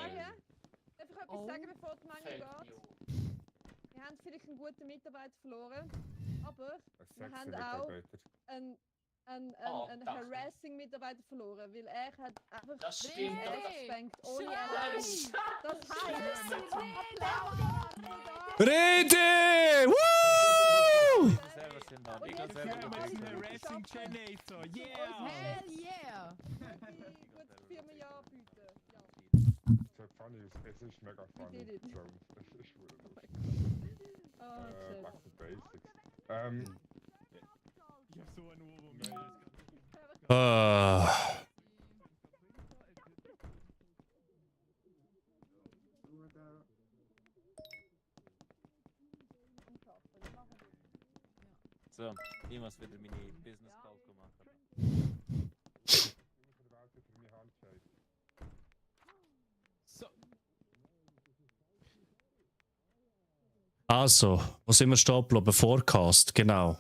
Speaker 5: etwas sagen, bevor die Menge geht? Wir haben vielleicht einen guten Mitarbeiter verloren, aber wir haben auch einen Harassing-Mitarbeiter verloren, weil er hat einfach
Speaker 4: Das stimmt doch.
Speaker 5: geschwenkt ohne Erlaubnis. Das heißt,
Speaker 1: Rede! Woo!
Speaker 10: Racing Generator, yeah!
Speaker 2: Hell yeah!
Speaker 5: Gute Firma, ja, bitte.
Speaker 3: So funny, es ist mega funny.
Speaker 5: did it.
Speaker 3: So, es ist wirklich.
Speaker 5: Oh,
Speaker 3: Back to basics.
Speaker 10: Ich hab so einen Ohrwurm.
Speaker 12: So, ich muss wieder meine Business Call machen.
Speaker 10: So.
Speaker 1: Also, wo sind wir stehen geblieben? Forecast, genau.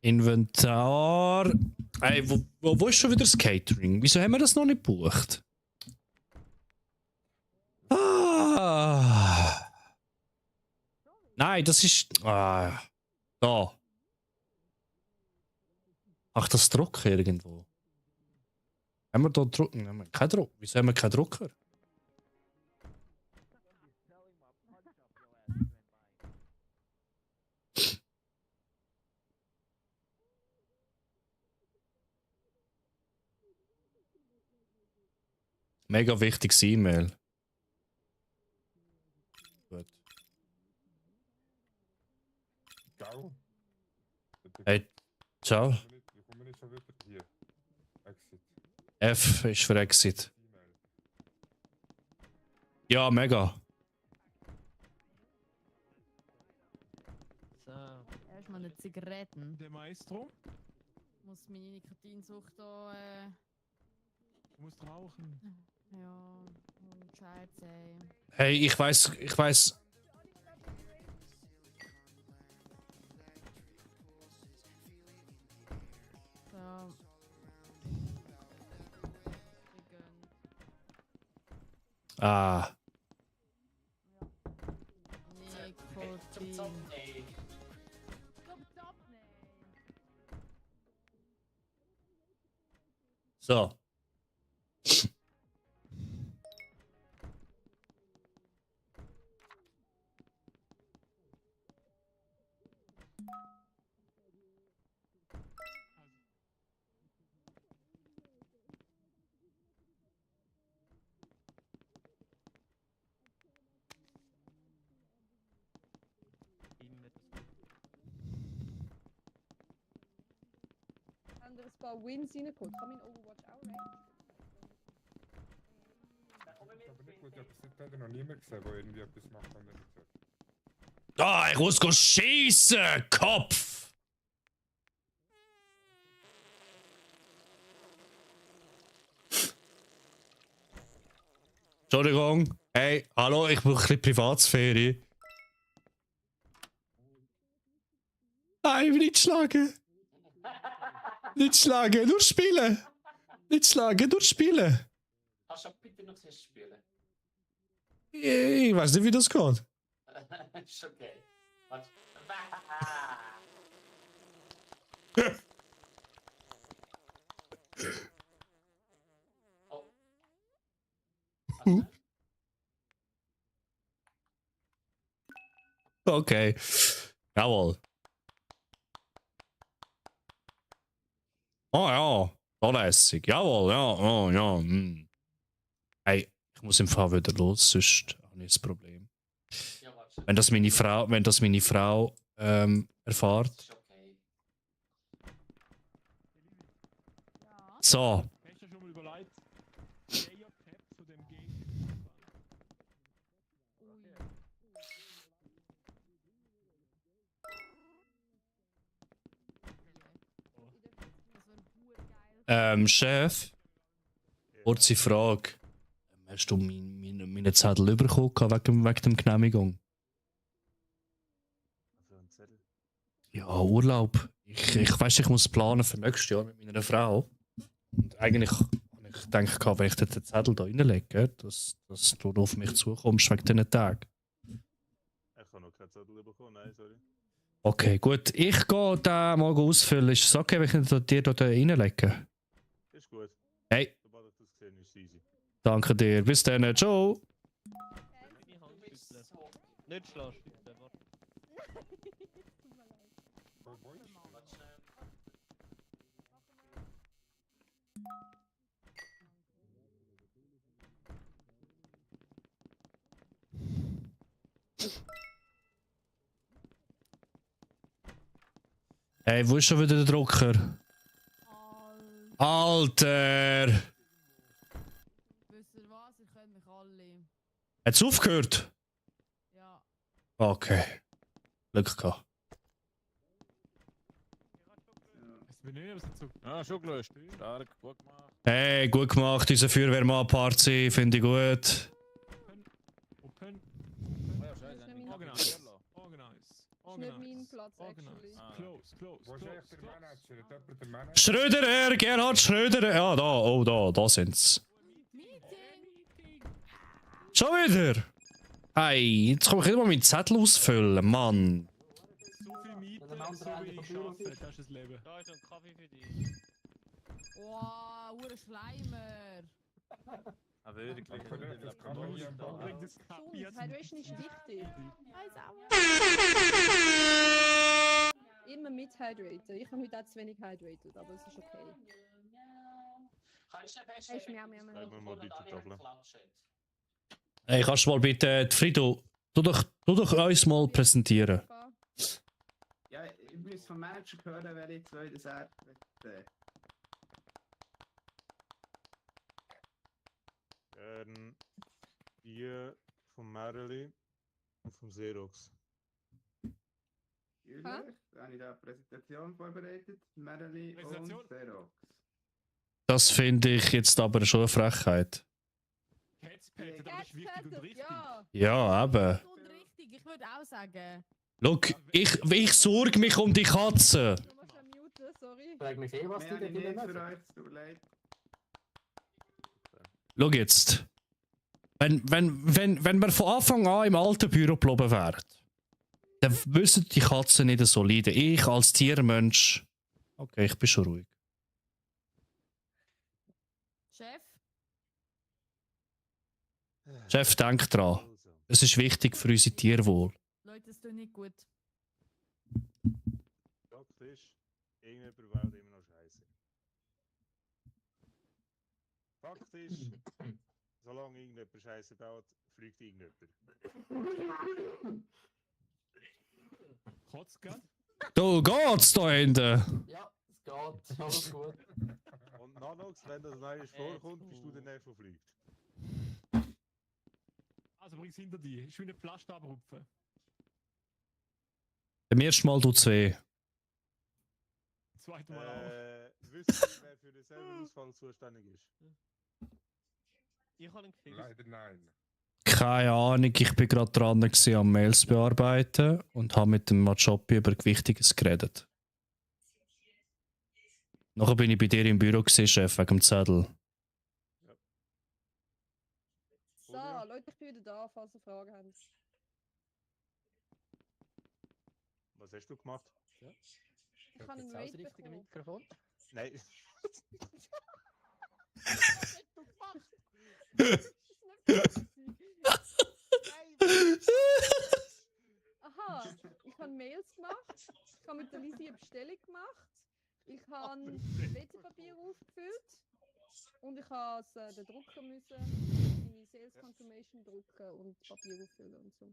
Speaker 1: Inventar. Ey, wo ist schon wieder das Catering? Wieso haben wir das noch nicht gebucht? Ah. Nein, das ist. Da. Ach, das Drucker irgendwo. Haben wir da Drucker? Kein Drucker. Wieso haben wir keinen Drucker? Mega wichtiges E-Mail. Gut.
Speaker 3: Ciao.
Speaker 1: Hey, ciao.
Speaker 3: Ich komme nicht schon wieder hier. Exit.
Speaker 1: F ist für Exit. Ja, mega.
Speaker 11: So.
Speaker 2: Erstmal eine Zigaretten.
Speaker 10: Der Maestro?
Speaker 2: Ich muss meine Nikotinsucht da.
Speaker 10: Du musst rauchen.
Speaker 2: Ja, oh, Scheiße. Ey.
Speaker 1: Hey, ich weiß.
Speaker 2: So.
Speaker 1: Ah.
Speaker 2: Nikotin.
Speaker 1: So.
Speaker 5: Haben wir ein paar Wins reingeholt? Kann man in Overwatch auch ranken?
Speaker 3: gut, aber seitdem noch niemand gesehen, der irgendwie etwas macht, wenn er nicht sagt.
Speaker 1: Ah, ich muss schießen, Kopf! Entschuldigung. Hey, hallo, ich brauche ein bisschen Privatsphäre. Nein, nicht schlagen. Nicht schlagen, nur spielen. Nicht schlagen, nur spielen.
Speaker 4: Kannst du bitte noch zuerst spielen?
Speaker 1: Ich weiß nicht, wie das geht.
Speaker 4: Ist okay. Warte.
Speaker 1: Okay. Jawohl. Oh ja, so lässig. Jawohl, ja, oh ja. Hm. Hey, ich muss im Fall wieder los, sonst habe ich ein Problem. Wenn das meine Frau erfährt. So.
Speaker 10: Hast du schon mal überlegt, welcher Pep von dem Gegner?
Speaker 1: Chef, kurze Frage. Hast du meine Zettel bekommen wegen der Genehmigung? Ja, Urlaub. Ich weiss, ich muss planen für nächstes Jahr mit meiner Frau. Und eigentlich habe ich gedacht, wenn ich den Zettel da reinlege, dass du auf mich zukommst wegen diesen Tagen.
Speaker 6: Ich habe noch keinen Zettel bekommen, nein, sorry.
Speaker 1: Okay, gut. Ich gehe den mal ausfüllen. Ist es okay, wenn ich dir da reinlege?
Speaker 6: Ist gut.
Speaker 1: Hey.
Speaker 6: Sobald ich das gesehen ist easy.
Speaker 1: Danke dir. Bis dann. Ciao.
Speaker 11: Nicht schlafen, bitte. Warte.
Speaker 1: Hey, wo ist schon wieder der Drucker? Alter!
Speaker 2: Wisst ihr was? Ich kenne mich alle.
Speaker 1: Hat es aufgehört?
Speaker 2: Ja.
Speaker 1: Okay. Glück gehabt.
Speaker 12: Ah, schon gelöst. Stark, gut gemacht.
Speaker 1: Hey, gut gemacht, diese Feuerwehrmann-Party, finde ich gut.
Speaker 5: Das ist nicht mein Platz, actually.
Speaker 3: Wo ist eigentlich der Manager? Hat jemand den Manager?
Speaker 1: Schröderer, Gerhard Schröderer. Ja, da, oh, da sind's. Schon wieder? Hey, jetzt kann ich nicht mal meinen Zettel ausfüllen, Mann.
Speaker 10: So viel Miete, so wenig arbeiten, das ist das Leben.
Speaker 11: Da ist ein Kaffee für dich.
Speaker 2: Wow, ure Schleimer.
Speaker 12: Ah, wirklich?
Speaker 5: Hydration ist wichtig. Immer mit hydraten. Ich habe heute auch zu wenig hydrated, aber es ist okay. Hast du mir
Speaker 1: Hey, kannst du mal bitte, Frido, tu doch uns mal präsentieren.
Speaker 9: Ja, ich muss vom Manager hören, wer jetzt will, das er
Speaker 6: Die von Marilyn und vom Xerox.
Speaker 9: Da habe ich da eine Präsentation vorbereitet. Marilyn und Xerox.
Speaker 1: Das finde ich jetzt aber schon eine Frechheit.
Speaker 10: Headspads, das ist wichtig und richtig.
Speaker 1: Ja, eben.
Speaker 2: Und richtig, ich würde auch sagen.
Speaker 1: Look, ich sorge mich um die Katze.
Speaker 5: Sorry.
Speaker 4: Frag mich was die denn
Speaker 9: nicht für euch, es tut mir leid.
Speaker 1: Schau jetzt. Wenn wir von Anfang an im alten Büro geblieben wären, dann wissen die Katzen nicht so leiden. Ich als Tiermensch. Okay, ich bin schon ruhig.
Speaker 2: Chef?
Speaker 1: Chef, denk dran. Es ist wichtig für unser Tierwohl.
Speaker 2: Leute, es tut nicht gut.
Speaker 6: Fakt ist, irgendjemand baut immer noch Scheiße. Fakt ist, solange irgendjemand Scheiße baut, fliegt irgendjemand.
Speaker 10: Kotzgott?
Speaker 1: Du geht's da hinten?
Speaker 4: Ja, es geht. Alles gut.
Speaker 6: Und Nanox, wenn das Neues vorkommt, bist du der Nächste, der fliegt.
Speaker 10: Also bring's hinter dir. Ist wie eine Pflaster abrupfen.
Speaker 1: Beim ersten Mal tut es weh.
Speaker 10: Zweites Mal auch.
Speaker 6: Wisst ihr, wer für denselben Ausfall zuständig ist?
Speaker 11: Ich habe einen Gefühl.
Speaker 3: Leider nein.
Speaker 1: Keine Ahnung, ich bin gerade dran gewesen, am Mails bearbeiten und habe mit dem Machopi über Gewichtiges geredet. Nachher bin ich bei dir im Büro gewesen, Chef, wegen dem Zettel.
Speaker 5: So, Leute, ich bin wieder da, falls ihr Fragen habt.
Speaker 6: Was hast du gemacht? Ja.
Speaker 5: Ich habe einen Raid bekommen.
Speaker 12: Mikrofon?
Speaker 6: Nein.
Speaker 5: Aha, ich habe Mails gemacht, ich habe mit der Lisi eine Bestellung gemacht, ich habe WC-Papier aufgefüllt und ich habe den Drucker müssen, meine Sales Confirmation drucken und Papier auffüllen und so.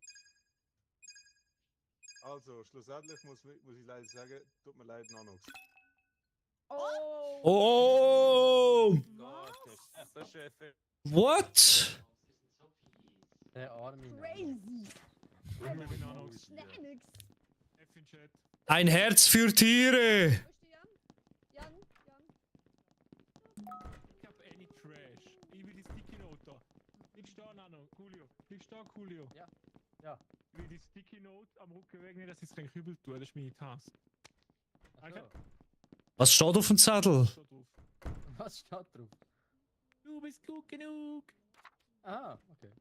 Speaker 6: Also, schlussendlich muss ich leider sagen, tut mir leid, Nanox.
Speaker 5: Oh!
Speaker 1: Oh!
Speaker 12: Der Chef.
Speaker 1: What?
Speaker 12: Der arme
Speaker 5: Crazy!
Speaker 10: Nanox.
Speaker 5: Nanox!
Speaker 10: F in Chat.
Speaker 1: Ein Herz für Tiere!
Speaker 5: Jan?
Speaker 10: Ich hab any Trash. Ich will die Sticky Note da. Liegst da, Nano? Coolio. Liegst da, Coolio?
Speaker 12: Ja.
Speaker 10: Ich will die Sticky Note am Rücken wegnehmen, dass ich es kein Kübel tue. Das ist meine Task. Okay.
Speaker 1: Was steht auf dem Zettel?
Speaker 12: Was steht drauf?
Speaker 10: Du bist gut genug.
Speaker 12: Ah, okay.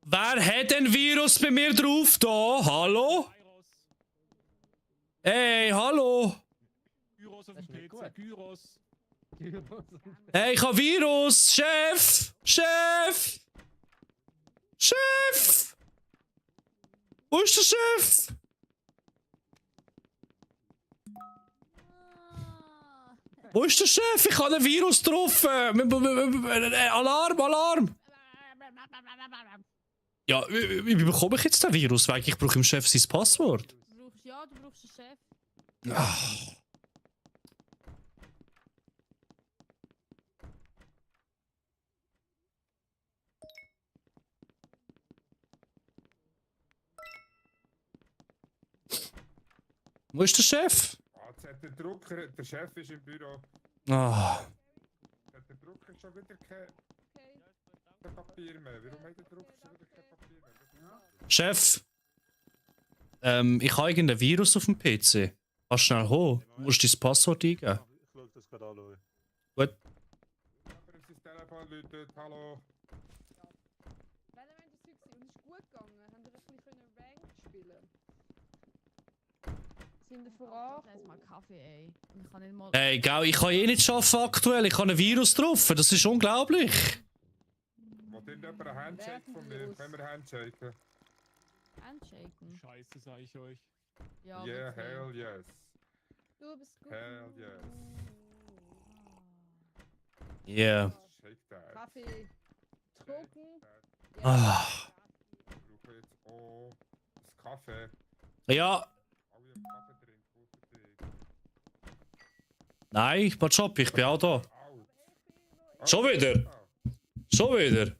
Speaker 1: Wer hat ein Virus bei mir drauf da? Hallo? Hey, hallo?
Speaker 10: Gyros auf dem PC. Gyros.
Speaker 1: Hey, ich hab Virus! Chef! Chef! Chef! Wo ist der Chef? Wo ist der Chef? Ich habe ein Virus getroffen! Alarm, Alarm! Ja, wie bekomme ich jetzt den Virus? Weil ich brauche im Chef sein Passwort.
Speaker 2: Du brauchst einen Chef.
Speaker 1: Ach. Wo ist der Chef?
Speaker 3: Der Drucker, der Chef ist im Büro.
Speaker 1: Ah.
Speaker 3: Der Drucker schon wieder kein Papier mehr. Warum hat der Drucker schon wieder kein Papier mehr?
Speaker 1: Chef, ich habe irgendein Virus auf dem PC. Kannst schnell hoch. Du musst dein Passwort eingeben.
Speaker 6: Ich schaue das gerade an.
Speaker 1: Gut.
Speaker 3: Aber sein Telefon läutet, hallo.
Speaker 5: Wenn ihr das Zeug und es ist gut gegangen, haben wir ein bisschen Ranked spielen. Sind wir voran?
Speaker 2: Das ist mal Kaffee, ey. Ich kann nicht mal.
Speaker 1: Ey, gell, ich kann eh nicht arbeiten aktuell. Ich habe ein Virus drauf. Das ist unglaublich.
Speaker 3: Wollt jemand einen Handshake von mir? Können wir Handshaken?
Speaker 2: Handshaken?
Speaker 10: Scheiße, sag ich euch.
Speaker 2: Ja,
Speaker 3: Yeah,
Speaker 2: bitte.
Speaker 3: hell yes.
Speaker 5: Du bist gut.
Speaker 3: Hell yes.
Speaker 1: Yeah.
Speaker 3: Shake that.
Speaker 5: Kaffee. Trocken.
Speaker 1: Ah.
Speaker 3: Ich brauche jetzt auch das Kaffee.
Speaker 1: Ja.
Speaker 3: Alle im Kaffee trinken, wo für dich.
Speaker 1: Nein, Job, ich bin auch da. Schon wieder? Schon wieder?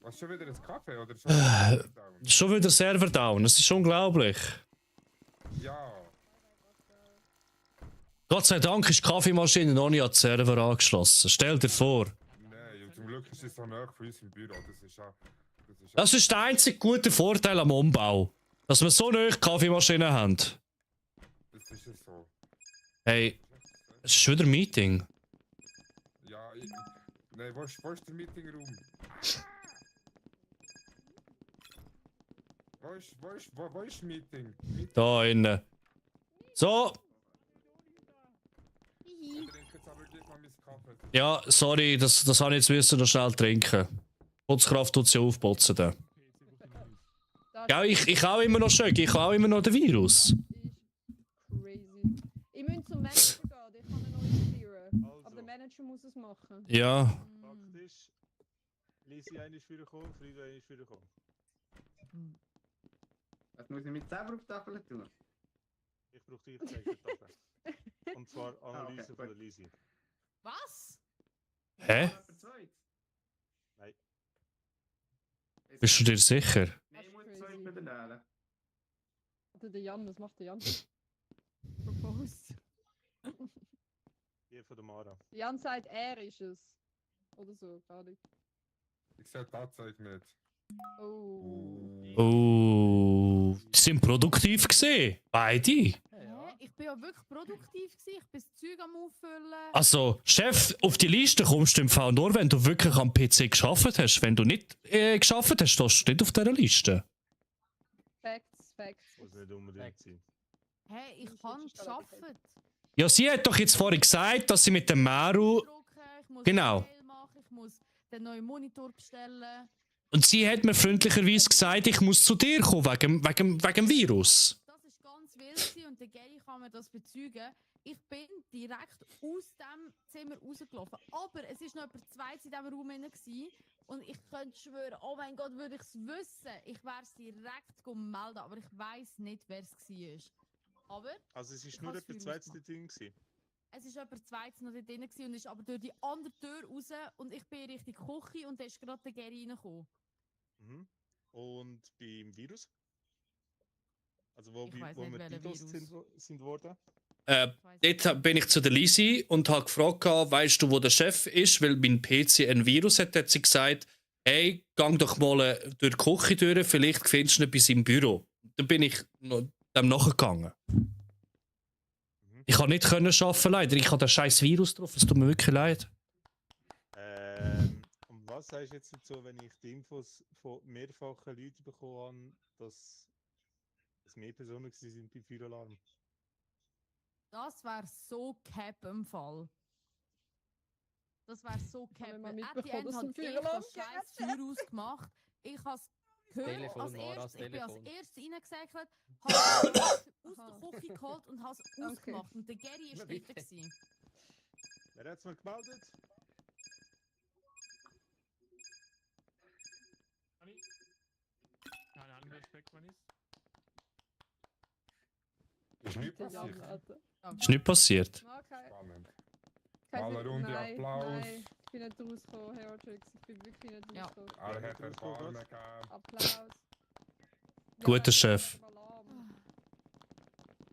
Speaker 3: Was, schon wieder ein Kaffee oder
Speaker 1: Schon wieder Server down. Das ist unglaublich.
Speaker 3: Ja.
Speaker 1: Gott sei Dank ist die Kaffeemaschine noch nicht an den Server angeschlossen. Stell dir vor.
Speaker 3: Nein, und zum Glück ist es so nah von uns im Büro.
Speaker 1: Das ist der einzige gute Vorteil am Umbau. Dass wir so nah Kaffeemaschinen haben.
Speaker 3: Das ist es so.
Speaker 1: Hey, es ist wieder ein Meeting.
Speaker 3: Ja, nein, wo ist der Meetingraum? Wo ist Meeting?
Speaker 1: Da innen. So.
Speaker 3: Ich trinke jetzt aber gleich mal meinen Kaffee.
Speaker 1: Ja, sorry, das habe ich jetzt müssen noch schnell trinken. Putzkraft tut sie aufputzen. Da. Ja, ich auch immer noch Schöck, ich auch immer noch den Virus.
Speaker 5: Crazy. Ich muss zum Manager gehen, ich kann ihn noch nicht clearen. Aber der Manager muss es machen.
Speaker 1: Ja.
Speaker 6: Fakt ist, Lisi eine ist wiedergekommen, Frieda eine ist wiedergekommen.
Speaker 9: Was muss ich mit selber auf die Tafel tun?
Speaker 6: Ich brauche dich gleich für die Tafel. Und zwar Analyse von der Lisi.
Speaker 2: Was?
Speaker 1: Hä?
Speaker 9: Für zweit?
Speaker 6: Nein.
Speaker 1: Bist du dir sicher?
Speaker 9: Nein, ich muss Zeug mit lernen.
Speaker 5: Der Jan, was macht der Jan?
Speaker 2: Proposed.
Speaker 6: Die von der Mara.
Speaker 5: Der Jan sagt, er ist es. Oder so, gar nicht.
Speaker 3: Ich sehe tatsächlich nicht.
Speaker 5: Oh.
Speaker 1: Oh, die sind produktiv gesehen. Beide.
Speaker 2: Hä? Ich bin ja wirklich produktiv gewesen. Ich bin das Zeug am Auffüllen.
Speaker 1: Also, Chef, auf die Liste kommst du im Fall nur, wenn du wirklich am PC geschafft hast. Wenn du nicht geschafft hast, stehst du nicht auf dieser Liste.
Speaker 5: Facts.
Speaker 6: Muss nicht unbedingt sein.
Speaker 2: Hey, ich kann geschafft.
Speaker 1: Ja, sie hat doch jetzt vorhin gesagt, dass sie mit dem Maru.
Speaker 2: Ich muss
Speaker 1: Genau.
Speaker 2: Mail machen, ich muss den neuen Monitor bestellen.
Speaker 1: Und sie hat mir freundlicherweise gesagt, ich muss zu dir kommen, wegen Virus.
Speaker 2: Das ist ganz wild gewesen und der Gary kann mir das bezeugen. Ich bin direkt aus dem Zimmer rausgelaufen. Aber es ist noch etwa zweites in diesem Raum gewesen. Und ich könnte schwören, oh mein Gott, würde ich es wissen. Ich wäre es direkt melden, aber ich weiss nicht, wer es war. Aber
Speaker 6: Also es ist nur etwa zweites Ding gewesen.
Speaker 2: es ist etwa zweites noch dort drin gewesen und ist aber durch die andere Tür raus und ich bin Richtung Küche und da ist gerade der Gary reingekommen.
Speaker 6: Mhm. Und beim Virus? Also wo
Speaker 2: Ich
Speaker 6: wir
Speaker 2: weiss nicht, welcher
Speaker 6: DDoS
Speaker 2: Virus.
Speaker 6: sind worden?
Speaker 1: Dort bin ich zu der Lisi und habe gefragt, weißt du, wo der Chef ist, weil mein PC ein Virus hat. Hat sie gesagt, hey, gang doch mal durch die Küche durch, vielleicht findest du ihn bei seinem Büro. Dann bin ich dem nachgegangen. Ich konnte nicht arbeiten, leider. Ich habe den scheiß Virus drauf, es tut mir wirklich leid.
Speaker 6: Und was sagst du jetzt dazu, wenn ich die Infos von mehrfachen Leuten bekommen habe, dass es mehr Personen sind bei Feueralarm?
Speaker 2: Das wäre so cap im Fall. Das wäre so cap.
Speaker 5: Wenn man
Speaker 2: At the
Speaker 5: mitbekommt,
Speaker 2: end
Speaker 5: dass
Speaker 2: hat
Speaker 5: ein
Speaker 2: ich
Speaker 5: Feueralarm
Speaker 2: das scheiß Feuer ausgemacht. Ich habe es gehört.
Speaker 11: Telefon, Mara,
Speaker 2: Ich bin als
Speaker 11: Telefon.
Speaker 2: erstes reingesäckelt, habe es aus der Küche geholt und habe es ausgemacht. Und der Gary war dort. gewesen.
Speaker 6: Wer hat es mal gemeldet?
Speaker 10: Keine Ahnung, wer Speckmann ist.
Speaker 3: Ist nicht passiert.
Speaker 1: Ist nicht passiert.
Speaker 5: Okay.
Speaker 3: Spannend.
Speaker 5: Keine
Speaker 3: Alle Runde
Speaker 5: nein,
Speaker 3: Applaus.
Speaker 5: Nein, ich bin nicht rausgekommen, Herojix. Ich bin wirklich nicht
Speaker 2: Ja.
Speaker 5: rausgekommen.
Speaker 3: Er hat Erfahrung gegeben.
Speaker 5: Applaus.
Speaker 1: Guter Chef.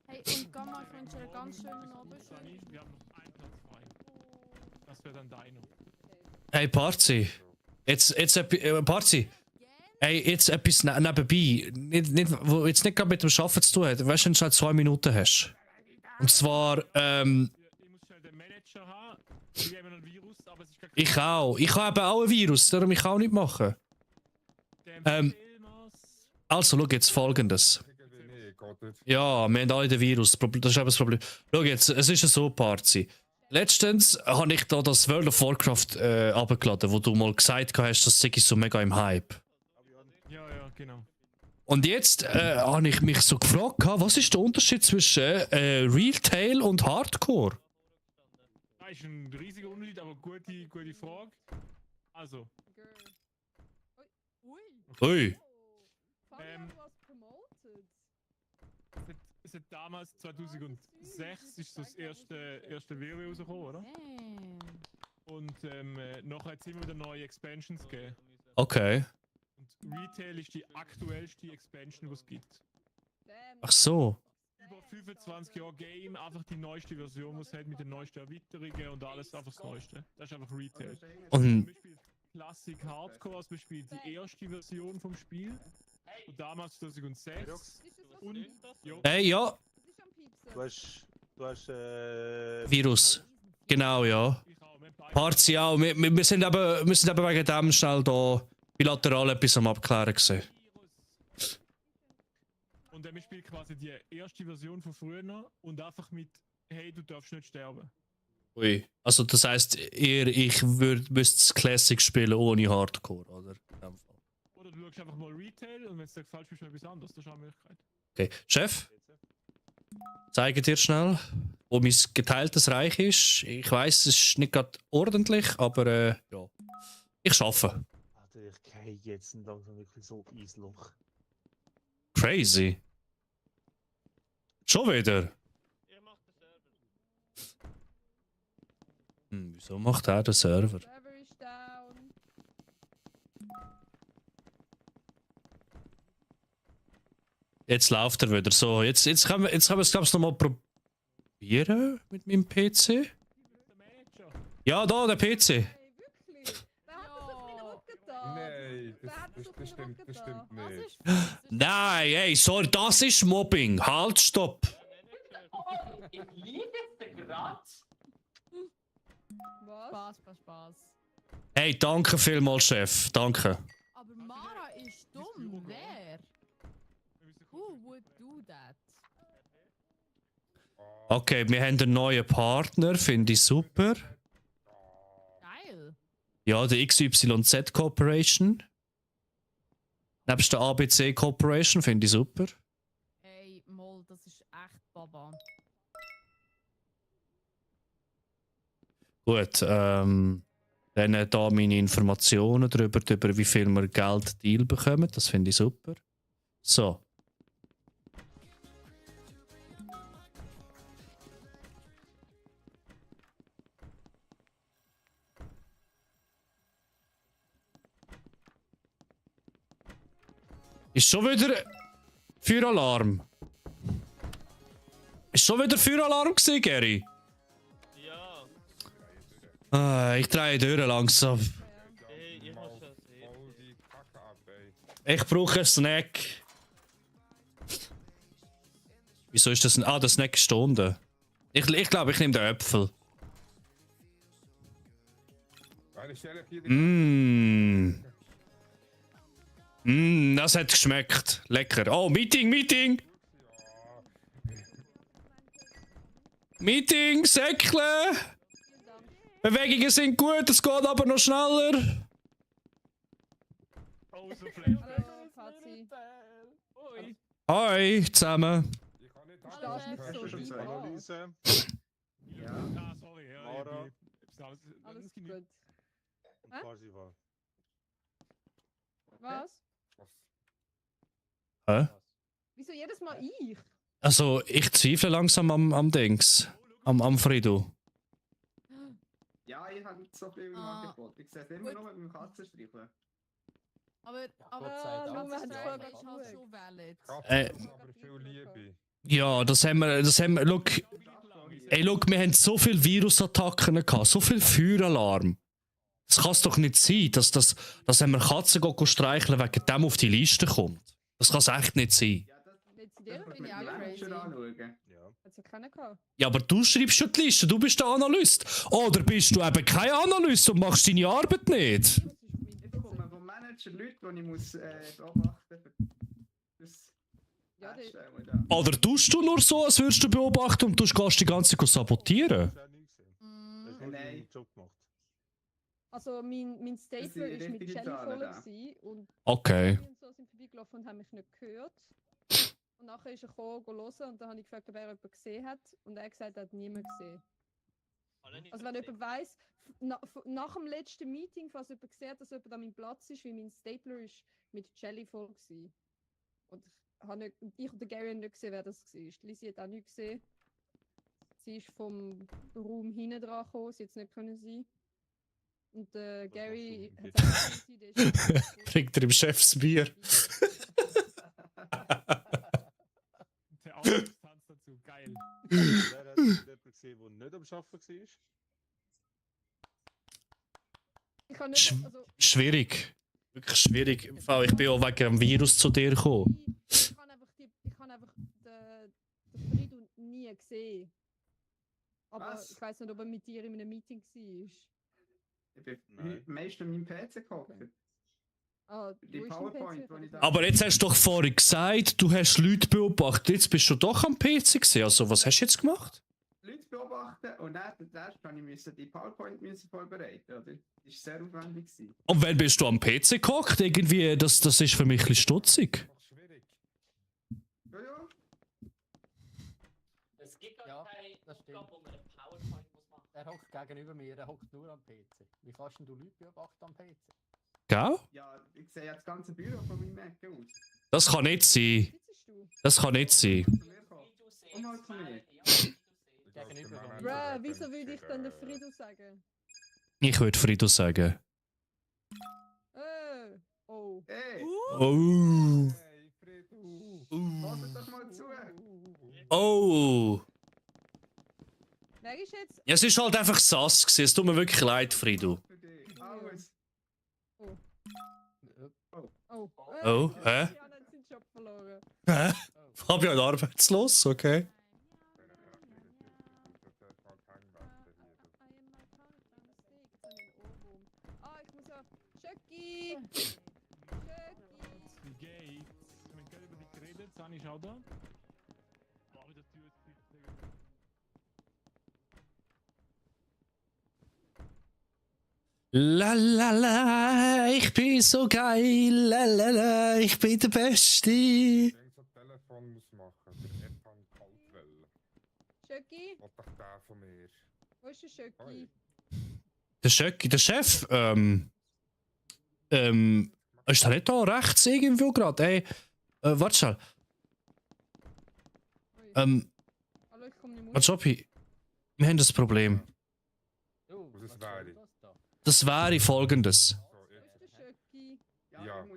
Speaker 2: Hey, und Gamma, ich wünsche dir einen ganz schönen Abend.
Speaker 10: Sani, wir haben noch einen Platz frei. Das wäre dann deiner.
Speaker 1: Hey, Parzi. Jetzt Parzi. Hey, jetzt etwas nebenbei. Wo jetzt nicht gerade mit dem Arbeiten zu tun hat. Weißt du, wenn du halt 2 Minuten hast. Und zwar,
Speaker 10: Ich muss schnell den Manager haben. Wir haben einen Virus, aber es ist gar kein
Speaker 1: ich auch. Ich habe eben auch ein Virus, darum ich auch nicht machen. Also, schau jetzt Folgendes. Ja, wir haben alle den Virus. Das ist eben das Problem. Schau jetzt, es ist ja so, Parzi. Letztens habe ich da das World of Warcraft abgeladen, wo du mal gesagt hast, das sei so mega im Hype.
Speaker 10: Ja, genau.
Speaker 1: Und jetzt habe ich mich so gefragt, was ist der Unterschied zwischen Retail und Hardcore?
Speaker 10: Das ist ein riesiger Unterschied, aber gute Frage. Also.
Speaker 1: Ui.
Speaker 10: Es hat damals 2006 ist so das erste WoW rausgekommen, oder? Und nachher hat es immer wieder neue Expansions gegeben.
Speaker 1: Okay.
Speaker 10: Und Retail ist die aktuellste Expansion, die es gibt.
Speaker 1: Ach so.
Speaker 10: Über 25 Jahre Game, einfach die neueste Version, die es hat mit den neuesten Erweiterungen und alles einfach das Neueste. Das ist einfach Retail.
Speaker 1: Und-
Speaker 10: Zum Beispiel Classic Hardcore, zum Beispiel die erste Version vom Spiel. Und damals 2006. Und
Speaker 1: Hey, ja.
Speaker 6: Du hast
Speaker 1: Virus. Genau, ja. Parzi auch. Wir sind eben wegen dem schnell da bilateral etwas am Abklären gewesen.
Speaker 10: Und er spielt quasi die erste Version von früher und einfach mit hey, du darfst nicht sterben.
Speaker 1: Ui. Also das heisst, ich müsste das Classic spielen ohne Hardcore, oder? In dem Fall.
Speaker 10: Oder du schaust einfach mal Retail und wenn es dir gefällt, spielst du etwas anderes. Das ist auch eine Möglichkeit.
Speaker 1: Okay. Chef? Zeige dir schnell, wo mein geteiltes Reich ist. Ich weiss, es ist nicht gerade ordentlich, aber ja. Ich schaffe.
Speaker 6: Alter, ich gehe jetzt langsam wirklich so ins Loch.
Speaker 1: Crazy. Schon wieder? Wieso macht er den Server?
Speaker 5: Server ist down.
Speaker 1: Jetzt läuft er wieder. So, jetzt können wir es, glaube ich, nochmal probieren mit meinem PC. Ja, da, der PC.
Speaker 3: Nein, das stimmt nicht.
Speaker 1: Nein, ey, sorry, das ist Mobbing. Halt, stopp.
Speaker 4: Ich liebe es gerade.
Speaker 2: Was? Spaß.
Speaker 1: Hey, danke vielmals, Chef. Danke.
Speaker 2: Aber Mara ist dumm. Wer? Who would do that?
Speaker 1: Okay, wir haben einen neuen Partner, finde ich super.
Speaker 2: Geil.
Speaker 1: Ja, der XYZ Corporation. Nebst der ABC Corporation finde ich super.
Speaker 2: Hey, Moll, das ist echt Baba.
Speaker 1: Gut, dann da meine Informationen darüber, wie viel wir Geld Deal bekommen. Das finde ich super. So. Ist schon wieder Feueralarm? Ist schon wieder Feueralarm gewesen, Gary? Ja. Ich drehe durch langsam. Ich brauche einen Snack. Wieso ist das ein... Ah, der Snack ist da unten. Ich glaube, ich nehme den Äpfel. Das hat geschmeckt. Lecker. Oh, Meeting! Meeting, Säckle! Bewegungen sind gut, es geht aber noch schneller. Hi zusammen.
Speaker 6: Analyse.
Speaker 10: Ja. Sorry, ja.
Speaker 6: Mara.
Speaker 5: Alles gut.
Speaker 6: Und Parsival.
Speaker 5: Was?
Speaker 1: Hä?
Speaker 5: Wieso jedes Mal ich?
Speaker 1: Also, ich zweifle langsam am Dings. Am Frido.
Speaker 9: Ja, ich habe nicht so viel im Angebot. Ich sehe es immer noch mit meinem Katzenstreicheln.
Speaker 2: Aber
Speaker 5: Mama hat vorher
Speaker 2: ist halt schon valid.
Speaker 3: Aber viel Liebe.
Speaker 1: Ja, das haben wir. Look, wir haben so viele Virusattacken gehabt, so viel Feueralarm. Das kann es doch nicht sein, dass wenn wir Katzen streicheln, wegen dem auf die Liste kommt. Das kann es echt nicht sein.
Speaker 5: Bin ich auch crazy. Hat's ja keinen gehabt.
Speaker 1: Ja, aber du schreibst schon die Liste, du bist der Analyst. Oder bist du eben kein Analyst und machst deine Arbeit nicht?
Speaker 9: Ich bekomme vom Manager Leute, die ich muss beobachten muss.
Speaker 1: Oder tust du nur so, als würdest du beobachten und du gehst die ganze Zeit sabotieren?
Speaker 9: Nein.
Speaker 5: Also mein Stapler ist mit Jelly voll gewesen und
Speaker 1: Okay.
Speaker 5: und so sind vorbeigelaufen und haben mich nicht gehört. Und nachher ist er gekommen, hören und dann habe ich gefragt, ob er jemanden gesehen hat und er hat gesagt, er hat niemanden gesehen. Also wenn jemand weiss, nach dem letzten Meeting, falls jemand gesehen hat, dass jemand an meinem Platz ist, weil mein Stapler ist mit Jelly voll gewesen. Und ich und der Gary haben nicht gesehen, wer das war. Lizzie hat auch nicht gesehen. Sie ist vom Raum hinten dran gekommen, sie hätte es nicht können sein. Und Gary hat auch nicht gesehen.
Speaker 1: Trinkt er im Chefs Bier?
Speaker 10: Der Auslandstanz dazu, geil.
Speaker 6: Wer hat jemanden gesehen, der nicht am Arbeiten war?
Speaker 5: Ich kann nicht, also,
Speaker 1: Schwierig. Wirklich schwierig. Im Fall, ich bin auch wegen dem Virus zu dir gekommen.
Speaker 5: ich habe einfach den Friedel nie gesehen. Aber
Speaker 9: Was?
Speaker 5: ich weiß nicht, ob er mit dir in einem Meeting war.
Speaker 9: Ich bin meist an meinem PC gehockt.
Speaker 5: Ah,
Speaker 9: Die
Speaker 5: wo ist dein
Speaker 9: PowerPoint,
Speaker 5: PC?
Speaker 9: die ich da...
Speaker 1: Aber jetzt hast du doch vorhin gesagt, du hast Leute beobachtet. Jetzt bist du doch am PC gewesen. Also, was hast du jetzt gemacht?
Speaker 9: Leute beobachten und dann musste ich die PowerPoint vorbereiten, oder? Das war sehr aufwendig.
Speaker 1: Und wann bist du am PC gehockt? Irgendwie, das ist für mich ein bisschen stutzig.
Speaker 9: Ja.
Speaker 4: Es gibt gar
Speaker 17: Ja,
Speaker 4: keine
Speaker 17: das stimmt.
Speaker 4: Aufgabe, wo man eine PowerPoint muss machen.
Speaker 17: Er hockt gegenüber mir, er hockt nur am PC. Wie kannst denn du Leute beobachten am PC?
Speaker 1: Gell?
Speaker 9: Ja, ich sehe ja das ganze Büro von meinem Mac aus.
Speaker 1: Das kann nicht sein. Das kann nicht sein.
Speaker 9: Komm mal zu mir.
Speaker 5: Bruh, wieso würde ich dann den Friedel sagen?
Speaker 1: Ich würde Frido sagen.
Speaker 5: Oh.
Speaker 9: Hey!
Speaker 1: Oh.
Speaker 9: Lasst doch mal zu.
Speaker 1: Oh.
Speaker 5: Wer ist jetzt?
Speaker 1: Ja, es ist halt einfach sass gewesen. Es tut mir wirklich leid, Frido.
Speaker 9: Alles.
Speaker 5: Oh.
Speaker 1: Oh, hä?
Speaker 5: Ja, dann hat seinen Job verloren.
Speaker 1: Hä? Fabian arbeitslos, okay.
Speaker 5: Ah, ich muss ja. Schöcki!
Speaker 10: Wie geht's? Wir haben gerade über dich geredet, Sani, schau da. Mach wieder die Tür zu.
Speaker 1: La la la, ich bin so geil, la la la, ich bin der Beste.
Speaker 3: Telefon muss machen, der Ethan Kaltwell.
Speaker 5: Schöcki?
Speaker 3: Was doch der von mir?
Speaker 5: Wo ist der Schöcki?
Speaker 1: Der Schöcki, der Chef, ist der nicht da rechts irgendwo gerade? Ey, warte schnell.
Speaker 5: Hallo, ich komm nicht
Speaker 1: Warte, Sophie, wir haben ein Problem.
Speaker 3: Was wäre?
Speaker 1: Das wäre folgendes.
Speaker 3: Ja.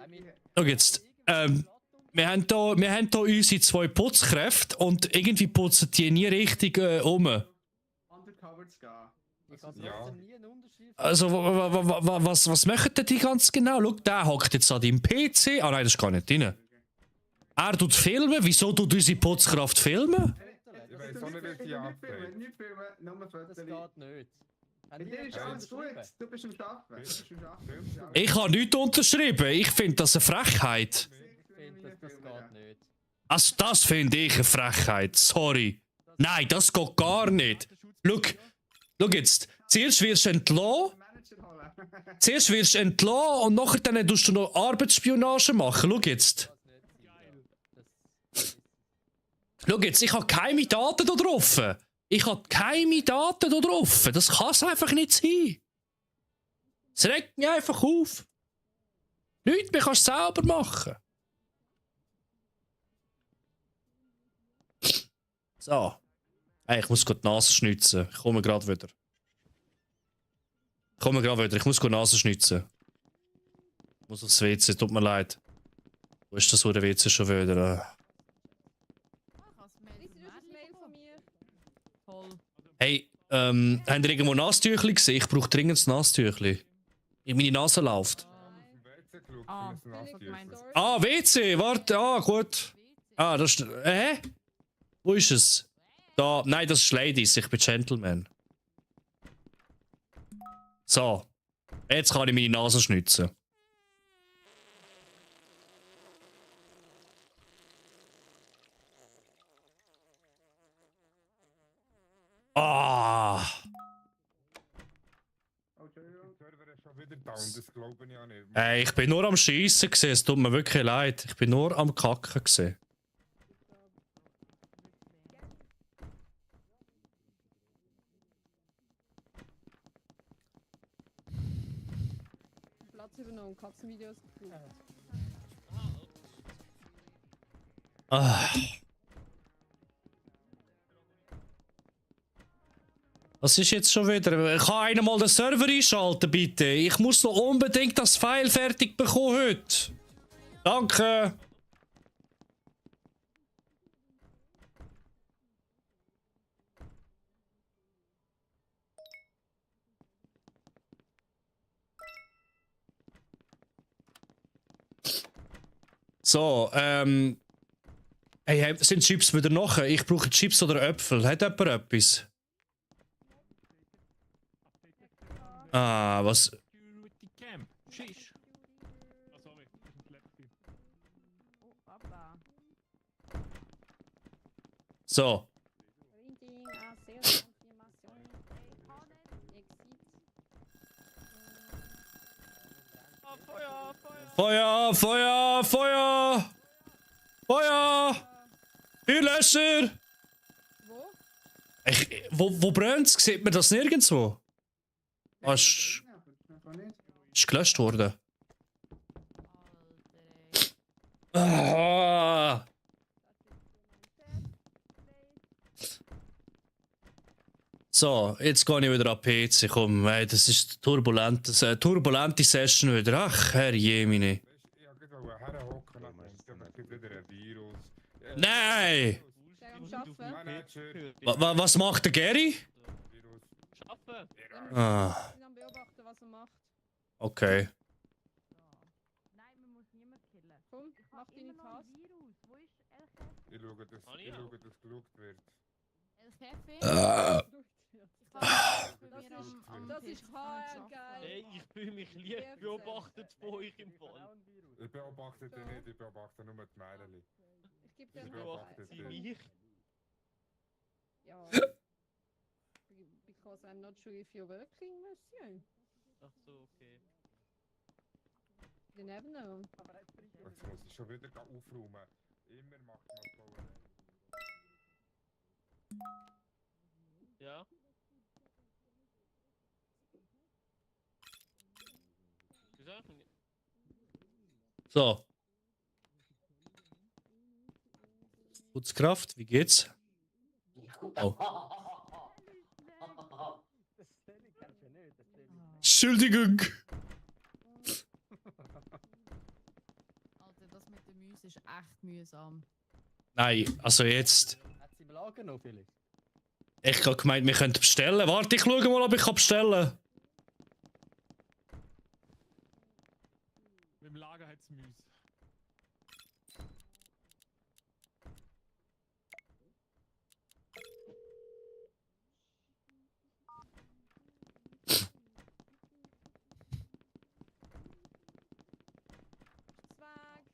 Speaker 1: Schau jetzt, wir haben da unsere 2 Putzkräfte und irgendwie putzen die nie richtig
Speaker 9: Undercover zu gehen.
Speaker 3: Ja.
Speaker 1: Also, was machen denn die ganz genau? Schau, der hockt jetzt an deinem PC. Ah nein, das ist gar nicht drin. Er tut filmen. Wieso tut unsere Putzkraft filmen?
Speaker 3: Ich weiß auch nicht, wie die abdreht.
Speaker 9: Nicht filmen, nur Fotos.
Speaker 17: Das geht nicht.
Speaker 9: Bei dir ist alles gut. Du bist am Arbeiten.
Speaker 1: Ich habe nichts unterschrieben. Ich finde das eine Frechheit.
Speaker 17: Das geht nicht.
Speaker 1: Also, das finde ich eine Frechheit. Sorry. Nein, das geht gar nicht. Schau jetzt. Zuerst wirst du entlassen. Zuerst wirst du entlassen und nachher dann tust du noch Arbeitsspionage machen. Schau jetzt. Schau jetzt, ich habe keine Daten da drauf. Ich habe keine Daten da drauf. Das kann es einfach nicht sein. Es regt mich einfach auf. Nichts mehr kannst du selber machen. So. Hey, ich muss die Nase schnitzen. Ich komme gerade wieder. Ich muss die Nase schnitzen. Ich muss aufs WC, tut mir leid. Wo ist das, wo der WC schon wieder? Hey, habt ihr irgendwo Nasentüchli gesehen? Ich brauche dringend ein Nasentüchli. Meine Nase läuft. Ah, WC, warte, gut. Ah, das ist. Hä? Wo ist es? Da, nein, das ist Ladies, ich bin Gentleman. So. Jetzt kann ich meine Nase schnitzen. Ah! Ey, ich bin nur am Schiessen gesehen, es tut mir wirklich leid. Ich bin nur am Kacken gesehen.
Speaker 5: Platz übernommen, Katzenvideos geguckt.
Speaker 1: Ah. Was ist jetzt schon wieder? Kann einer mal den Server einschalten, bitte? Ich muss noch unbedingt das File fertig bekommen heute. Danke. So, hey, sind Chips wieder noch? Ich brauche Chips oder Äpfel. Hat jemand etwas? Ah, was? So. Feuer, Feuer, Feuer! Feuer! Feuerlöscher! Wo brennt's? Sieht man das nirgendwo? Ah, ist gelöscht worden. Ah. So, jetzt gehe ich wieder an PC. Komm, ey, das ist eine turbulente Session wieder. Ach, Herr Jemine.
Speaker 3: Ich wollte herhocken, dann kommt wieder ein Virus.
Speaker 1: Nein!
Speaker 5: Der am Arbeiten.
Speaker 1: Was macht der Gary?
Speaker 11: Schaffen!
Speaker 1: Ah,
Speaker 5: Ich bin am beobachten, was er macht.
Speaker 1: okay.
Speaker 2: Nein, man muss niemanden killen.
Speaker 5: Komm, mach deine Task.
Speaker 2: Wo ist El Jefe?
Speaker 3: Ich schaue, dass geschaut wird.
Speaker 2: El Jefe?
Speaker 5: Das ist geil.
Speaker 11: Hey, ich fühle mich lieb beobachtet von euch im Fall.
Speaker 3: Ich beobachte dich nicht, ich beobachte nur die Mädchen.
Speaker 5: Ich gebe dir
Speaker 3: Ich
Speaker 5: einen
Speaker 3: beobachte
Speaker 11: Sie
Speaker 3: dich.
Speaker 11: mich?
Speaker 5: Ja. Because I'm not sure if you're working, monsieur.
Speaker 11: Ach so, okay.
Speaker 5: You never know.
Speaker 3: Jetzt muss ich schon wieder aufräumen. Immer macht man Power.
Speaker 11: Ja?
Speaker 1: So. Putzkraft, wie geht's? Oh. Entschuldigung.
Speaker 2: Alter, das mit dem Mäuse ist echt mühsam.
Speaker 1: Nein, also jetzt.
Speaker 17: Hat sie im Lager noch vielleicht?
Speaker 1: Ich habe gemeint, wir könnten bestellen. Warte, ich schaue mal, ob ich bestellen kann.
Speaker 10: Mit dem Lager hat's Müs.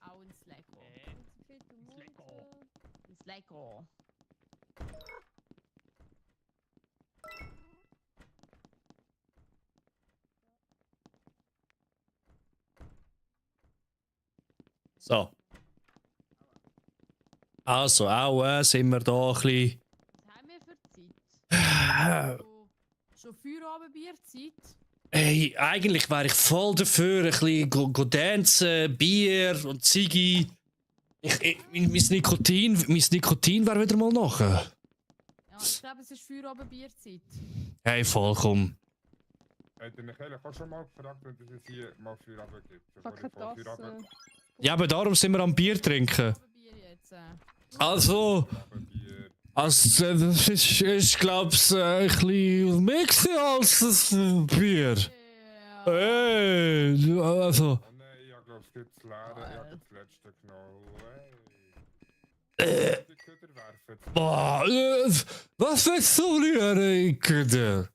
Speaker 2: Auch ein Slacko.
Speaker 11: Slacko.
Speaker 2: Ein Slacko.
Speaker 1: So. Also, auch sind wir da ein bisschen.
Speaker 2: Was haben wir für Zeit? Schon Feierabendbierzeit?
Speaker 1: Hey, eigentlich wäre ich voll dafür, ein bisschen go dancen, Bier und Ziggy. Mein Nikotin wäre wieder mal nachher.
Speaker 2: Ja, ich glaube, es ist Feierabendbierzeit.
Speaker 1: Hey, vollkommen.
Speaker 3: Hat der Michael auch schon mal gefragt, wenn es hier mal Feierabend gibt?
Speaker 5: Fuck das.
Speaker 1: Ja, aber darum sind wir am Bier trinken.
Speaker 2: Bier jetzt.
Speaker 1: Also, das ist, ich glaube, ein bisschen mehr gewesen als das Bier. Hey, also.
Speaker 3: Oh nein, ich glaube, es gibt das Leere, ich habe das letzte genommen. Die Köder werfen.
Speaker 1: Boah, was willst du rühren, Köder?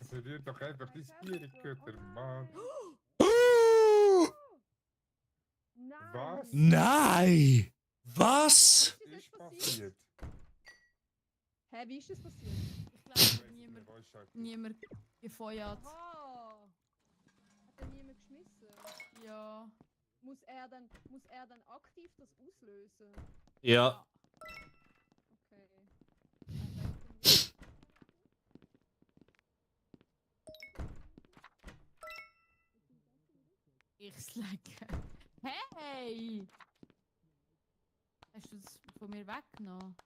Speaker 3: Verliert doch einfach dein Bier, ich Köder, Mann. Was?
Speaker 1: Nein! Was?
Speaker 3: Was ist passiert?
Speaker 5: Hä, wie ist das passiert?
Speaker 2: Ich glaube, niemand gefeuert.
Speaker 5: Aha. Hat er niemand geschmissen?
Speaker 2: Ja.
Speaker 5: Muss er dann aktiv das auslösen?
Speaker 1: Ja.
Speaker 5: Okay.
Speaker 2: Ich slacke. Hey! Hast du das von mir weggenommen?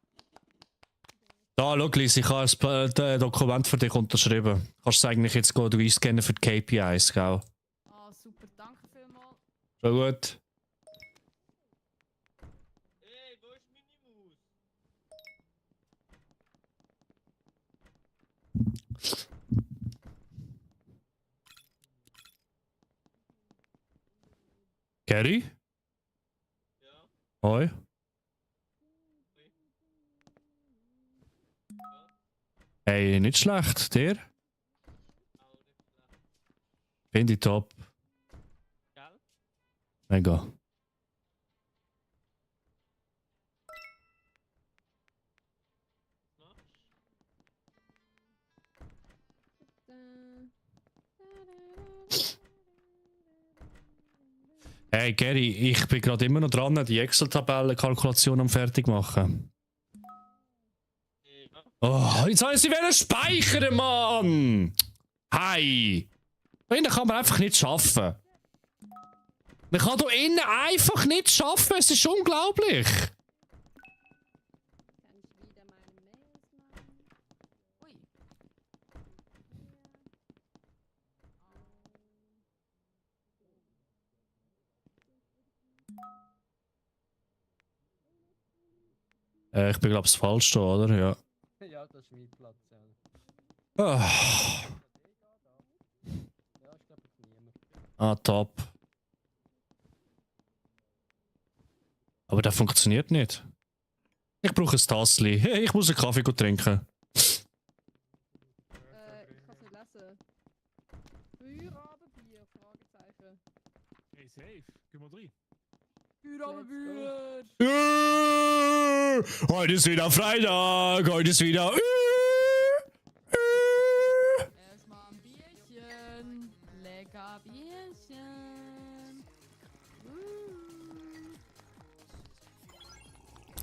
Speaker 1: Da, schau, Lies, ich habe ein Dokument für dich unterschrieben. Kannst du eigentlich jetzt du einscannen für die KPIs, gell?
Speaker 2: Ah, super, danke vielmals.
Speaker 1: Schon gut.
Speaker 11: Hey, wo ist Minimus?
Speaker 1: Gary?
Speaker 11: Ja?
Speaker 1: Hoi? Hey, nicht schlecht. Dir? Finde ich top.
Speaker 11: Gell?
Speaker 1: Mega. Hey Gary, ich bin gerade immer noch dran, die Excel-Tabellen-Kalkulation am fertig machen. Oh, jetzt sollen sie wieder speichern, Mann! Hey! Da innen kann man einfach nicht schaffen. Man kann da innen einfach nicht schaffen, es ist unglaublich. Ich bin glaube ich falsch da, oder? Ja.
Speaker 17: Ja, das ist mein Platz. Ja.
Speaker 1: Ah.
Speaker 17: Ja, ich glaube niemand.
Speaker 1: Ah, top. Aber der funktioniert nicht. Ich brauche ein Tassli. Hey, ich muss einen Kaffee trinken.
Speaker 5: Ich kann es nicht lesen. Feierabendbier? Fragezeichen.
Speaker 10: Hey, safe. Geh mal rein.
Speaker 2: Feierabendbier!
Speaker 1: Heute ist wieder Freitag. Heute ist wieder.
Speaker 2: Erstmal ein Bierchen. Lecker Bierchen.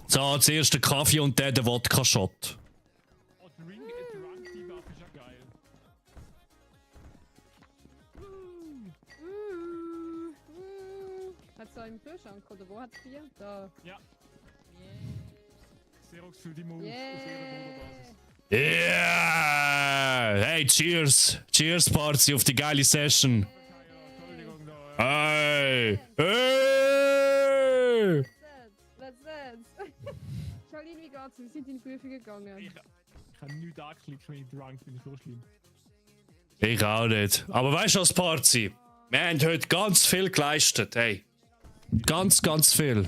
Speaker 1: So, zuerst der Kaffee und dann der Wodka-Shot.
Speaker 10: Oh, Drunk die Waffe ist ja geil.
Speaker 5: Hat es da im Kühlschrank oder wo hat es Bier? Da.
Speaker 10: Ja. Xerox für die Move.
Speaker 5: Yeah.
Speaker 1: Yeah! Hey, cheers! Cheers, Party, auf die geile Session! Hey! Hey!
Speaker 5: Let's dance! Charlene, wie geht's? Wir sind in die Prüfung gegangen.
Speaker 10: Ich habe nichts angeklickt, wenn ich drunk bin. So schlimm.
Speaker 1: Ich auch nicht. Aber weißt du was, Party? Wir haben heute ganz viel geleistet, hey. Ganz, ganz viel.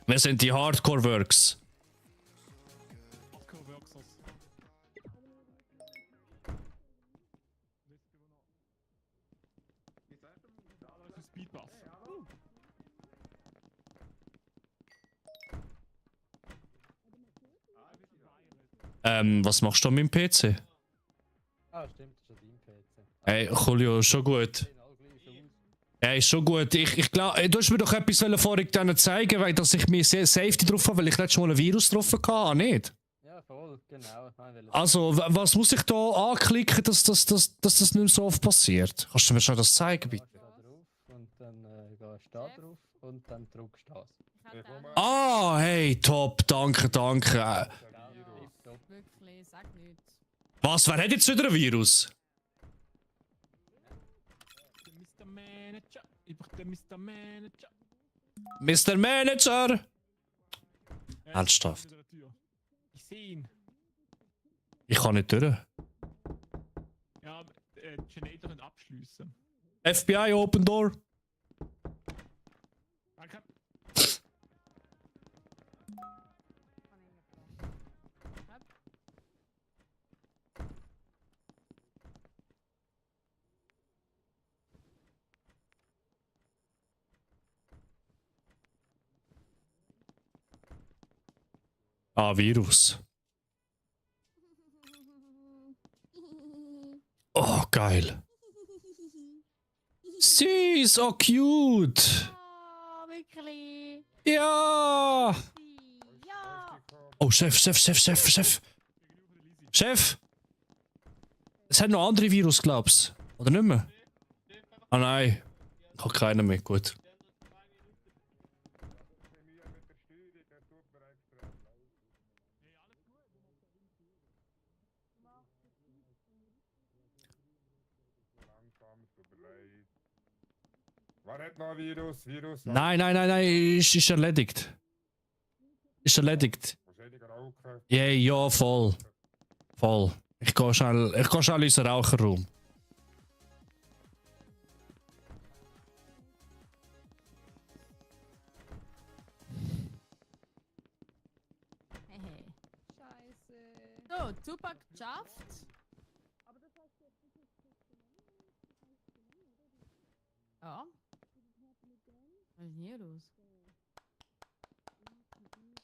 Speaker 1: Wir sind die Hardcore-Works.
Speaker 10: Speedbuff.
Speaker 1: Was machst du mit dem PC?
Speaker 17: Ah, stimmt, das ist ja dein PC.
Speaker 1: Hey, Julio, schon gut. Hey, schon gut. Ich glaube, du hast mir doch etwas vorhin denen zeigen, weil dass ich mir Safety drauf habe, weil ich letztes Mal ein Virus drauf hatte, nicht?
Speaker 17: Ja, voll, genau.
Speaker 1: Also, was muss ich da anklicken, dass das nicht mehr so oft passiert? Kannst du mir schon das zeigen, bitte?
Speaker 17: Da drauf und dann gehst du da drauf und dann drückst du das.
Speaker 1: Ah, hey, top, danke, danke.
Speaker 2: Wirklich, sag nichts.
Speaker 1: Was, wer hat jetzt wieder ein Virus?
Speaker 10: Mr. Manager. Ich brauche den Mr. Manager.
Speaker 1: Mr. Manager! Ernsthaft.
Speaker 10: Ich sehe ihn.
Speaker 1: Ich kann nicht durch.
Speaker 10: Ja, Generator können abschließen.
Speaker 1: FBI, open door.
Speaker 10: Danke.
Speaker 1: Ah, Virus. Oh, geil. Süß, oh cute.
Speaker 2: Oh, wirklich.
Speaker 1: Ja.
Speaker 2: Ja.
Speaker 1: Oh, Chef. Chef. Es hat noch andere Virus, glaubst du? Oder nicht mehr? Ah nein. Ich habe keinen mehr, gut.
Speaker 3: Wer hat noch ein Virus?
Speaker 1: Nein, ist erledigt. Ist erledigt. Ja, voll. Voll. Ich gehe schnell in unseren Raucherraum.
Speaker 5: Scheiße.
Speaker 2: So, Tupac geschafft. Ja. Was ist denn hier los?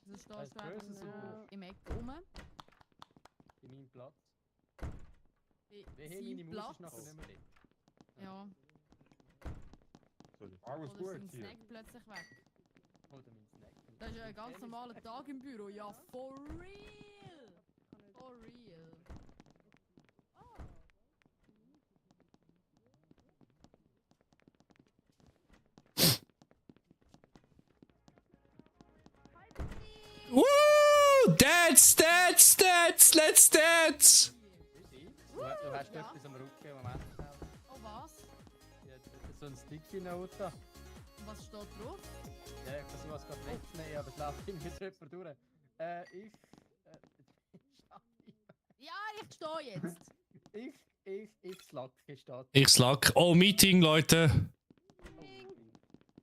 Speaker 2: Du stehst
Speaker 17: Heißt
Speaker 2: du einfach
Speaker 17: böse
Speaker 2: so
Speaker 17: so.
Speaker 2: im Eck rum.
Speaker 17: Bei meinem Platz.
Speaker 2: Bei
Speaker 17: Hey,
Speaker 2: seinem
Speaker 17: meine Maus ist nachher
Speaker 2: Platz.
Speaker 17: nicht mehr dort.
Speaker 2: Ja.
Speaker 3: Alles
Speaker 2: Oder
Speaker 3: gut
Speaker 2: ist sein
Speaker 3: hier.
Speaker 2: Snack plötzlich weg?
Speaker 17: Oder mein Snack.
Speaker 2: Das ist ja ein ganz normaler Tag im Büro. Ja, for real! For real.
Speaker 1: Woo! Let's dance!
Speaker 17: Du hast etwas am Rücken, Moment.
Speaker 2: Oh, was?
Speaker 17: Ja, so ein Sticky Note da.
Speaker 2: was steht drauf?
Speaker 17: Ja, ich versuche es gerade wegzunehmen, aber es läuft irgendwie so jemand durch.
Speaker 2: Ja, ich stehe jetzt.
Speaker 17: Ich slack steht.
Speaker 1: Ich slack. Oh, Meeting, Leute.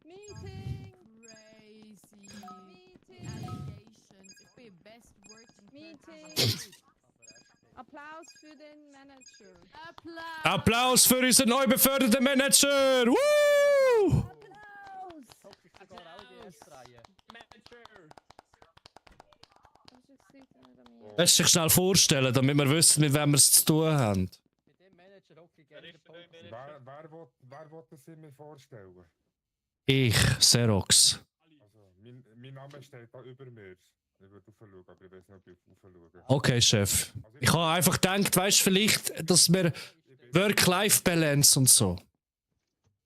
Speaker 5: Meeting!
Speaker 2: Crazy. Allegations. Ich bin best working
Speaker 5: Meeting! Applaus für den Manager.
Speaker 1: Applaus für unseren neu beförderten Manager. Woo! Lass dich schnell vorstellen, damit wir wissen, mit wem wir es zu tun haben.
Speaker 3: Wer will das mir vorstellen?
Speaker 1: Ich, Xerox.
Speaker 3: Also, mein Name steht da über mir. Ich würde aufschauen, aber ich weiß nicht, ob ich aufschaue.
Speaker 1: Okay, Chef. Ich habe einfach gedacht, weißt du, vielleicht, dass wir Work-Life-Balance und so.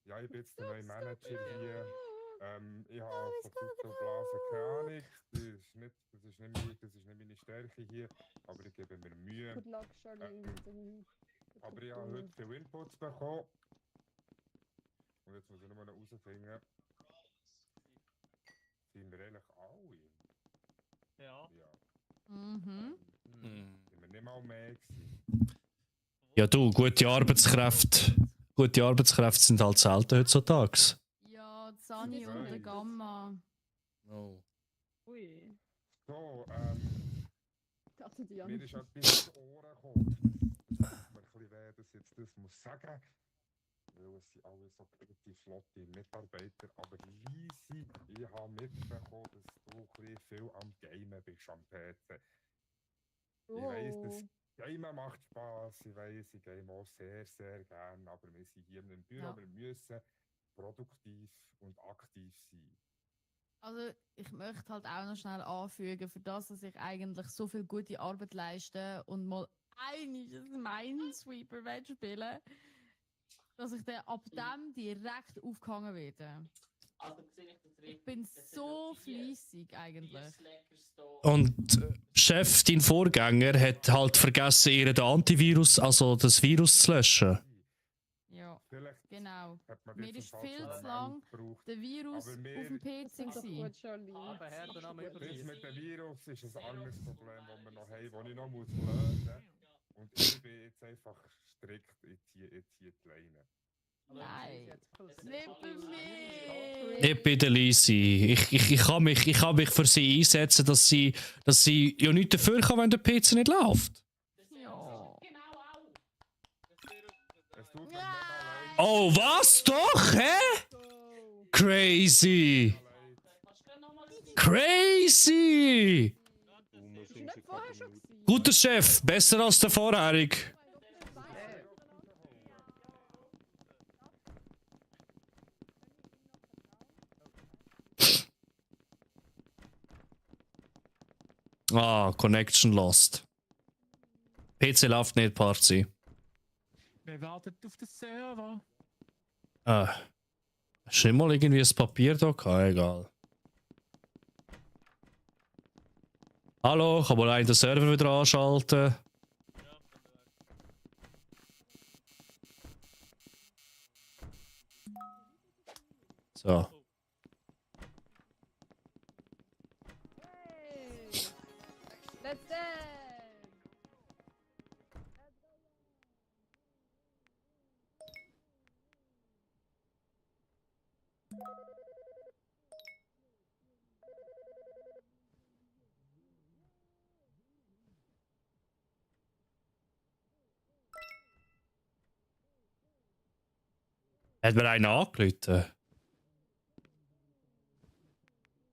Speaker 3: Ja, ich bin jetzt der neue Manager hier. Ich habe von Fußballblasen keine Ahnung. Das ist nicht meine Stärke hier. Aber ich gebe mir Mühe.
Speaker 5: Good luck, Charlie.
Speaker 3: Aber ich habe heute viel Inputs bekommen. Und jetzt muss ich nur noch herausfinden, sind wir eigentlich alle?
Speaker 11: Ja.
Speaker 2: Mhm.
Speaker 3: Sind wir nicht mal mehr gewesen?
Speaker 1: Ja, du, gute Arbeitskräfte. Gute Arbeitskräfte sind halt selten heutzutage.
Speaker 2: Ja, Zani und der Gamma.
Speaker 1: Oh.
Speaker 5: Ui.
Speaker 3: So,
Speaker 5: Dachte die
Speaker 3: mir ist etwas in die Ohren gekommen. Das tut mir ein bisschen weh, dass ich jetzt das muss sagen. Weil es sind alle so gute, flotte Mitarbeiter. Aber Lisi, ich habe mitbekommen, dass du ein bisschen viel am Gamen bist am PC. Ich weiss, das Gamen macht Spass. Ich weiss, ich game auch sehr, sehr gern. Aber wir sind hier im Büro,
Speaker 2: Ja.
Speaker 3: wir müssen produktiv und aktiv sein.
Speaker 2: Also, ich möchte halt auch noch schnell anfügen, für das, dass ich eigentlich so viel gute Arbeit leiste und mal einiges Minesweeper spielen, dass ich dann ab dem direkt aufgehangen werde.
Speaker 4: Also, sehe ich das richtig?
Speaker 2: Ich bin so fleissig eigentlich.
Speaker 1: Und Chef, dein Vorgänger, hat halt vergessen, ihren Antivirus, also das Virus zu löschen.
Speaker 2: Ja,
Speaker 3: Vielleicht
Speaker 2: genau.
Speaker 3: hat man
Speaker 2: Mir
Speaker 3: jetzt
Speaker 2: ist
Speaker 3: im
Speaker 2: viel
Speaker 3: falschen
Speaker 2: zu lang
Speaker 3: Moment gebraucht.
Speaker 2: der Virus
Speaker 3: Aber
Speaker 2: auf
Speaker 3: wir-
Speaker 2: dem PC gewesen.
Speaker 5: Gut, Charlie.
Speaker 17: Aber Herr, dann haben wir
Speaker 3: Das
Speaker 17: überwiesen.
Speaker 3: mit dem Virus ist ein anderes Problem, das wir noch haben, das ich noch muss lösen muss. Und ich bin jetzt einfach strikt jetzt hier die Leine.
Speaker 2: Nein, nicht bei mir.
Speaker 1: Nicht bei der Lisi. Ich kann mich für sie einsetzen, dass sie ja nichts dafür kann, wenn der PC nicht läuft.
Speaker 2: Ja.
Speaker 3: Es tut mir mega leid.
Speaker 1: Oh, was? Doch? Hä? Crazy! Crazy!
Speaker 5: Ist nicht vorher schon gewesen?
Speaker 1: Guter Chef, besser als der vorherige. Ah, Connection lost. PC läuft nicht, Party.
Speaker 10: Wer wartet auf den Server?
Speaker 1: Hast du nicht mal irgendwie ein Papier da gehabt? Egal. Hallo, kann mal einen den Server wieder anschalten? So.
Speaker 5: Hey. Let's dance!
Speaker 1: Hat mir einen angerufen?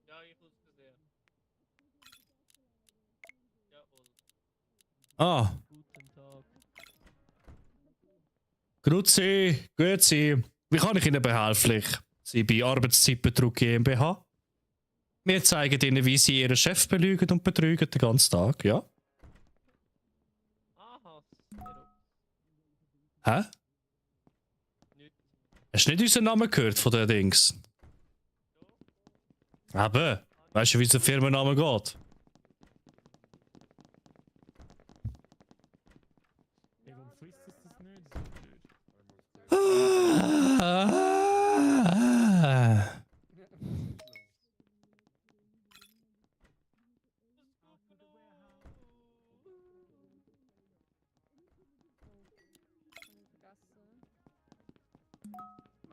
Speaker 11: Ja, ich muss das sehen. Jawohl.
Speaker 1: Ah,
Speaker 11: Guten Tag.
Speaker 1: grüezi, grüezi. Wie kann ich Ihnen behilflich sein bei Arbeitszeitbetrug GmbH? Wir zeigen Ihnen, wie Sie Ihren Chef belügen und betrügen den ganzen Tag, ja?
Speaker 11: Aha, Xerox.
Speaker 1: Hä?
Speaker 11: Nicht.
Speaker 1: Hast du nicht unseren Namen gehört von den Dings? Eben. Weißt du, wie unser Firmenname geht?
Speaker 10: Warum frisst es das nicht? Das ist blöd.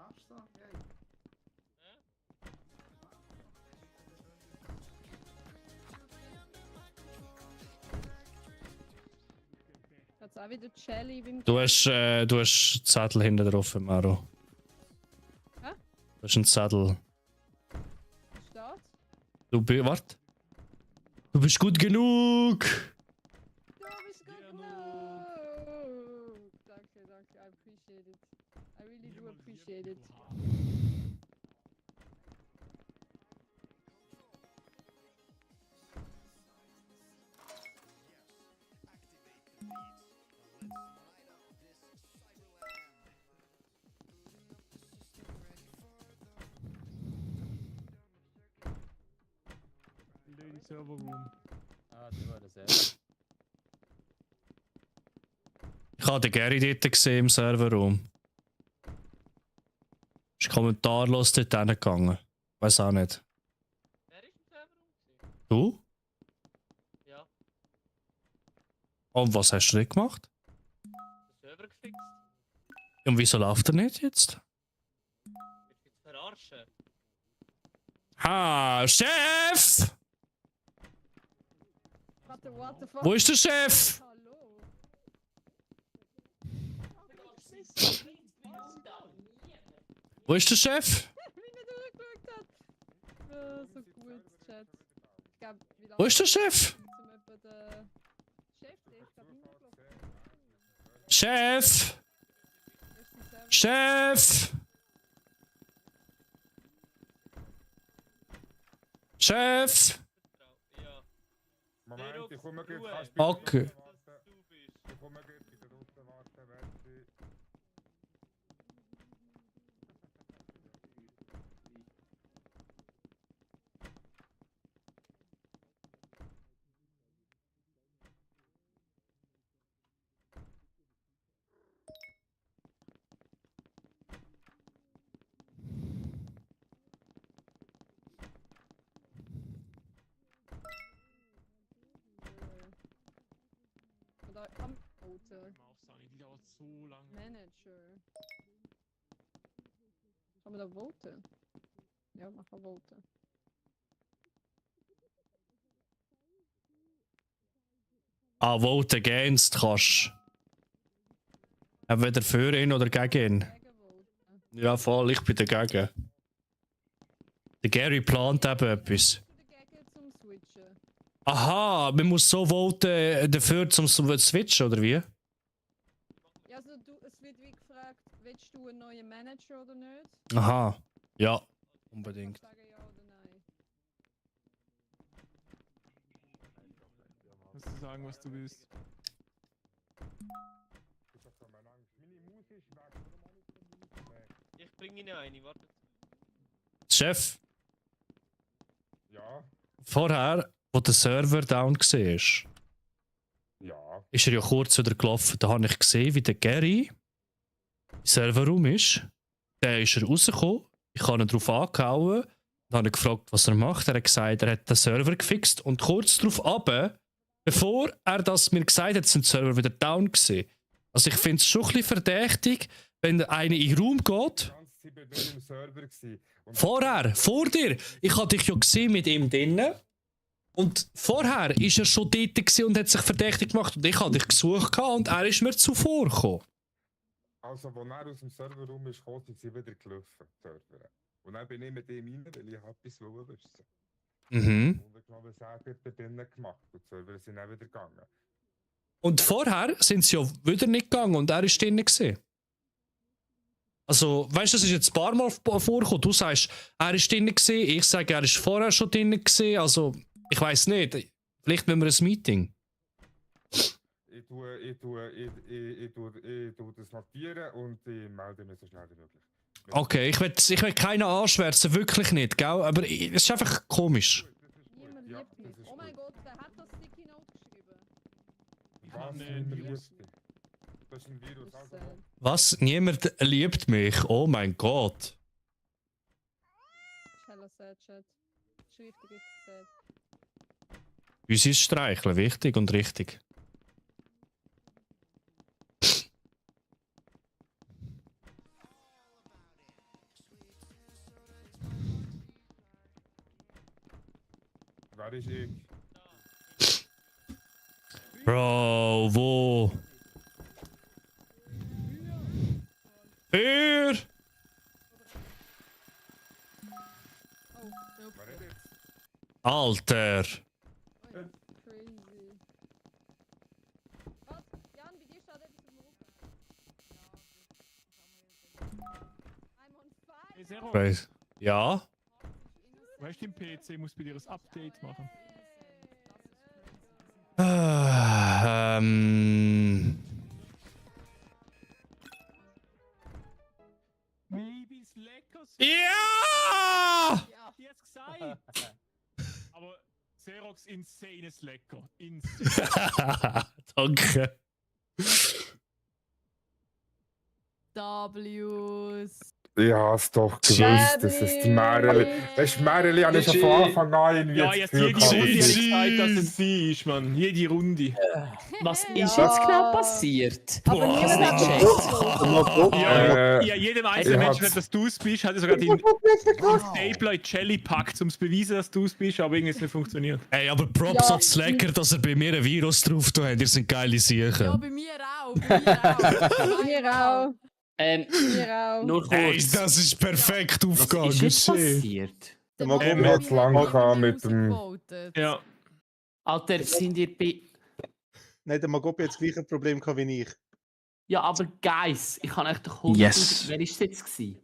Speaker 9: Arsch so? Ja.
Speaker 5: Hat's auch wieder Jelly beim
Speaker 1: Du hast Zettel hinten drauf, Maro.
Speaker 5: Hä?
Speaker 1: Du hast einen Zettel.
Speaker 5: Steht?
Speaker 1: Warte. Du bist gut genug!
Speaker 5: Du bist gut genug! Danke, danke. I appreciate it. I really do appreciate it.
Speaker 10: Lady Server Room.
Speaker 12: Ah, die war das
Speaker 1: Ich habe den Gary dort gesehen im Serverraum. Ist kommentarlos dort hingegangen. Weiß auch nicht.
Speaker 11: Wer ist im Serverraum?
Speaker 1: Du?
Speaker 11: Ja,
Speaker 1: Und was hast du dort gemacht?
Speaker 11: den Server gefixt.
Speaker 1: Und wieso läuft er nicht jetzt?
Speaker 11: Willst du jetzt verarschen?
Speaker 1: Ha, Chef!
Speaker 5: Warte, what the fuck?
Speaker 1: Wo ist der Chef?
Speaker 5: Hallo?
Speaker 1: Wo ist der Chef?
Speaker 5: Wie er durchgeschaut hat. So gut, Chat. Ich glaub, wie lange
Speaker 1: Wo ist der Chef?
Speaker 5: zum etwa der Chef, der ist glaub ich hingelaufen.
Speaker 1: Chef! Chef! Chef!
Speaker 3: Moment, ich komme gleich. Kannst du
Speaker 1: Okay.
Speaker 3: bitte warten? Ich komme gleich bei der Route warten, merci.
Speaker 5: Oder am Auto.
Speaker 10: Die dauert so lange.
Speaker 5: Manager. Kann man da voten? Ja, man kann voten.
Speaker 1: Ah, vote against kannst. Entweder für ihn oder gegen ihn. Ja, voll, ich bin dagegen. Der Gary plant eben etwas.
Speaker 5: Dagegen zum Switchen.
Speaker 1: Aha, man muss so voten dafür zum Switchen, oder wie?
Speaker 5: Ja, also es wird wie gefragt, willst du einen neuen Manager oder nicht?
Speaker 1: Aha, ja, unbedingt.
Speaker 5: Sagen ja oder nein.
Speaker 10: Musst du sagen, was du willst.
Speaker 11: Ich bringe Ihnen eine, warte.
Speaker 1: Chef,
Speaker 3: Ja,
Speaker 1: vorher, wo der Server down war,
Speaker 3: ja.
Speaker 1: ist er ja kurz wieder gelaufen. Da habe ich gesehen, wie der Gary im Serverraum ist. Dann ist er rausgekommen. Ich habe ihn darauf angehauen. Dann habe ich gefragt, was er macht. Er hat gesagt, er hat den Server gefixt. Und kurz darauf runter, bevor er das mir gesagt hat, sind die Server wieder down gewesen. Also ich finde es schon ein bisschen verdächtig, wenn einer in den Raum geht.
Speaker 3: Die ganze Zeit bei mir im Server gewesen. Und
Speaker 1: Vorher, vor dir. Ich habe dich ja gesehen mit ihm drinnen. Und vorher war er schon dort gewesen und hat sich verdächtig gemacht. Und ich habe dich gesucht und er ist mir zuvor gekommen.
Speaker 3: Also, als er aus dem Serverraum ist gekommen, sind sie wieder gelaufen, die Server. Und dann bin ich mit ihm rein, weil ich etwas wissen wollte.
Speaker 1: Mhm.
Speaker 3: Und ich habe es auch da drinnen gemacht und die Server sind auch wieder gegangen.
Speaker 1: Und vorher sind sie ja wieder nicht gegangen und er war drinnen gewesen. Also, weißt du, das ist jetzt ein paar Mal vorgekommen. Du sagst, er ist drinnen gewesen, ich sage, er ist vorher schon drinnen gewesen. Also, ich weiß nicht. Vielleicht müssen wir ein Meeting.
Speaker 3: Ich tue das notieren und ich melde mich so schnell wie möglich.
Speaker 1: Okay, ich will keinen anschwärzen, wirklich nicht, gell? Aber es ist einfach komisch.
Speaker 5: Niemand liebt mich. Oh mein Gott, wer hat das Sticky Note geschrieben?
Speaker 3: Was? Niemand liebt dich. Das ist ein Virus. Also,
Speaker 1: Was? Niemand liebt mich? Oh mein Gott.
Speaker 5: Hella sad, Chat. Ist richtig, richtig sad.
Speaker 1: Uns ist Streicheln wichtig und richtig.
Speaker 3: Wer ist ich?
Speaker 1: Bro, wo? Wer? Alter.
Speaker 5: Crazy. Was? Jan, bei dir steht etwas im Rücken. I'm on fire.
Speaker 10: Hey, Zero.
Speaker 1: Weiß. Ja?
Speaker 10: Weißt du, im PC muss bei dir ein Update machen. Babys lecker.
Speaker 1: Ja!
Speaker 10: Die hat's gesagt. Aber Xerox insanes lecker. Insane.
Speaker 1: Danke.
Speaker 2: W's.
Speaker 3: Ich hab's doch gewusst, dass es die Mereli. Weißt du, Mereli habe ich schon von Anfang an irgendwie.
Speaker 10: Ja,
Speaker 3: das
Speaker 10: jetzt jede
Speaker 3: Gefühl
Speaker 10: Runde
Speaker 3: gehabt,
Speaker 10: gesagt, dass es sie ist, Mann. Jede Runde.
Speaker 14: Was ist jetzt genau passiert?
Speaker 5: Aber
Speaker 14: Boah,
Speaker 5: niemand hat
Speaker 14: das
Speaker 5: gecheckt.
Speaker 10: Ja, jedem einzelnen Menschen, wenn das du es bist, hat er sogar den Stapler in Jelly packt, um zu beweisen, dass du es bist, aber irgendwie ist es nicht funktioniert.
Speaker 1: Ey, aber Props
Speaker 5: Ja.
Speaker 1: an Slacker, dass er bei mir ein Virus drauf hat. Ihr sind geile
Speaker 2: Ja,
Speaker 1: Siechen.
Speaker 2: bei mir auch. Bei mir auch.
Speaker 5: Mir auch. Mir auch.
Speaker 14: Nur
Speaker 1: Ey,
Speaker 14: kurz.
Speaker 1: das ist perfekt aufgegangen.
Speaker 14: Was ist jetzt
Speaker 1: Shit.
Speaker 14: passiert?
Speaker 3: Der Magobi hat es lang gehabt mit dem.
Speaker 10: Ja.
Speaker 14: Alter, sind ihr bei...
Speaker 6: Nein, der Magobi hat das gleiche Problem gehabt wie ich.
Speaker 14: Ja, aber Guys, ich kann echt 100'000...
Speaker 8: Yes.
Speaker 14: Wer war es jetzt gewesen?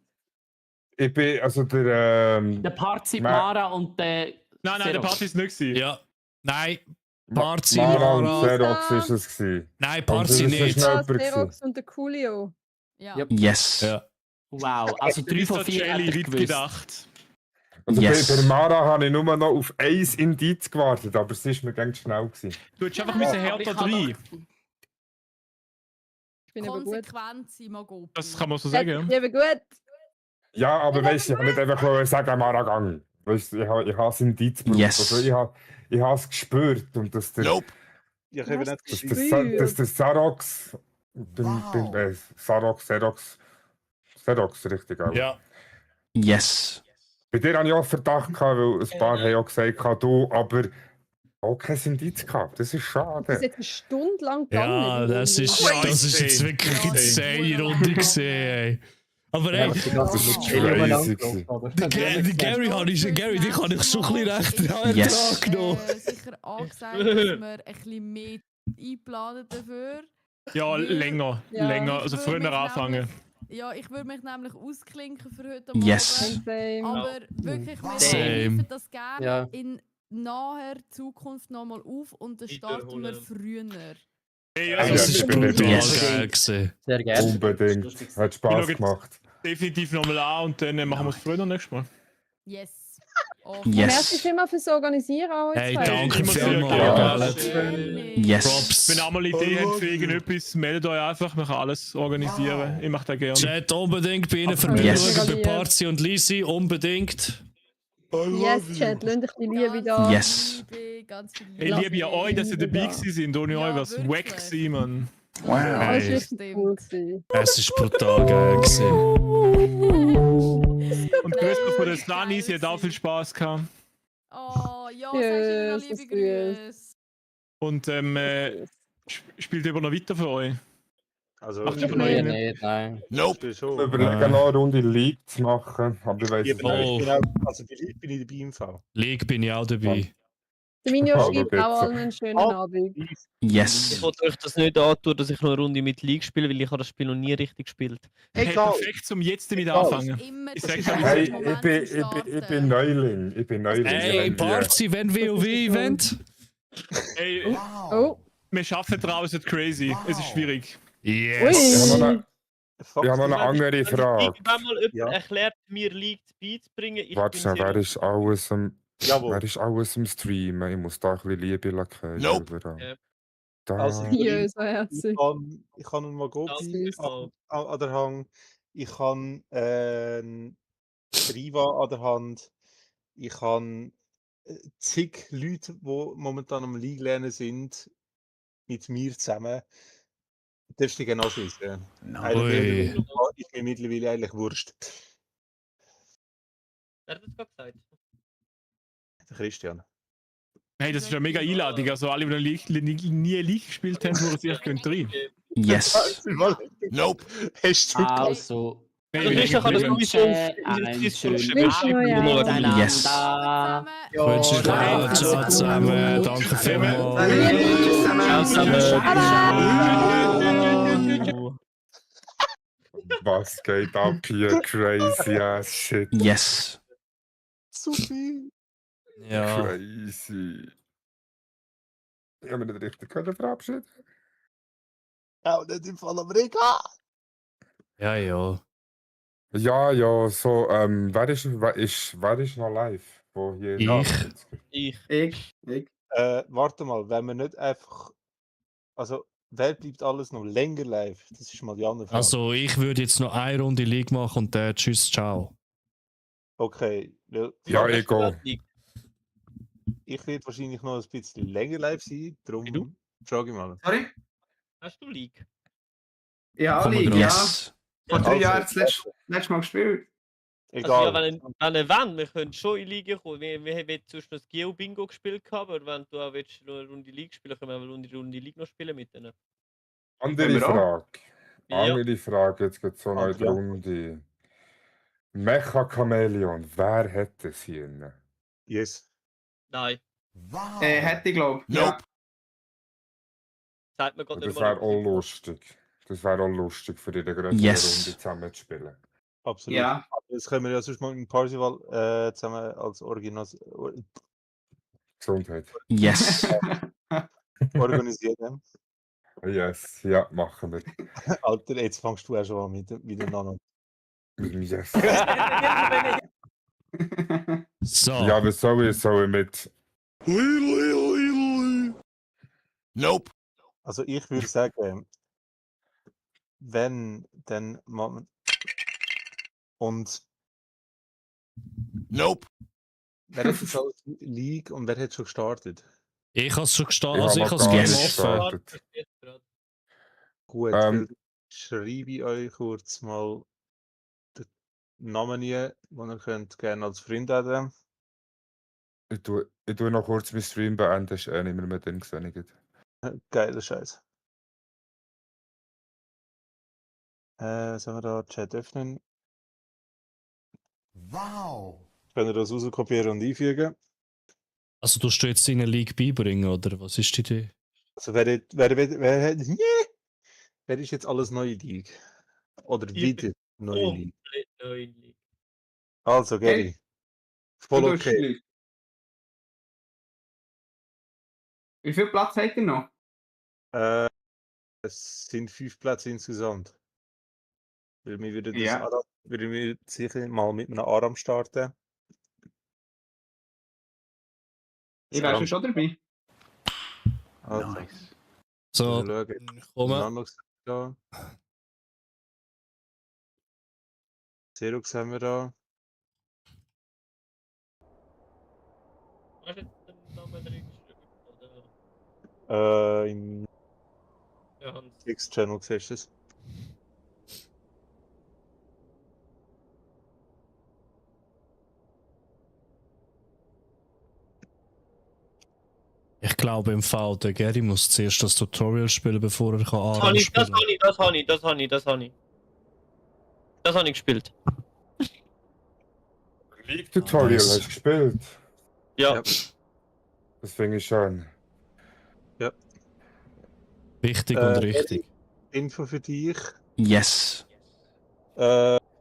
Speaker 3: Ich bin, also der.
Speaker 14: Der Parzi,
Speaker 3: Ma-
Speaker 14: Mara und der...
Speaker 10: Nein, der Party ist nicht gewesen.
Speaker 1: Ja. Nein. Parzi,
Speaker 3: Mara und
Speaker 1: Mara.
Speaker 3: Xerox ist es gewesen.
Speaker 1: Nein,
Speaker 3: Und
Speaker 1: Parzi
Speaker 3: das ist
Speaker 1: nicht.
Speaker 3: schnell
Speaker 5: Ja,
Speaker 3: gewesen.
Speaker 5: Xerox und der Coolio.
Speaker 2: Ja.
Speaker 8: Yes.
Speaker 1: Ja.
Speaker 14: Wow, also 3 von 4
Speaker 10: Jelly
Speaker 14: hätte ich
Speaker 10: weit
Speaker 14: gewusst.
Speaker 10: gedacht.
Speaker 3: Also
Speaker 8: Yes.
Speaker 3: bei Mara habe ich nur noch auf ein Indiz gewartet, aber es ist mir ganz schnell gewesen.
Speaker 10: Du hättest einfach müssen
Speaker 14: aber
Speaker 10: härter
Speaker 14: ich kann
Speaker 10: rein.
Speaker 5: Ich bin aber gut.
Speaker 2: Konsequent sein, Magopi.
Speaker 10: Das kann man so sagen.
Speaker 5: Ich bin gut.
Speaker 3: Ja, aber weißt du, ich habe nicht einfach sagen, Mara gang. Weißt du, ich habe das Indiz gebraucht.
Speaker 8: Yes.
Speaker 3: Also ich habe es gespürt und dass der.
Speaker 8: Nope.
Speaker 6: Ja, ich habe nicht
Speaker 3: Dass
Speaker 6: gesehen.
Speaker 3: der Xerox. Xerox, richtig auch.
Speaker 1: Ja.
Speaker 8: Yes.
Speaker 3: Bei dir hatte ich auch Verdacht, gehabt, weil ein paar haben ja gesagt, du, aber auch kein Indiz gehabt. Das ist
Speaker 5: Das
Speaker 3: schade.
Speaker 5: ist jetzt eine Stunde lang gegangen.
Speaker 1: Ja, das ist jetzt wirklich insane Runde gesehen, ey. Aber ey,
Speaker 3: Das ist crazy gewesen.
Speaker 1: Gary, dich habe ich schon ein bisschen recht
Speaker 8: Yes.
Speaker 1: genommen.
Speaker 2: Sicher angesagt, dass wir ein bisschen mehr einplanen dafür.
Speaker 10: Ja, länger.
Speaker 5: Ja.
Speaker 10: Länger. Also
Speaker 2: Ich würde
Speaker 10: früher
Speaker 2: mich
Speaker 10: anfangen.
Speaker 2: Ja, ich würde mich nämlich ausklinken für heute
Speaker 8: Yes.
Speaker 2: Morgen.
Speaker 5: Same.
Speaker 2: Aber wirklich, wir
Speaker 1: Same.
Speaker 2: greifen das gerne
Speaker 14: Ja.
Speaker 2: in naher Zukunft nochmal auf und dann starten wir früher.
Speaker 10: Hey,
Speaker 3: Ja,
Speaker 10: also,
Speaker 1: Das ist brutal
Speaker 8: Yes.
Speaker 1: geil gewesen.
Speaker 17: Sehr gerne.
Speaker 3: Unbedingt. Hat Spaß
Speaker 10: Ich schau
Speaker 3: gemacht.
Speaker 10: definitiv nochmal an und dann machen wir es früher nächstes Mal.
Speaker 2: Yes.
Speaker 5: Merci
Speaker 8: Yes.
Speaker 5: vielmals fürs Organisieren. Auch
Speaker 1: Hey,
Speaker 5: jetzt.
Speaker 1: danke
Speaker 10: Immer sehr
Speaker 1: vielmals.
Speaker 10: gerne.
Speaker 8: Yes.
Speaker 1: Props.
Speaker 10: Wenn ihr einmal Ideen habt für irgendetwas, meldet euch einfach. Wir können alles organisieren. Ich mache das gerne.
Speaker 1: Chat unbedingt bei Ihnen vorbeischauen,
Speaker 8: Yes.
Speaker 1: bei Parzi und Lisi, unbedingt.
Speaker 5: Yes, Chat, lasst euch die Liebe da.
Speaker 8: Yes.
Speaker 2: Ganz viel
Speaker 10: Ich liebe ja euch, dass ihr dabei gewesen sind. Ohne euch was
Speaker 2: wirklich.
Speaker 10: wack gewesen, Mann.
Speaker 5: Das war
Speaker 1: Hey,
Speaker 5: richtig cool gewesen.
Speaker 1: es ist brutal geil gewesen.
Speaker 10: Und Grüße von der Slani, sie hat auch viel Spaß gehabt.
Speaker 2: Oh, ja,
Speaker 5: Yes,
Speaker 2: sagst du
Speaker 5: das
Speaker 2: liebe
Speaker 5: ist
Speaker 2: Grüße.
Speaker 10: Und spielt ihr noch weiter für euch?
Speaker 6: Also,
Speaker 10: Macht
Speaker 6: ich
Speaker 10: ihr
Speaker 5: Nee,
Speaker 10: noch
Speaker 17: Nee, nein.
Speaker 6: spiele schon.
Speaker 3: Wir überlegen noch eine Runde League zu machen, aber ich weiß
Speaker 6: Ich
Speaker 3: es
Speaker 6: bin,
Speaker 3: nicht.
Speaker 6: ich bin auch, also bei League bin ich dabei im Fall.
Speaker 1: League bin ich auch dabei.
Speaker 5: Der Minio
Speaker 3: Aber
Speaker 5: schreibt
Speaker 3: bitte.
Speaker 5: auch allen einen schönen Abend.
Speaker 8: Yes.
Speaker 11: Ich wollte euch das nicht antun, dass ich noch eine Runde mit League spiele, weil ich habe das Spiel noch nie richtig gespielt.
Speaker 10: Hey,
Speaker 6: Egal.
Speaker 10: perfekt, um jetzt damit
Speaker 6: Egal.
Speaker 10: anfangen.
Speaker 2: Immer
Speaker 10: Ich
Speaker 2: der
Speaker 10: sag
Speaker 2: beste
Speaker 10: euch,
Speaker 3: Hey,
Speaker 2: Moment
Speaker 3: ich
Speaker 2: zum
Speaker 3: bin
Speaker 2: Starten.
Speaker 3: Neuling. Ich bin Neuling.
Speaker 1: Hey,
Speaker 3: Ich bin
Speaker 1: Parzi, wenn WoW-Event?
Speaker 10: Hey,
Speaker 5: Oh,
Speaker 10: wir schaffen draußen crazy. Es ist schwierig.
Speaker 1: Yes.
Speaker 3: Ich habe noch
Speaker 6: Fuck.
Speaker 3: eine andere Frage.
Speaker 11: Wenn mal jemand
Speaker 6: Ja.
Speaker 11: erklärt, mir League beizubringen, ich
Speaker 3: Warte
Speaker 11: bin
Speaker 3: schnell,
Speaker 11: sehr
Speaker 3: wer ist alles am
Speaker 6: Jawohl.
Speaker 3: Wer ist alles im Streamen? Ich muss da ein bisschen Liebe lassen.
Speaker 8: Nope.
Speaker 11: Ja.
Speaker 3: Da.
Speaker 6: Also,
Speaker 5: hier so
Speaker 6: ich
Speaker 5: herzig.
Speaker 6: ich kann einen Magopi
Speaker 11: Danke.
Speaker 6: an der Hand. Ich kann Riva an der Hand. Ich kann zig Leute, die momentan am League lernen sind, mit mir zusammen. Darfst du genau wissen.
Speaker 1: Ui.
Speaker 6: Ist mir mittlerweile eigentlich wurscht.
Speaker 11: Wer hat das gerade gesagt?
Speaker 6: Der Christian.
Speaker 10: Hey, das ist eine mega Einladung. Also alle, die nie League gespielt haben, wo sie können rein.
Speaker 8: Yes.
Speaker 6: Nope. Hast du
Speaker 14: Also.
Speaker 11: Also Christian kann das sowieso
Speaker 8: Yes.
Speaker 1: Wünsche ich auch. Ciao zusammen. Danke vielmals.
Speaker 3: Was geht ab hier? Crazy ass shit.
Speaker 8: Yes.
Speaker 6: Zu viel.
Speaker 1: Ja.
Speaker 3: Crazy. Ich habe mich nicht richtig verabschieden.
Speaker 6: Auch nicht im Fall Amerika.
Speaker 1: Ja, ja.
Speaker 3: Ja, so, wer ist noch live? Wo hier
Speaker 9: Ich.
Speaker 6: Warte mal, wenn wir nicht einfach. Also, wer bleibt alles noch länger live? Das ist mal die andere Frage.
Speaker 1: Also, ich würde jetzt noch eine Runde League machen und dann tschüss, ciao.
Speaker 6: Okay.
Speaker 3: Ja, ich gehe.
Speaker 6: Ich werde wahrscheinlich noch ein bisschen länger live sein, darum frage ich mal.
Speaker 9: Sorry?
Speaker 11: Hast du League?
Speaker 9: Ja,
Speaker 1: Komm,
Speaker 9: League,
Speaker 1: yes.
Speaker 9: ja. Vor 3 Jahren das letzte Mal gespielt.
Speaker 6: Egal.
Speaker 11: Also, ja, wenn wir können schon in Liga kommen. Wir haben sonst noch das Geo-Bingo gespielt, aber wenn du auch willst, noch eine Runde League spielen, können wir eine Runde League noch spielen mit denen.
Speaker 3: Andere Frage.
Speaker 11: Ja.
Speaker 3: Andere Frage, jetzt geht so noch in die Runde. Mecha Chameleon, wer hat das hier?
Speaker 6: Yes.
Speaker 11: Nein.
Speaker 9: Wow. Hätte ich, glaube ich.
Speaker 3: Nope.
Speaker 11: Sagt mir gerade
Speaker 3: Das
Speaker 11: nicht
Speaker 3: wäre
Speaker 11: mal.
Speaker 3: auch lustig. Das wäre auch lustig, für die größere
Speaker 8: Yes.
Speaker 3: Runde zusammen zu spielen.
Speaker 6: Absolut.
Speaker 9: Ja.
Speaker 6: Das können wir ja sonst mal im Parsival zusammen als
Speaker 3: Gesundheit.
Speaker 8: Yes.
Speaker 6: organisieren.
Speaker 3: Yes, ja, machen wir.
Speaker 6: Alter, jetzt fängst du ja schon an mit dem Namen.
Speaker 3: Yes.
Speaker 1: So.
Speaker 3: Ja, aber sowieso mit.
Speaker 8: Nope.
Speaker 6: Also ich würde sagen, wenn, dann machen und
Speaker 8: Nope.
Speaker 6: wer hat jetzt alles League und wer hat schon gestartet?
Speaker 1: Ich habe es schon gestartet.
Speaker 3: Ich
Speaker 1: Also, ich
Speaker 3: habe
Speaker 1: habe
Speaker 3: noch
Speaker 1: es
Speaker 3: gar
Speaker 1: Game
Speaker 3: nicht
Speaker 1: offen.
Speaker 3: gestartet.
Speaker 6: Gut,
Speaker 3: Ähm,
Speaker 6: dann schreibe ich euch kurz mal den Namen hier, den ihr könnt gerne als Freund haben.
Speaker 3: Ich tue noch kurz meinen Stream beenden, das ist nicht mehr mit denen gesehen.
Speaker 6: Geiler Scheiß. Sollen wir da Chat öffnen? Wow! Können wir das rauskopieren und einfügen?
Speaker 1: Also, du du jetzt in eine League beibringen, oder was ist die Idee?
Speaker 6: Also wer ist jetzt alles neue League? Oder wieder neue League?
Speaker 11: Komplett neu in League.
Speaker 6: Also, Gary. Voll
Speaker 9: Du tust
Speaker 6: okay.
Speaker 9: League. Wie viel Platz habt ihr noch?
Speaker 6: Es sind 5 Plätze insgesamt. Weil wir würden das
Speaker 9: Ja.
Speaker 6: würden wir sicher mal mit einem Aram starten.
Speaker 9: Ich wäre schon dabei.
Speaker 6: Also,
Speaker 8: Nice.
Speaker 1: So, komm.
Speaker 6: da. Xerox haben wir da.
Speaker 11: Hast du jetzt den Namen drin geschrieben? Oder?
Speaker 6: Im
Speaker 11: Ja, Hans.
Speaker 6: X-Channel siehst du es.
Speaker 1: Ich glaube im Fall, der Gary muss zuerst das Tutorial spielen, bevor er kann Aram
Speaker 11: Das
Speaker 1: spielen.
Speaker 11: habe ich gespielt.
Speaker 3: League Tutorial
Speaker 1: Nice.
Speaker 3: hast du gespielt?
Speaker 11: Ja.
Speaker 3: Das finde ich schön.
Speaker 6: Ja.
Speaker 1: Wichtig und richtig.
Speaker 6: Info für dich.
Speaker 8: Yes.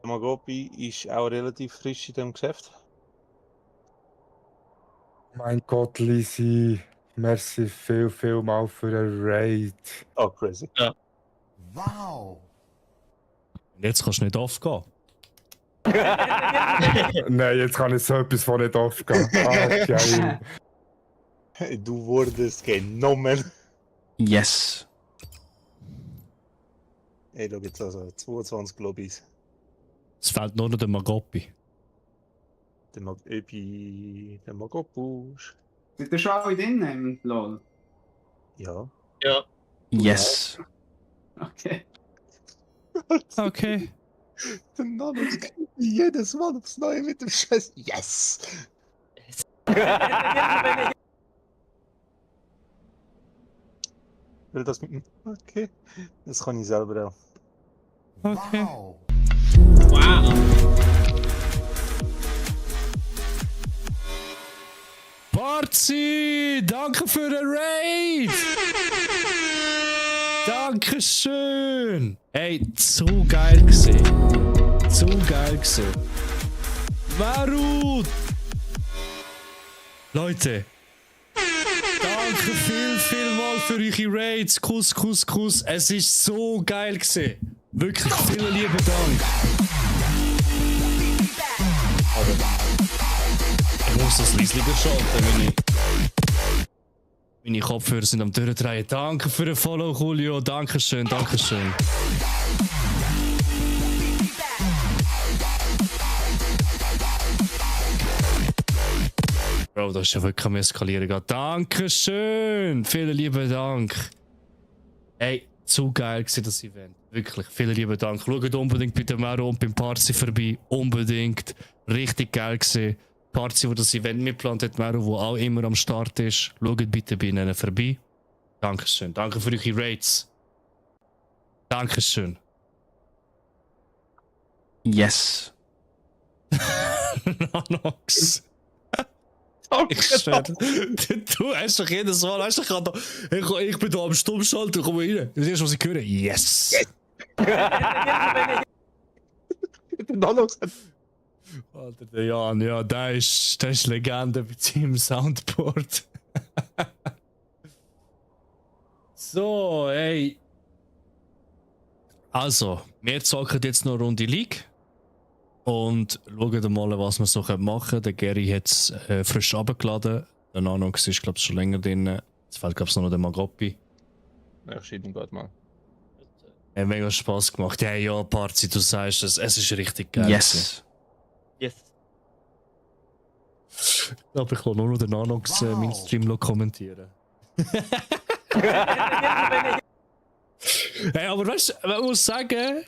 Speaker 6: Magopi ist auch relativ frisch in dem Geschäft.
Speaker 3: Mein Gott, Lisi. Merci viel mal für den Raid.
Speaker 6: Oh, crazy.
Speaker 11: Ja.
Speaker 6: Wow!
Speaker 1: Jetzt kannst du nicht aufgehen.
Speaker 3: Nein, jetzt kann ich so etwas von nicht aufgehen. Ah, geil.
Speaker 6: Du wurdest genommen.
Speaker 8: Yes.
Speaker 6: Ey, schau jetzt also 22 Lobbys.
Speaker 1: Es fehlt nur noch der Magopi.
Speaker 6: Der Magopusch.
Speaker 9: Seid ihr schon alle drin im LOL?
Speaker 6: Ja.
Speaker 11: Ja.
Speaker 8: Yes.
Speaker 9: Okay.
Speaker 1: Okay.
Speaker 6: Der Nanox jedes Mal aufs Neue mit dem Scheiß. Yes! Weil das mit. Okay. Das kann ich selber auch.
Speaker 14: Okay.
Speaker 11: Wow.
Speaker 1: Barzi, danke für den Raid! Dankeschön! Ey, zu geil gesehen. Zu geil gesehen. Marut! Leute, danke viel für eure Raids. Kuss. Es ist so geil gesehen. Wirklich, vielen lieben Dank. Ich muss das leislicher schalten, meine Kopfhörer sind am Durchdrehen. Danke für den Follow, Julio. Dankeschön. Bro, das ist ja wirklich am Eskalieren gegangen. Dankeschön. Vielen lieben Dank. Ey, zu geil war das Event. Wirklich, vielen lieben Dank. Schaut unbedingt bei dem Mero und beim Parzi vorbei. Unbedingt. Richtig geil gewesen. Parzi, wo das Event mitgeplant hat, Mero, wo auch immer am Start ist. Schaut bitte bei ihnen vorbei. Dankeschön. Danke für eure Rates. Dankeschön.
Speaker 8: Yes.
Speaker 1: Nanox. Ich schwöre, du hast doch jedes Mal, weißt du, ich bin da am Stummschalter, komm rein. Das erste, was ich höre, yes.
Speaker 6: Nanox.
Speaker 1: Alter, der Jan, ja, der ist Legende bei seinem Soundboard. So, ey. Also, wir zocken jetzt noch eine Runde League. Und schauen mal, was wir so machen können. Der Gary hat es frisch abgeladen. Der Nanox ist, glaube ich, schon länger drin. Jetzt fehlt, glaube ich, noch der Magoppi.
Speaker 6: Ja, ich schiebe ihn gerade mal.
Speaker 1: Hat mega Spass gemacht. Ja, ja, Parzi, du sagst es. Es ist richtig geil.
Speaker 8: Yes.
Speaker 11: Yes.
Speaker 1: Aber ich kann nur noch den Nanox meinen Stream kommentieren. Hey, aber weißt du, man muss sagen,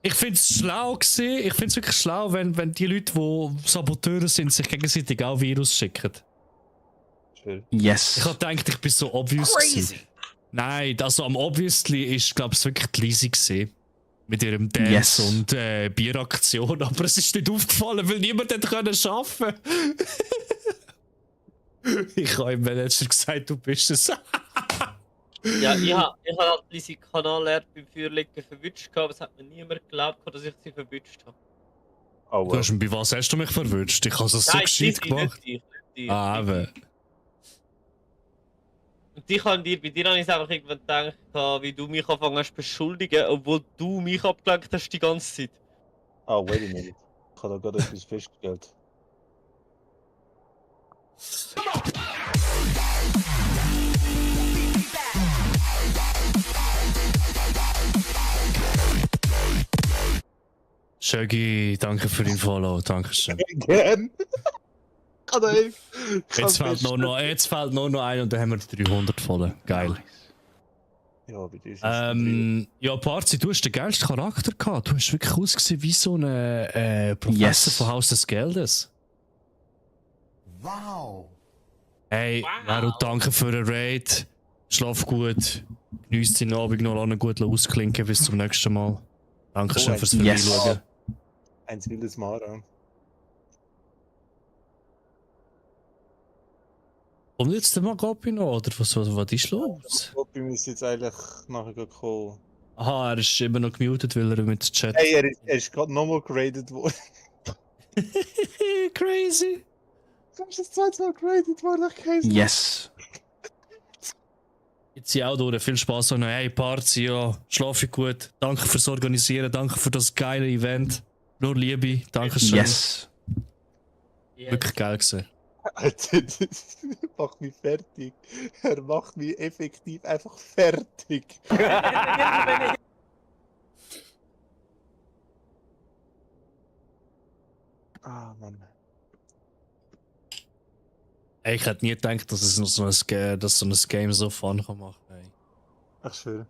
Speaker 1: ich finde es schlau gewesen. Ich finde es wirklich schlau, wenn die Leute, die Saboteure sind, sich gegenseitig auch Virus schicken.
Speaker 8: Yes.
Speaker 1: Ich habe gedacht, ich bin so obvious gewesen. Nein, also am obviously ist, glaube ich, wirklich die Lisi gewesen. Mit ihrem Dance und Bieraktion. Aber es ist nicht aufgefallen, weil niemand hätte arbeiten können. Ich habe im Manager gesagt, du bist es.
Speaker 11: Ja, ich habe halt diese Kanal beim Feuerlegen verwünscht, aber es hat mir niemand geglaubt, dass ich sie verwünscht habe.
Speaker 6: Oh,
Speaker 1: Du hast, bei was hast du mich verwünscht? Ich habe es so gescheit gemacht.
Speaker 11: Nicht ich.
Speaker 1: Eben.
Speaker 11: Und bei dir habe ich einfach irgendwann gedacht, wie du mich anfangen hast zu beschuldigen, obwohl du mich abgelenkt hast die ganze Zeit.
Speaker 6: Oh, wait a minute. Ich habe da gerade etwas festgestellt.
Speaker 1: Schögi, danke für den Follow. Dankeschön.
Speaker 6: Gern.
Speaker 1: Jetzt fehlt nur noch ein und dann haben wir die 300 voll. Geil.
Speaker 6: Ja, bei dir ist es
Speaker 1: ja, Parzi, du hast den geilsten Charakter gehabt. Du hast wirklich ausgesehen wie so ein Professor von Haus des Geldes.
Speaker 15: Wow.
Speaker 1: Hey, Mero, danke für den Raid. Schlaf gut. Genieß deinen Abend noch, lass ihn gut ausklinken. Bis zum nächsten Mal. Dankeschön fürs Vorbeischauen.
Speaker 6: Ein wildes Mara.
Speaker 1: Kommt jetzt der Magoppi noch, oder was ist los?
Speaker 6: Magoppi müsste jetzt eigentlich nachher kommen.
Speaker 1: Aha, er ist immer noch gemutet, weil er mit dem Chat...
Speaker 6: Hey, er ist gerade nochmal geradet worden.
Speaker 1: Crazy!
Speaker 6: Du bist das zweite Mal geradet worden, crazy.
Speaker 8: Yes.
Speaker 1: Jetzt sind auch durch. Viel Spaß noch. Hey, Parzi, ja, schlafe gut. Danke fürs Organisieren, danke für das geile Event. Nur Liebe, danke schön.
Speaker 8: Yes.
Speaker 1: Wirklich geil gewesen.
Speaker 6: Alter, das macht mich fertig. Er macht mich effektiv einfach fertig. Ah, Mann.
Speaker 1: Hey, ich hätte nie gedacht, dass es noch so ein Game so fun kann machen kann. Hey.
Speaker 6: Ach, schön.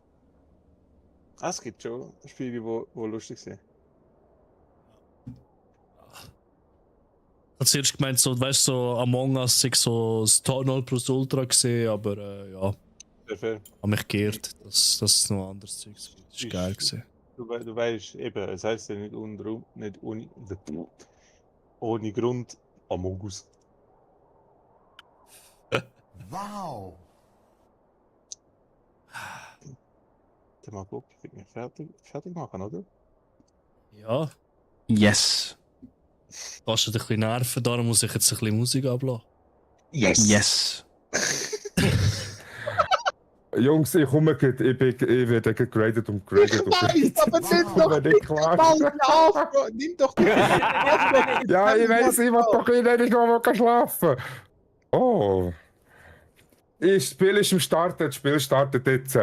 Speaker 6: Ah, es gibt schon Spiele, die lustig sind.
Speaker 1: Ich habe zuerst gemeint, so, weißt du, so Among Us sei so das 0 plus Ultra gesehen, aber ja. habe mich geirrt, dass es noch anderes Zeugs gibt. Das war geil gewesen.
Speaker 6: Du weißt eben, es heisst ja nicht ohne Grund Among Us.
Speaker 15: Wow!
Speaker 6: Der mag Bock, ich will mich fertig machen, oder?
Speaker 1: Ja.
Speaker 8: Yes.
Speaker 1: Kostet ein bisschen Nerven, darum muss ich jetzt ein bisschen Musik ablassen.
Speaker 8: Yes.
Speaker 3: Jungs, ich komme gleich, ich werde gegradet und gegradet.
Speaker 6: Nein, aber nimm doch mal nimm doch
Speaker 3: Ja, ich weiß, ich will doch nicht schlafen. Oh. Das Spiel ist im Start, das Spiel startet jetzt.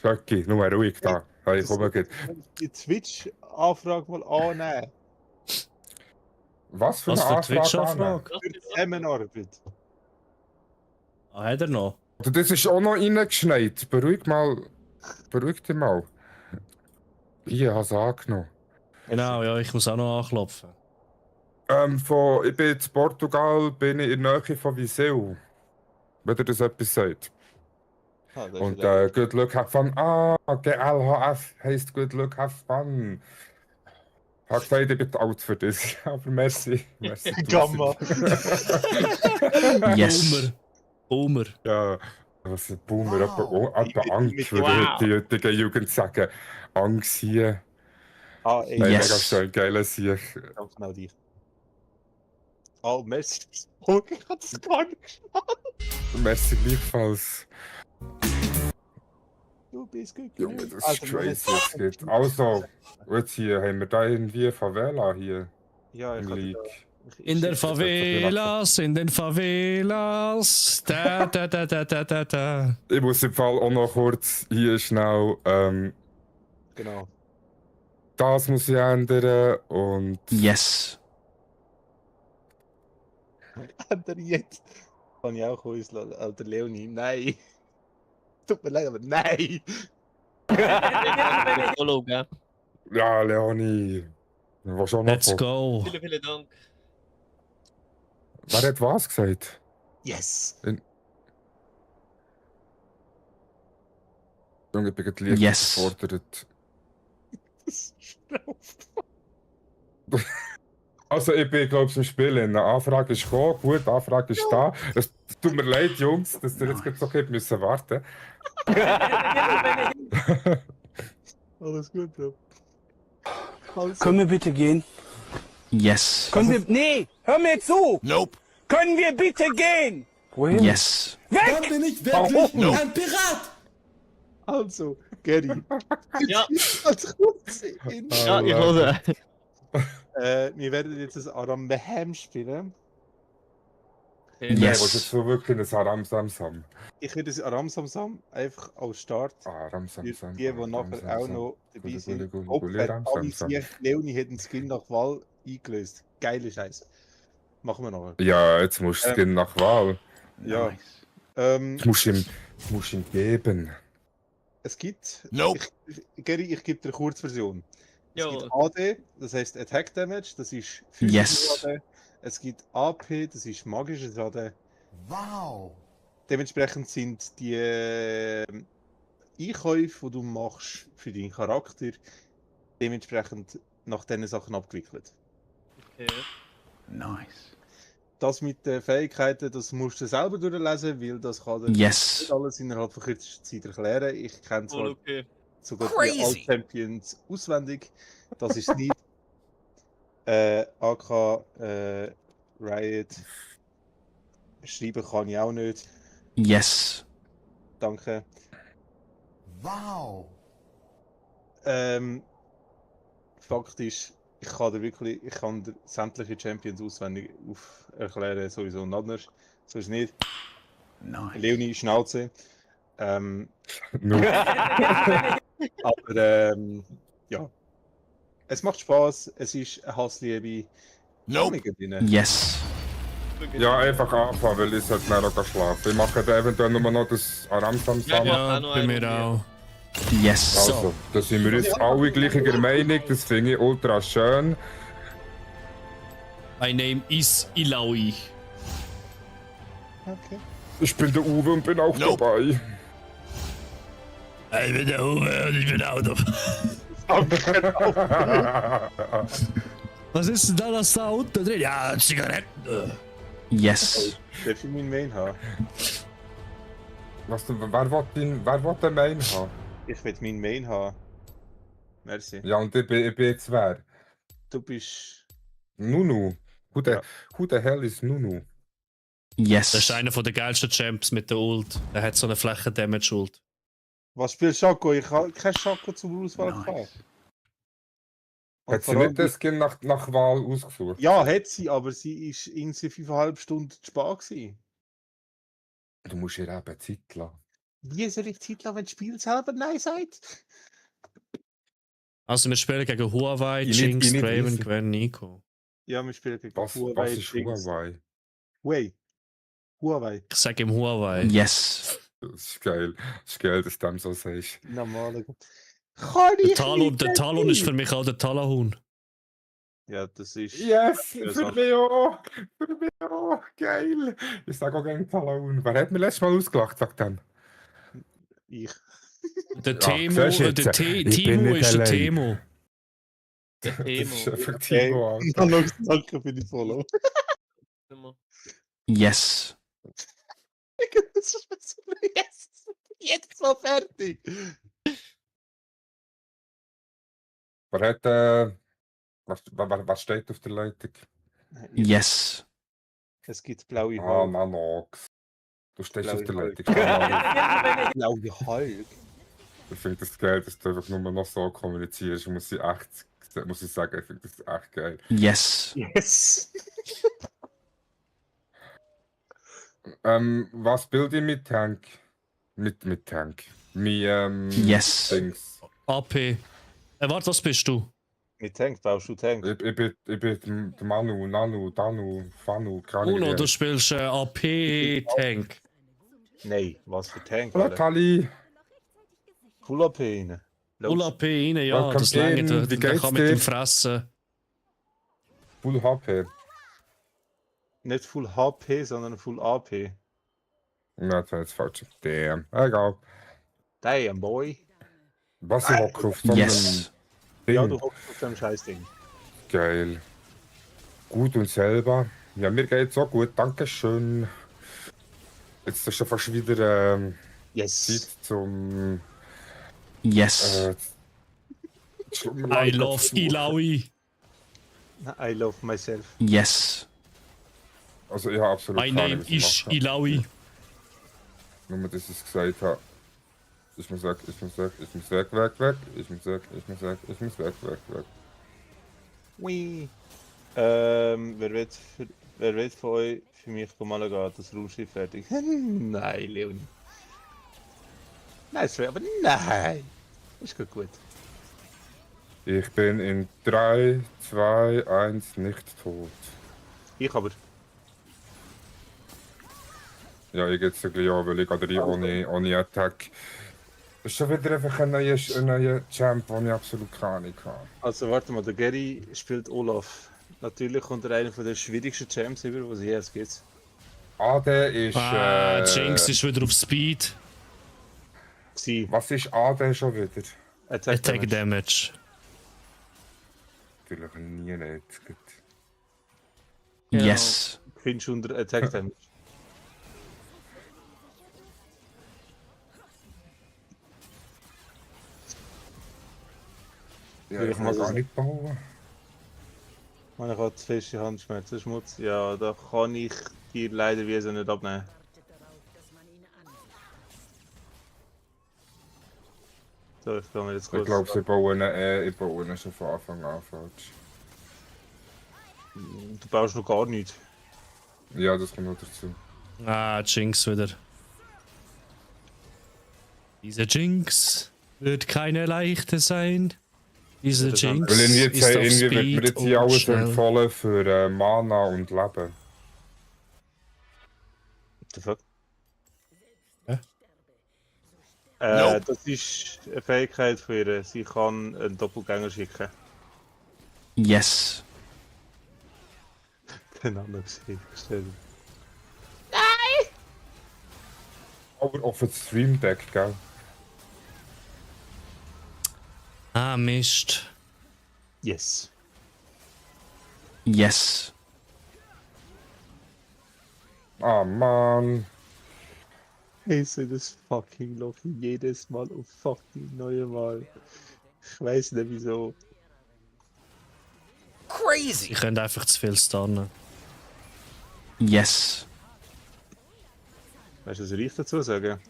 Speaker 3: Schöcki, nur ruhig da. Ich komme gleich.
Speaker 6: Die Twitch-Anfrage mal annehmen.
Speaker 3: Was für eine Anfrage?
Speaker 6: Für die Zusammenarbeit.
Speaker 1: Ah, hat er noch?
Speaker 3: Das ist auch noch reingeschneit. Beruhig dich mal. Ich habe es angenommen.
Speaker 1: Genau, ja, ich muss auch noch anklopfen.
Speaker 3: Ich bin in Portugal, bin ich in der Nähe von Viseu. Wenn ihr das etwas sagt. Und Good Luck, have fun. GLHF heisst Good Luck, have fun. Ich habe gesagt, ich bin alt für das. Aber merci.
Speaker 6: Gamma.
Speaker 8: Yes.
Speaker 1: Boomer.
Speaker 3: Ja, was ein Boomer. Etwa Angst, würde die heutige Jugend sagen. Angst hier. Nein, mega schön, geiler Sieg.
Speaker 6: Ganz genau dich. Oh, merci. Oh, ich hatte es gar nicht geschafft.
Speaker 3: Merci gleichfalls.
Speaker 6: Du bist gut.
Speaker 3: Junge, das ist crazy jetzt geht. Also, jetzt hier haben wir da irgendwie Favela hier.
Speaker 6: Ja, ich
Speaker 3: League.
Speaker 1: In den Favelas, in den Favelas. Da.
Speaker 3: Ich muss im Fall auch noch kurz hier schnell.
Speaker 6: Genau.
Speaker 3: Das muss ich ändern und.
Speaker 8: Yes.
Speaker 6: Ändern jetzt. Kann ich auch auslassen. Alter Leonie, nein. Tut mir leid, aber nein.
Speaker 3: Ja, Leonie. Was auch noch?
Speaker 1: Let's go.
Speaker 11: Vielen Dank.
Speaker 3: Wer hat was gesagt?
Speaker 6: Yes.
Speaker 3: Junge, ich bin gerade leicht gefordert. Also, ich bin, glaube ich, im Spiel. Eine Anfrage ist gekommen, gut, die Anfrage ist da. Es tut mir leid, Jungs, dass ihr jetzt gerade so müssen warten.
Speaker 6: Alles gut, Bro.
Speaker 15: Können wir bitte gehen?
Speaker 8: Yes.
Speaker 15: Können wir. Nee, hör mir zu!
Speaker 8: Nope.
Speaker 15: Können wir bitte gehen?
Speaker 8: Wohin? Yes.
Speaker 15: Weg! Dann bin ich wirklich
Speaker 8: Nope.
Speaker 15: ein Pirat!
Speaker 6: Also, Gary.
Speaker 11: Ja.
Speaker 6: Ja,
Speaker 11: ich höre.
Speaker 6: Wir werden jetzt ein Aram Behem spielen.
Speaker 3: Yes. Nein, was ist so wirklich ein Aram Samsam?
Speaker 6: Ich würde das Aram Samsam einfach als Start.
Speaker 3: Aram Samsam.
Speaker 6: Die nachher auch noch dabei sind. Leonie hat den Skin nach Wahl eingelöst. Geile Scheiße. Machen wir nachher.
Speaker 3: Ja, jetzt musst du Skin nach Wahl.
Speaker 6: Ja.
Speaker 3: Du musst ihm geben.
Speaker 6: Es gibt.
Speaker 8: Nope.
Speaker 6: Gary, ich gebe dir eine Kurzversion. Es
Speaker 11: Jo.
Speaker 6: gibt AD, das heisst Attack Damage, das ist
Speaker 8: Yes.
Speaker 6: AD. Es gibt AP, das ist magisches AD.
Speaker 15: Wow!
Speaker 6: Dementsprechend sind die Einkäufe, die du machst für deinen Charakter, dementsprechend nach diesen Sachen abgewickelt.
Speaker 11: Okay.
Speaker 15: Nice.
Speaker 6: Das mit den Fähigkeiten, das musst du selber durchlesen, weil das kann dir
Speaker 8: Yes.
Speaker 6: nicht alles innerhalb von kürzester Zeit erklären. Ich kenne zwar
Speaker 11: Okay.
Speaker 6: sogar die
Speaker 15: Crazy.
Speaker 6: Alt-Champions auswendig. Das ist nicht. AK, Riot. Schreiben kann ich auch nicht.
Speaker 8: Yes.
Speaker 6: Danke.
Speaker 15: Wow!
Speaker 6: Fakt ist, ich kann dir sämtliche Champions auswendig erklären, sowieso und anders. So ist es nicht.
Speaker 15: Nice.
Speaker 6: Leonie, Schnauze.
Speaker 3: Nope.
Speaker 6: Aber ja. Es macht Spaß, es ist eine Hassliebe.
Speaker 8: Nope. Yes.
Speaker 3: Ja, einfach anfangen, weil ich sollte schnell noch schlafen. Ich mache dann eventuell nur noch das Aram Samsam.
Speaker 1: Ja, bei mir auch.
Speaker 8: Yes.
Speaker 3: Also, da sind wir jetzt alle gleicher Meinung, das finde ich ultra schön.
Speaker 1: My name is Ilaui.
Speaker 6: Okay.
Speaker 3: Ich bin der Uwe und bin auch dabei.
Speaker 1: Ich bin der Uwe und ich bin Auto. Was ist denn das da unten drin? Ja, Zigaretten.
Speaker 8: Yes.
Speaker 6: Darf ich meinen Main haben?
Speaker 3: Wer will den Main haben?
Speaker 6: Ich will meinen Main haben. Merci.
Speaker 3: Ja, und ich bin jetzt wer?
Speaker 6: Du bist...
Speaker 3: Nunu. Who the hell is Nunu?
Speaker 8: Yes.
Speaker 1: Das ist einer der geilsten Champs mit der Ult. Der hat so eine Flächen-Damage-Ult.
Speaker 6: Was spielt Schako? Ich habe keinen Schako zum Auswahl gehabt.
Speaker 3: Hat sie nicht den Skin nach Wahl ausgesucht?
Speaker 6: Ja, hat sie, aber sie war in 5,5 Stunden zu spät gewesen.
Speaker 3: Du musst ihr eben Zeit lassen.
Speaker 6: Wie soll ich Zeit lassen, wenn das Spiel selber Nein sagt?
Speaker 1: Also wir spielen gegen Huawei,
Speaker 3: Ich
Speaker 1: Jinx,
Speaker 3: nicht
Speaker 1: Draven,
Speaker 3: wissen.
Speaker 1: Gwen, Nico.
Speaker 6: Ja, wir spielen gegen
Speaker 3: Was ist Huawei?
Speaker 6: Huawei.
Speaker 1: Ich sage ihm Huawei.
Speaker 8: Yes.
Speaker 3: Das ist geil. Das ist geil, dass du dem so sagst.
Speaker 6: Normaler.
Speaker 1: Der Talon ist für mich auch der Talahun.
Speaker 6: Ja, das ist...
Speaker 3: Yes!
Speaker 6: Ja,
Speaker 3: Für mich auch! Für mich auch! Geil! Ich sag auch gerne Talaun. Wer hat mir letztes Mal ausgelacht, sagt dem?
Speaker 6: Ich.
Speaker 1: Der Timo ist der Temo.
Speaker 11: Der
Speaker 3: Das ist
Speaker 11: Temo.
Speaker 3: einfach Timo,
Speaker 6: Ich
Speaker 3: Alter.
Speaker 6: habe noch danke für die Follow.
Speaker 8: Yes.
Speaker 6: Jetzt mal fertig.
Speaker 3: Wer hat, was steht auf der Leitung?
Speaker 8: Yes.
Speaker 6: Es gibt blaue
Speaker 3: Ah,
Speaker 6: Hulk.
Speaker 3: Manox. Du stehst auf der
Speaker 6: Blaue
Speaker 3: Leitung. Manox.
Speaker 6: Blaue Hulk.
Speaker 3: Ich finde das geil, dass du einfach nur noch so kommunizierst. Muss ich sagen, ich finde das echt geil.
Speaker 8: Yes.
Speaker 6: Yes.
Speaker 3: Was bilde ich mit Tank? Mit Tank.
Speaker 8: Yes.
Speaker 3: Dings.
Speaker 1: AP. Warte, was bist du?
Speaker 6: Mit Tank, baust du Tank?
Speaker 3: Ich bin der Manu, Nanu, Danu, Fanu, keine
Speaker 1: Uno,
Speaker 3: Ahnung.
Speaker 1: du spielst AP-Tank.
Speaker 6: Nein, was für Tank?
Speaker 3: Hallo
Speaker 6: Alter?
Speaker 3: Kali.
Speaker 6: Full AP rein.
Speaker 1: Full AP rein, ja,
Speaker 3: Welcome
Speaker 1: das lange.
Speaker 3: in.
Speaker 1: Der
Speaker 3: Wie geht's
Speaker 1: kann mit
Speaker 3: dir?
Speaker 1: dem Fressen.
Speaker 3: Full HP.
Speaker 6: Nicht Full HP, sondern Full AP.
Speaker 3: Ja, das war jetzt falsch. Damn. Egal.
Speaker 6: Damn, boy.
Speaker 3: Was ich hocke auf so einem
Speaker 8: Yes.
Speaker 3: Ding.
Speaker 6: Ja, du hockst auf dem Scheißding.
Speaker 3: Geil. Gut und selber. Ja, mir geht's auch gut. Dankeschön. Jetzt ist schon fast wieder
Speaker 6: Yes.
Speaker 3: Zeit zum.
Speaker 8: Yes.
Speaker 1: I love Ilaui.
Speaker 6: I love myself.
Speaker 8: Yes.
Speaker 3: Also, ich habe absolut
Speaker 1: My
Speaker 3: keine Ahnung,
Speaker 1: name
Speaker 3: was ich
Speaker 1: is
Speaker 3: mache.
Speaker 1: Ilaui.
Speaker 3: Nur, dass ich es gesagt habe. Ich muss weg, ich muss weg, ich muss weg, weg. Ich muss weg, ich muss weg, ich muss weg.
Speaker 6: Wee. Wer will von euch für mich mal gehen? Das Raumschiff fertig? Nein, Leonie. Nein, sorry, aber nein. Ist gut.
Speaker 3: Ich bin in 3, 2, 1 nicht tot.
Speaker 6: Ich aber.
Speaker 3: Ja, ich gehe jetzt ein bisschen an, weil ich gerade ohne Attack. Das ist schon wieder einfach ein neuer Champ, den ich absolut keine Ahnung habe.
Speaker 6: Also warte mal, der Gary spielt Olaf. Natürlich kommt er einer der schwierigsten Champs über, die es je gibt.
Speaker 3: AD ist.
Speaker 1: Jinx ist wieder auf Speed.
Speaker 3: Was ist AD schon wieder?
Speaker 1: Attack Damage.
Speaker 3: Natürlich nie nicht.
Speaker 8: Yes.
Speaker 6: Findest du unter Attack Damage?
Speaker 3: Ja, ich kann gar nicht bauen.
Speaker 6: Wenn ich zu feste Handschmerzen, Schmutz, ja, da kann ich dir leider wie so nicht abnehmen. So, ich kann mir jetzt kurz...
Speaker 3: Ich glaube, sie bauen schon von Anfang an falsch.
Speaker 6: Du baust noch gar nichts.
Speaker 3: Ja, das kommt noch dazu.
Speaker 1: Ah, Jinx wieder. Diese Jinx wird keine leichte sein. Diese Jinx
Speaker 3: Weil irgendwie
Speaker 1: ist auf
Speaker 3: wird mir
Speaker 1: Speed
Speaker 3: jetzt hier alles
Speaker 1: und schnell.
Speaker 3: empfohlen für Mana und Leben.
Speaker 6: What the fuck?
Speaker 1: Hä?
Speaker 6: Das ist eine Fähigkeit von ihr. Sie kann einen Doppelgänger schicken.
Speaker 8: Yes.
Speaker 6: Den anderen gestellt.
Speaker 3: Aber auf das Stream Deck, gell?
Speaker 1: Ah, Mist.
Speaker 6: Yes.
Speaker 8: Yes.
Speaker 3: Ah, Mann.
Speaker 6: Hey, so das fucking Loch jedes Mal auf fucking neue Mal. Ich weiß nicht wieso.
Speaker 7: Crazy.
Speaker 1: Ich könnte einfach zu viel stunnen.
Speaker 8: Yes.
Speaker 6: Weißt du, was soll ich dazu sagen?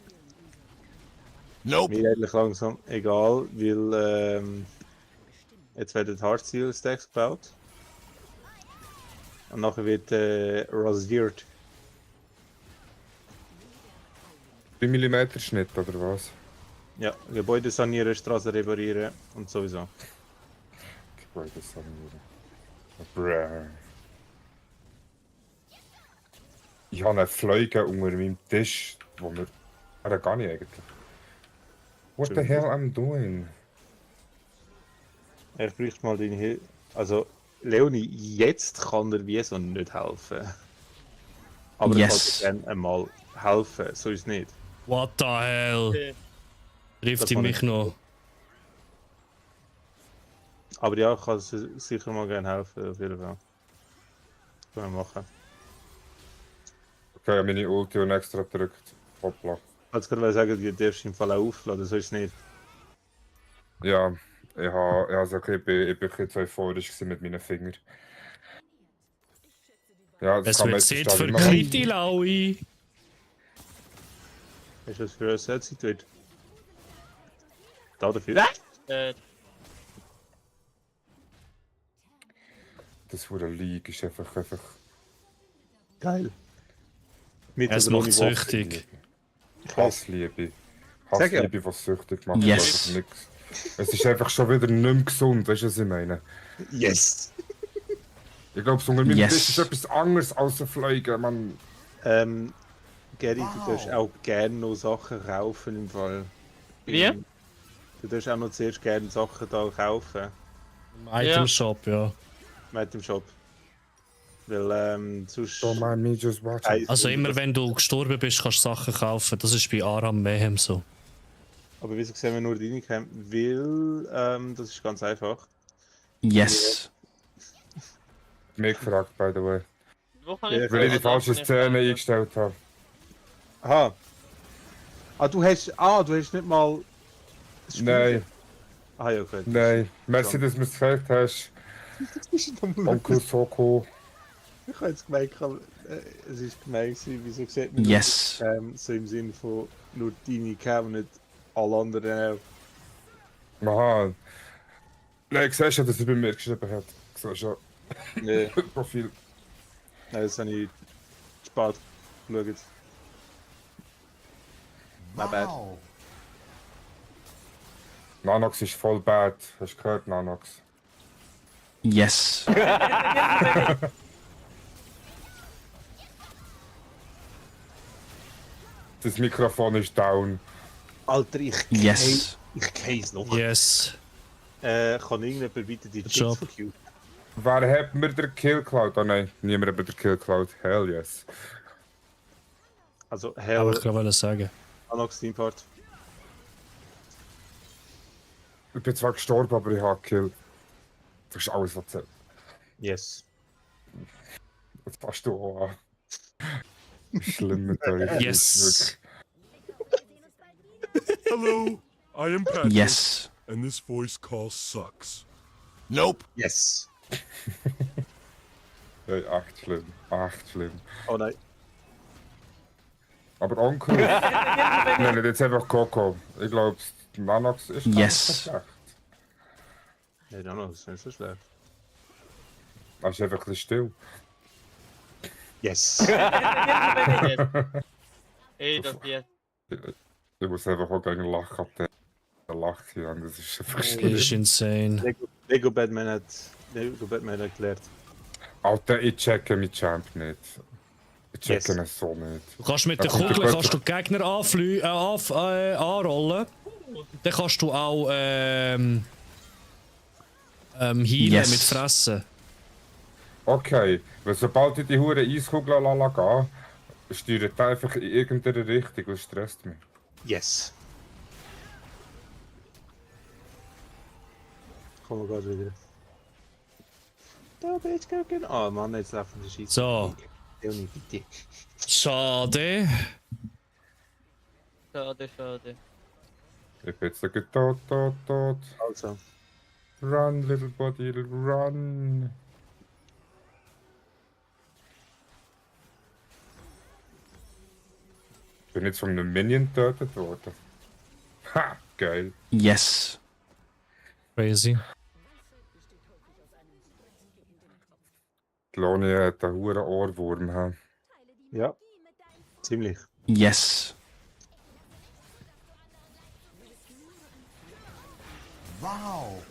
Speaker 7: Nope.
Speaker 6: Mir eigentlich langsam egal, weil jetzt werden Hardsteel Stacks gebaut. Und nachher wird rasiert.
Speaker 3: 3 mm Schnitt oder was?
Speaker 6: Ja, Gebäude sanieren, Straßen reparieren und sowieso.
Speaker 3: Gebäude sanieren. Bruh. Ich habe eine Fliege unter meinem Tisch, wo wir... gar nicht eigentlich. What the hell I'm doing?
Speaker 6: Er bräuchte mal deine Hilfe. Also, Leonie, jetzt kann er wie so nicht helfen. Aber
Speaker 8: Yes.
Speaker 6: er kann dir gerne einmal helfen, so ist es nicht.
Speaker 1: What the hell? Trifft
Speaker 6: Das
Speaker 1: ihn
Speaker 6: kann
Speaker 1: mich
Speaker 6: ich-
Speaker 1: noch?
Speaker 6: Aber ja, ich kann sicher mal gerne helfen, auf jeden Fall. Können wir machen.
Speaker 3: Okay, ich habe meine Ulti und extra gedrückt. Hoppla.
Speaker 6: Als ich gerade sagen, die darfst du im Fall auch aufladen, so ist es nicht.
Speaker 3: Ja, ich bin ein bisschen zu euphorisch gewesen mit meinen Fingern. Ja,
Speaker 1: Es
Speaker 3: kann man
Speaker 1: wird
Speaker 3: jetzt
Speaker 1: Zeit
Speaker 3: verstehen,
Speaker 1: für
Speaker 3: wie man-
Speaker 1: Kitty Laui.
Speaker 6: Weißt du, was für eine Zeit wird? Da dafür.
Speaker 3: Das wurde League ist einfach
Speaker 6: Geil. Mit
Speaker 1: Es
Speaker 6: oder
Speaker 1: macht
Speaker 6: ohne Waffe.
Speaker 1: süchtig.
Speaker 3: Hassliebe.
Speaker 6: Sag ja.
Speaker 3: Hassliebe, was süchtig macht.
Speaker 8: Yes.
Speaker 3: Das ist nix. Es ist einfach schon wieder nicht mehr gesund, weißt du, was ich meine?
Speaker 6: Yes!
Speaker 3: Ich glaube, so unter meinem
Speaker 8: Yes.
Speaker 3: Tisch ist etwas anderes als ein Fliegen, man.
Speaker 6: Gary, du darfst auch gerne noch Sachen kaufen im Fall.
Speaker 11: Wie?
Speaker 6: Du darfst auch noch zuerst gerne Sachen da kaufen.
Speaker 1: Im Item Shop, ja.
Speaker 6: Mit dem Shop. Weil sonst...
Speaker 3: Don't mind me just watching.
Speaker 1: Also immer wenn du gestorben bist, kannst du Sachen kaufen. Das ist bei Aram Mayhem so.
Speaker 6: Aber wieso sehen wir nur deine Cam? Weil das ist ganz einfach.
Speaker 8: Yes.
Speaker 3: Mich gefragt, by the way.
Speaker 11: Wo kann
Speaker 6: Ja,
Speaker 3: Weil ich die
Speaker 11: das
Speaker 3: falsche
Speaker 11: nicht
Speaker 3: Szene
Speaker 11: kaufen?
Speaker 3: eingestellt habe.
Speaker 6: Aha. Du hast nicht mal... das Spiel-
Speaker 3: Nein,
Speaker 6: Ah ja, okay.
Speaker 3: nein. Merci, dass du mir es gesagt hast. Onkel Soko.
Speaker 6: Ich habe jetzt gemeint, es ist gemein gewesen, wieso sieht man
Speaker 8: Yes.
Speaker 6: so im Sinne von nur deine Cam und nicht alle anderen auch.
Speaker 3: Aha. Nein, ich sehe schon, dass er bei mir geschrieben hat. Ich sehe schon.
Speaker 6: Nee,
Speaker 3: Profil.
Speaker 6: das habe ich spät geschaut. My bad.
Speaker 3: Nanox ist voll bad. Hast du gehört, Nanox?
Speaker 8: Yes.
Speaker 3: Das Mikrofon ist down.
Speaker 6: Alter, ich
Speaker 8: Yes.
Speaker 6: case noch.
Speaker 1: Yes.
Speaker 6: Kann irgendjemand bitte die Chips
Speaker 1: Job.
Speaker 6: von Q?
Speaker 3: Wer hat mir den Kill geklaut? Oh nein, niemand hat mir den Kill geklaut. Hell yes.
Speaker 6: Also,
Speaker 1: Aber
Speaker 6: Hell,
Speaker 1: ich wollte sagen.
Speaker 6: Anox Teampart.
Speaker 3: Ich bin zwar gestorben, aber ich habe gekillt. Das ist alles, was zählt.
Speaker 6: Yes.
Speaker 3: Das passt du auch an. Schlimm mit euch.
Speaker 1: Yes.
Speaker 7: Hello, I am Patrick.
Speaker 8: Yes.
Speaker 7: And this voice call sucks.
Speaker 15: Nope.
Speaker 6: Yes.
Speaker 3: Ja, echt schlimm. Echt schlimm.
Speaker 6: Oh nein.
Speaker 3: Aber Onkel. Nein, nicht jetzt einfach Coco. Ich glaube, Nanox ist gar nicht
Speaker 8: Yes.
Speaker 3: so schlecht.
Speaker 6: Nein, das ist nicht so schlecht.
Speaker 3: Er ist einfach ein bisschen still.
Speaker 6: Yes.
Speaker 11: Ey, das hier.
Speaker 3: Ich muss einfach auch gegen lachen, ab der lacht hier an. Das ist einfach
Speaker 1: Das
Speaker 3: schlimm.
Speaker 1: ist insane.
Speaker 6: Lego Batman hat erklärt.
Speaker 3: Alter, ich checke mit Champ nicht. Ich checke
Speaker 6: Yes.
Speaker 3: ihn so nicht.
Speaker 1: Du kannst mit der
Speaker 3: Da kommt
Speaker 1: Kugel
Speaker 3: der
Speaker 1: kannst du Gegner anrollen. Dann kannst du auch healen
Speaker 8: Yes.
Speaker 1: mit Fressen.
Speaker 3: Okay, weil sobald ich die hure Eiskugel gehe, steuert er einfach in irgendeine Richtung und stresst mich.
Speaker 6: Yes. Kommen wir gerade wieder. Da bist du genau. Ah, Mann, jetzt laufen die Scheiße.
Speaker 1: So.
Speaker 6: Bitte.
Speaker 1: Schade.
Speaker 11: Schade, schade.
Speaker 3: Ich bin jetzt tot.
Speaker 6: Also.
Speaker 3: Run, little body, run. Ich bin jetzt von einem Minion getötet worden. Ha, geil.
Speaker 8: Yes.
Speaker 1: Crazy.
Speaker 3: Die Loni hat einen hohen Ohrwurm. Ha.
Speaker 6: Ja. Ziemlich.
Speaker 8: Yes.
Speaker 15: Wow.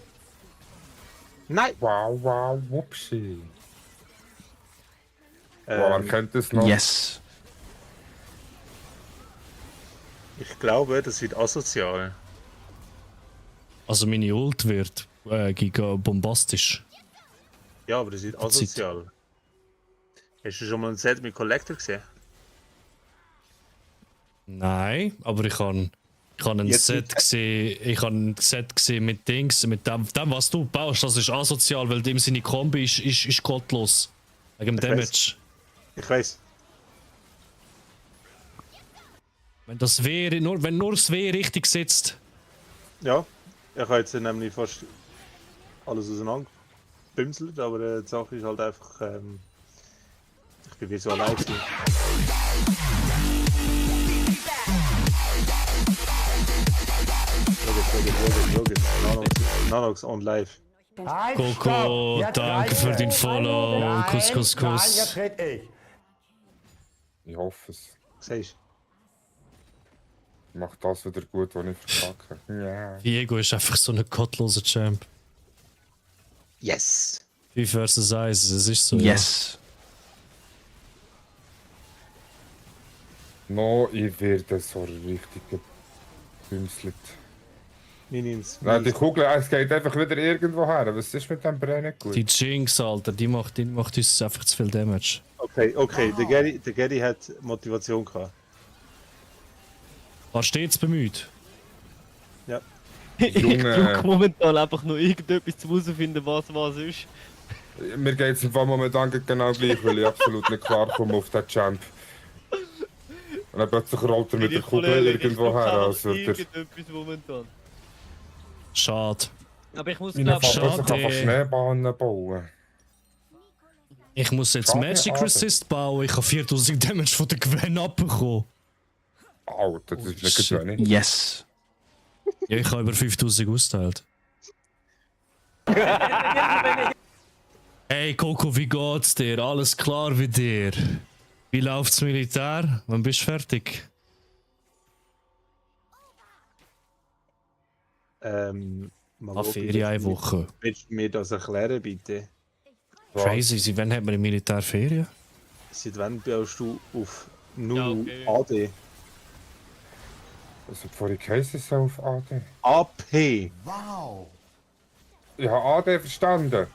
Speaker 6: Nein!
Speaker 3: Wow, whoopsie. Wer kennt das noch?
Speaker 8: Yes.
Speaker 6: Ich glaube, das wird asozial.
Speaker 1: Also meine Ult wird bombastisch.
Speaker 6: Ja, aber das wird asozial. Hast du schon mal ein Set mit Collector gesehen?
Speaker 1: Nein, aber ich habe ein Set gesehen. Ich habe ein Set gesehen mit Dings, mit dem was du baust. Das ist asozial, weil dem seine Kombi ist gottlos. Wegen dem Damage.
Speaker 6: Ich weiß.
Speaker 1: Wenn nur das W richtig sitzt.
Speaker 6: Ja, ich habe jetzt nämlich fast alles auseinander gebümselt, aber die Sache ist halt einfach, ich bin wie so allein gewesen. Schau jetzt. Nanox on live.
Speaker 1: Coco, danke für den Follow. Kuss.
Speaker 15: Nein, jetzt red ich.
Speaker 3: Ich hoffe es.
Speaker 6: Siehst
Speaker 3: du? Mach das wieder gut, was ich verkacke. Ja.
Speaker 1: Diego ist einfach so ein gottloser Champ.
Speaker 6: Yes!
Speaker 1: 5 vs 1, es ist so.
Speaker 8: Yes.
Speaker 3: No, ich werde so richtig gebümselt.
Speaker 6: Minions.
Speaker 3: Nein, die Kugel, es geht einfach wieder irgendwo her. Was ist mit dem Brennen gut?
Speaker 1: Die Jinx, Alter, die macht uns einfach zu viel Damage.
Speaker 6: Okay, der Gary hat Motivation gehabt.
Speaker 1: War stets bemüht.
Speaker 6: Ja.
Speaker 11: Ich drücke momentan einfach nur irgendetwas zu herausfinden, was ist.
Speaker 3: Mir geht es im Fall momentan genau gleich, weil ich absolut nicht klar komme auf den Champ. Und dann plötzlich rollt er mit der Kugel irgendwo her. Also
Speaker 11: irgendetwas momentan.
Speaker 1: Schade.
Speaker 11: Aber ich muss
Speaker 3: glaube ich einfach Schneebahnen bauen.
Speaker 1: Ich muss jetzt
Speaker 3: Schade,
Speaker 1: Magic Resist bauen. Ich habe 4000 Damage von der Gwen abbekommen.
Speaker 3: Alter, das ist nicht wenig.
Speaker 8: Yes.
Speaker 1: Ja, ich habe über 5000 ausgeteilt. Hey Coco, wie geht's dir? Alles klar mit dir? Wie läuft's Militär? Wann bist du fertig? Ferienwoche.
Speaker 6: Willst du mir das erklären, bitte?
Speaker 1: Crazy, seit wann hat man im Militär Ferien?
Speaker 6: Seit wann baust du auf 0 AD?
Speaker 3: Also vorhin geheißen es auf AD.
Speaker 6: AP!
Speaker 15: Wow!
Speaker 3: Ich habe AD verstanden.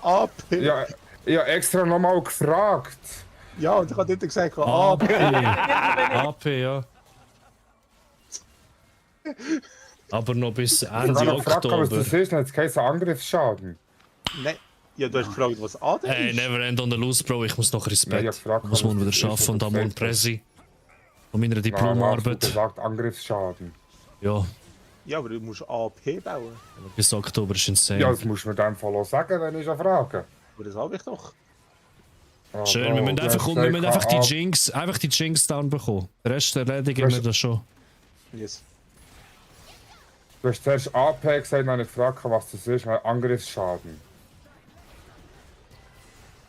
Speaker 6: AP!
Speaker 3: Ja, ich habe extra nochmal gefragt.
Speaker 6: Ja, und ich habe dort gesagt,
Speaker 1: AP!
Speaker 6: AP!
Speaker 1: AP, ja. Aber noch bis
Speaker 3: Ich habe
Speaker 1: Ende
Speaker 3: gefragt, was
Speaker 1: Oktober.
Speaker 3: das ist, dann hat es geheißen Angriffsschaden.
Speaker 6: Nein, ja, du hast gefragt, was AD
Speaker 1: Hey,
Speaker 6: ist.
Speaker 1: never end on the loose, Bro. Ich muss noch ins
Speaker 3: Nein, ich
Speaker 1: Bett.
Speaker 3: hab gefragt,
Speaker 1: Ich muss morgen
Speaker 3: was
Speaker 1: wieder
Speaker 3: das ist,
Speaker 1: arbeiten und
Speaker 3: was
Speaker 1: am
Speaker 3: du
Speaker 1: morgen
Speaker 3: gesagt hast.
Speaker 1: Präsi. Von meiner
Speaker 3: Hast du
Speaker 1: Diplomarbeit.
Speaker 3: gesagt Angriffsschaden.
Speaker 1: Ja,
Speaker 6: Ja, aber du musst AP bauen.
Speaker 1: bis Oktober ist insane.
Speaker 3: Ja, das musst du mir in dem Fall auch sagen, wenn ich frage.
Speaker 6: Aber das habe ich doch.
Speaker 3: Ah,
Speaker 1: Schön,
Speaker 3: Bro,
Speaker 1: wir müssen
Speaker 3: du
Speaker 1: einfach,
Speaker 3: hast
Speaker 1: wir müssen
Speaker 3: gesagt,
Speaker 1: einfach die Jinx down bekommen. Den Rest erledigen wir das schon.
Speaker 6: Yes.
Speaker 3: Du hast zuerst AP gesagt, dann habe ich gefragt, was das ist, weil Angriffsschaden.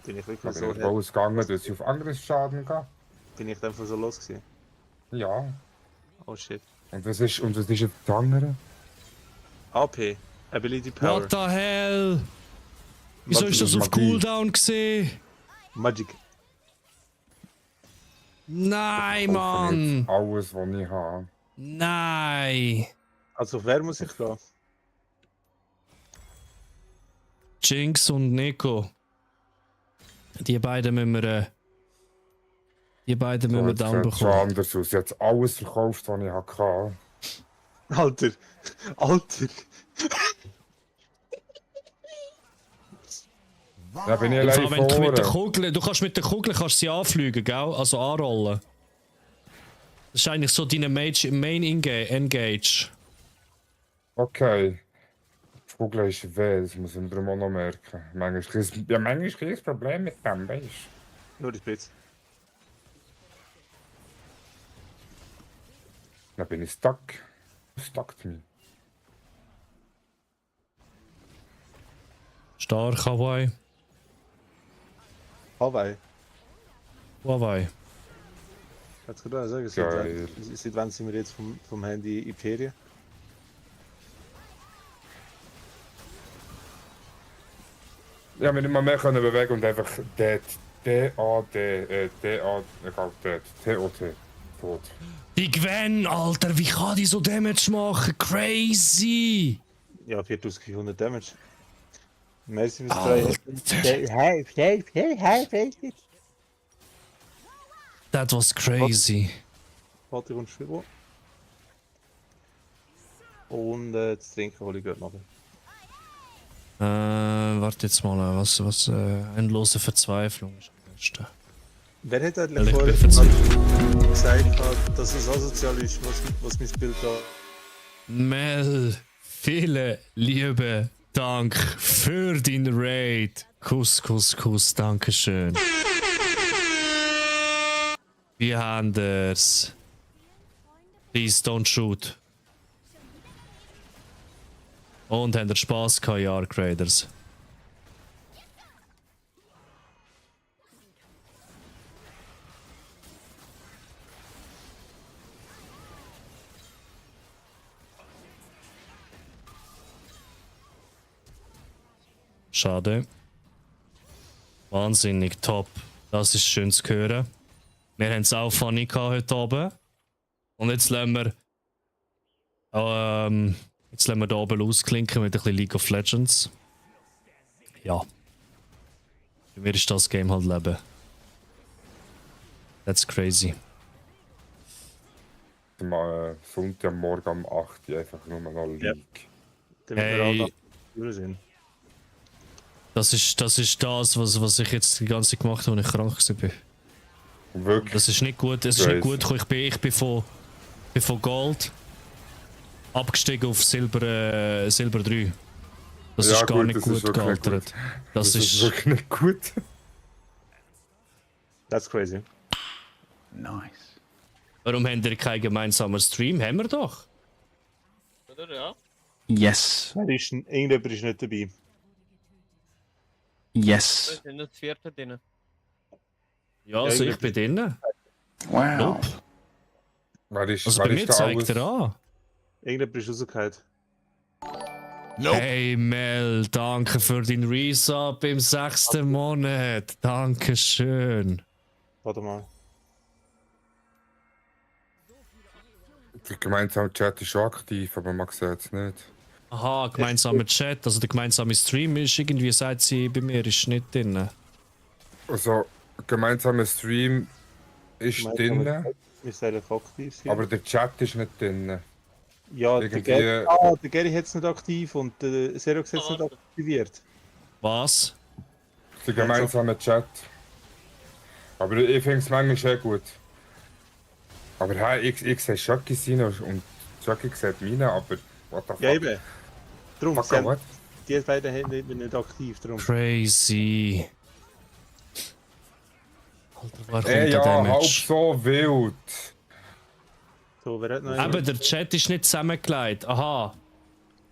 Speaker 6: Bin ich
Speaker 3: Da
Speaker 6: wirklich
Speaker 3: bin
Speaker 6: so
Speaker 3: ich davon ausgegangen, dass ich auf Angriffsschaden gehe.
Speaker 6: Bin ich einfach so los gewesen?
Speaker 3: Ja.
Speaker 6: Oh shit.
Speaker 3: Und was ist jetzt das andere?
Speaker 6: AP. Ability Power.
Speaker 1: What the hell? Wieso
Speaker 3: Was
Speaker 1: ist das
Speaker 3: ist
Speaker 1: auf
Speaker 3: Magie?
Speaker 1: Cooldown gesehen?
Speaker 6: Magic.
Speaker 1: Nein, Mann!
Speaker 3: Alles, was ich habe.
Speaker 1: Nein!
Speaker 6: Also, wer muss ich gehen?
Speaker 1: Jinx und Nico. Die beiden müssen wir. Die beiden müssen wir
Speaker 3: Jetzt
Speaker 1: down
Speaker 3: sieht es schon
Speaker 1: bekommen.
Speaker 3: anders aus. Jetzt alles verkauft, was ich hatte.
Speaker 6: Alter. Alter.
Speaker 3: Da bin ich
Speaker 1: Im
Speaker 3: allein
Speaker 1: Fall, wenn du mit der
Speaker 3: vorne.
Speaker 1: Kugel, du kannst mit der Kugel sie anfliegen, gell? Also anrollen. Das ist eigentlich so deine Main Engage.
Speaker 3: Okay. Die Kugel ist weh, das muss ich mir darum auch noch merken. Manchmal ist ein Problem mit dem, weißt du?
Speaker 6: Nur die Blitz.
Speaker 3: Dann bin ich stuck. Stuckt mich.
Speaker 1: Stark, Hawaii.
Speaker 6: Hawaii.
Speaker 1: Hawaii.
Speaker 6: Hat's gerade sagen,
Speaker 3: Geil.
Speaker 6: seit wann sind wir jetzt vom Handy in die Ferien?
Speaker 3: Ja, wir nicht mal mehr können bewegen und einfach D-A-T-O-T. Tot.
Speaker 1: Die Gwen, Alter, wie kann die so Damage machen? Crazy!
Speaker 6: Ja, 4400 Damage. Merci fürs
Speaker 1: Alter. That was crazy.
Speaker 6: Warte, und Spiel. Und das Trinken hole ich gerade noch.
Speaker 1: Warte jetzt mal, was endlose Verzweiflung ist am besten.
Speaker 6: Wer hat
Speaker 1: Weil
Speaker 6: eigentlich
Speaker 1: ich
Speaker 6: vorher
Speaker 1: bin
Speaker 6: gesagt, dass es asozial ist, was mein Bild da...
Speaker 1: Mel, vielen lieben Dank für dein Raid. Kuss, Kuss, Kuss, Dankeschön. Wie haben wir's? Please don't shoot. Und habt ihr Spass gehabt, ja, Arc Raiders? Schade. Wahnsinnig top. Das ist schön zu hören. Wir haben es auch funny gehabt heute Abend. Und jetzt lassen wir da oben ausklinken mit ein bisschen League of Legends. Ja. Für mich ist das Game halt Leben. That's crazy.
Speaker 3: Sonntagmorgen um 8 Uhr einfach nur noch League.
Speaker 1: Hey, das ist das, was ich jetzt die ganze Zeit gemacht habe, als ich krank war.
Speaker 3: Wirklich?
Speaker 1: Das ist nicht gut. Es ist nicht gut gekommen. Ich bin von Gold abgestiegen auf Silber 3. Das ist gar nicht gut gealtert. Das ist
Speaker 3: wirklich nicht gut.
Speaker 6: That's crazy.
Speaker 14: Nice.
Speaker 1: Warum haben wir keinen gemeinsamen Stream? Haben wir doch.
Speaker 11: Oder ja?
Speaker 8: Yes.
Speaker 6: Irgendjemand ist nicht dabei.
Speaker 8: Yes.
Speaker 11: Wir sind das vierte drin.
Speaker 1: Ja, also ich bin drinnen.
Speaker 8: Wow.
Speaker 1: Nope. Also bei mir zeigt er an.
Speaker 6: Irgendjemand ist rausgefallen.
Speaker 8: Nope.
Speaker 1: Hey Mel, danke für dein Resub im 6. Monat. Dankeschön.
Speaker 6: Warte mal.
Speaker 3: Der gemeinsame Chat ist schon aktiv, aber man sieht es nicht.
Speaker 1: Aha, gemeinsamer Chat, also der gemeinsame Stream ist irgendwie, sagt sie, bei mir ist nicht drin.
Speaker 3: Also, gemeinsamer Stream ist drin,
Speaker 6: Wir sind aktiv.
Speaker 3: aber der Chat ist nicht drin.
Speaker 6: Ja, der Gary hat es nicht aktiv und der Xerox hat es nicht aktiviert.
Speaker 1: Was?
Speaker 3: Der gemeinsame Chat. Aber ich finde es manchmal sehr gut. Aber hey, ich sehe Chucky seine und Chucky sieht meine, aber what the fuck?
Speaker 6: Ja, eben. Darum
Speaker 3: Fuck, what?
Speaker 6: die beiden Hände nicht aktiv. Darum.
Speaker 1: Crazy. Alter, wer kommt
Speaker 3: Ja,
Speaker 1: der
Speaker 3: halb
Speaker 1: Damage?
Speaker 3: so wild.
Speaker 6: So, wer hat noch
Speaker 1: Aber der Chat ist nicht zusammengelegt. Aha.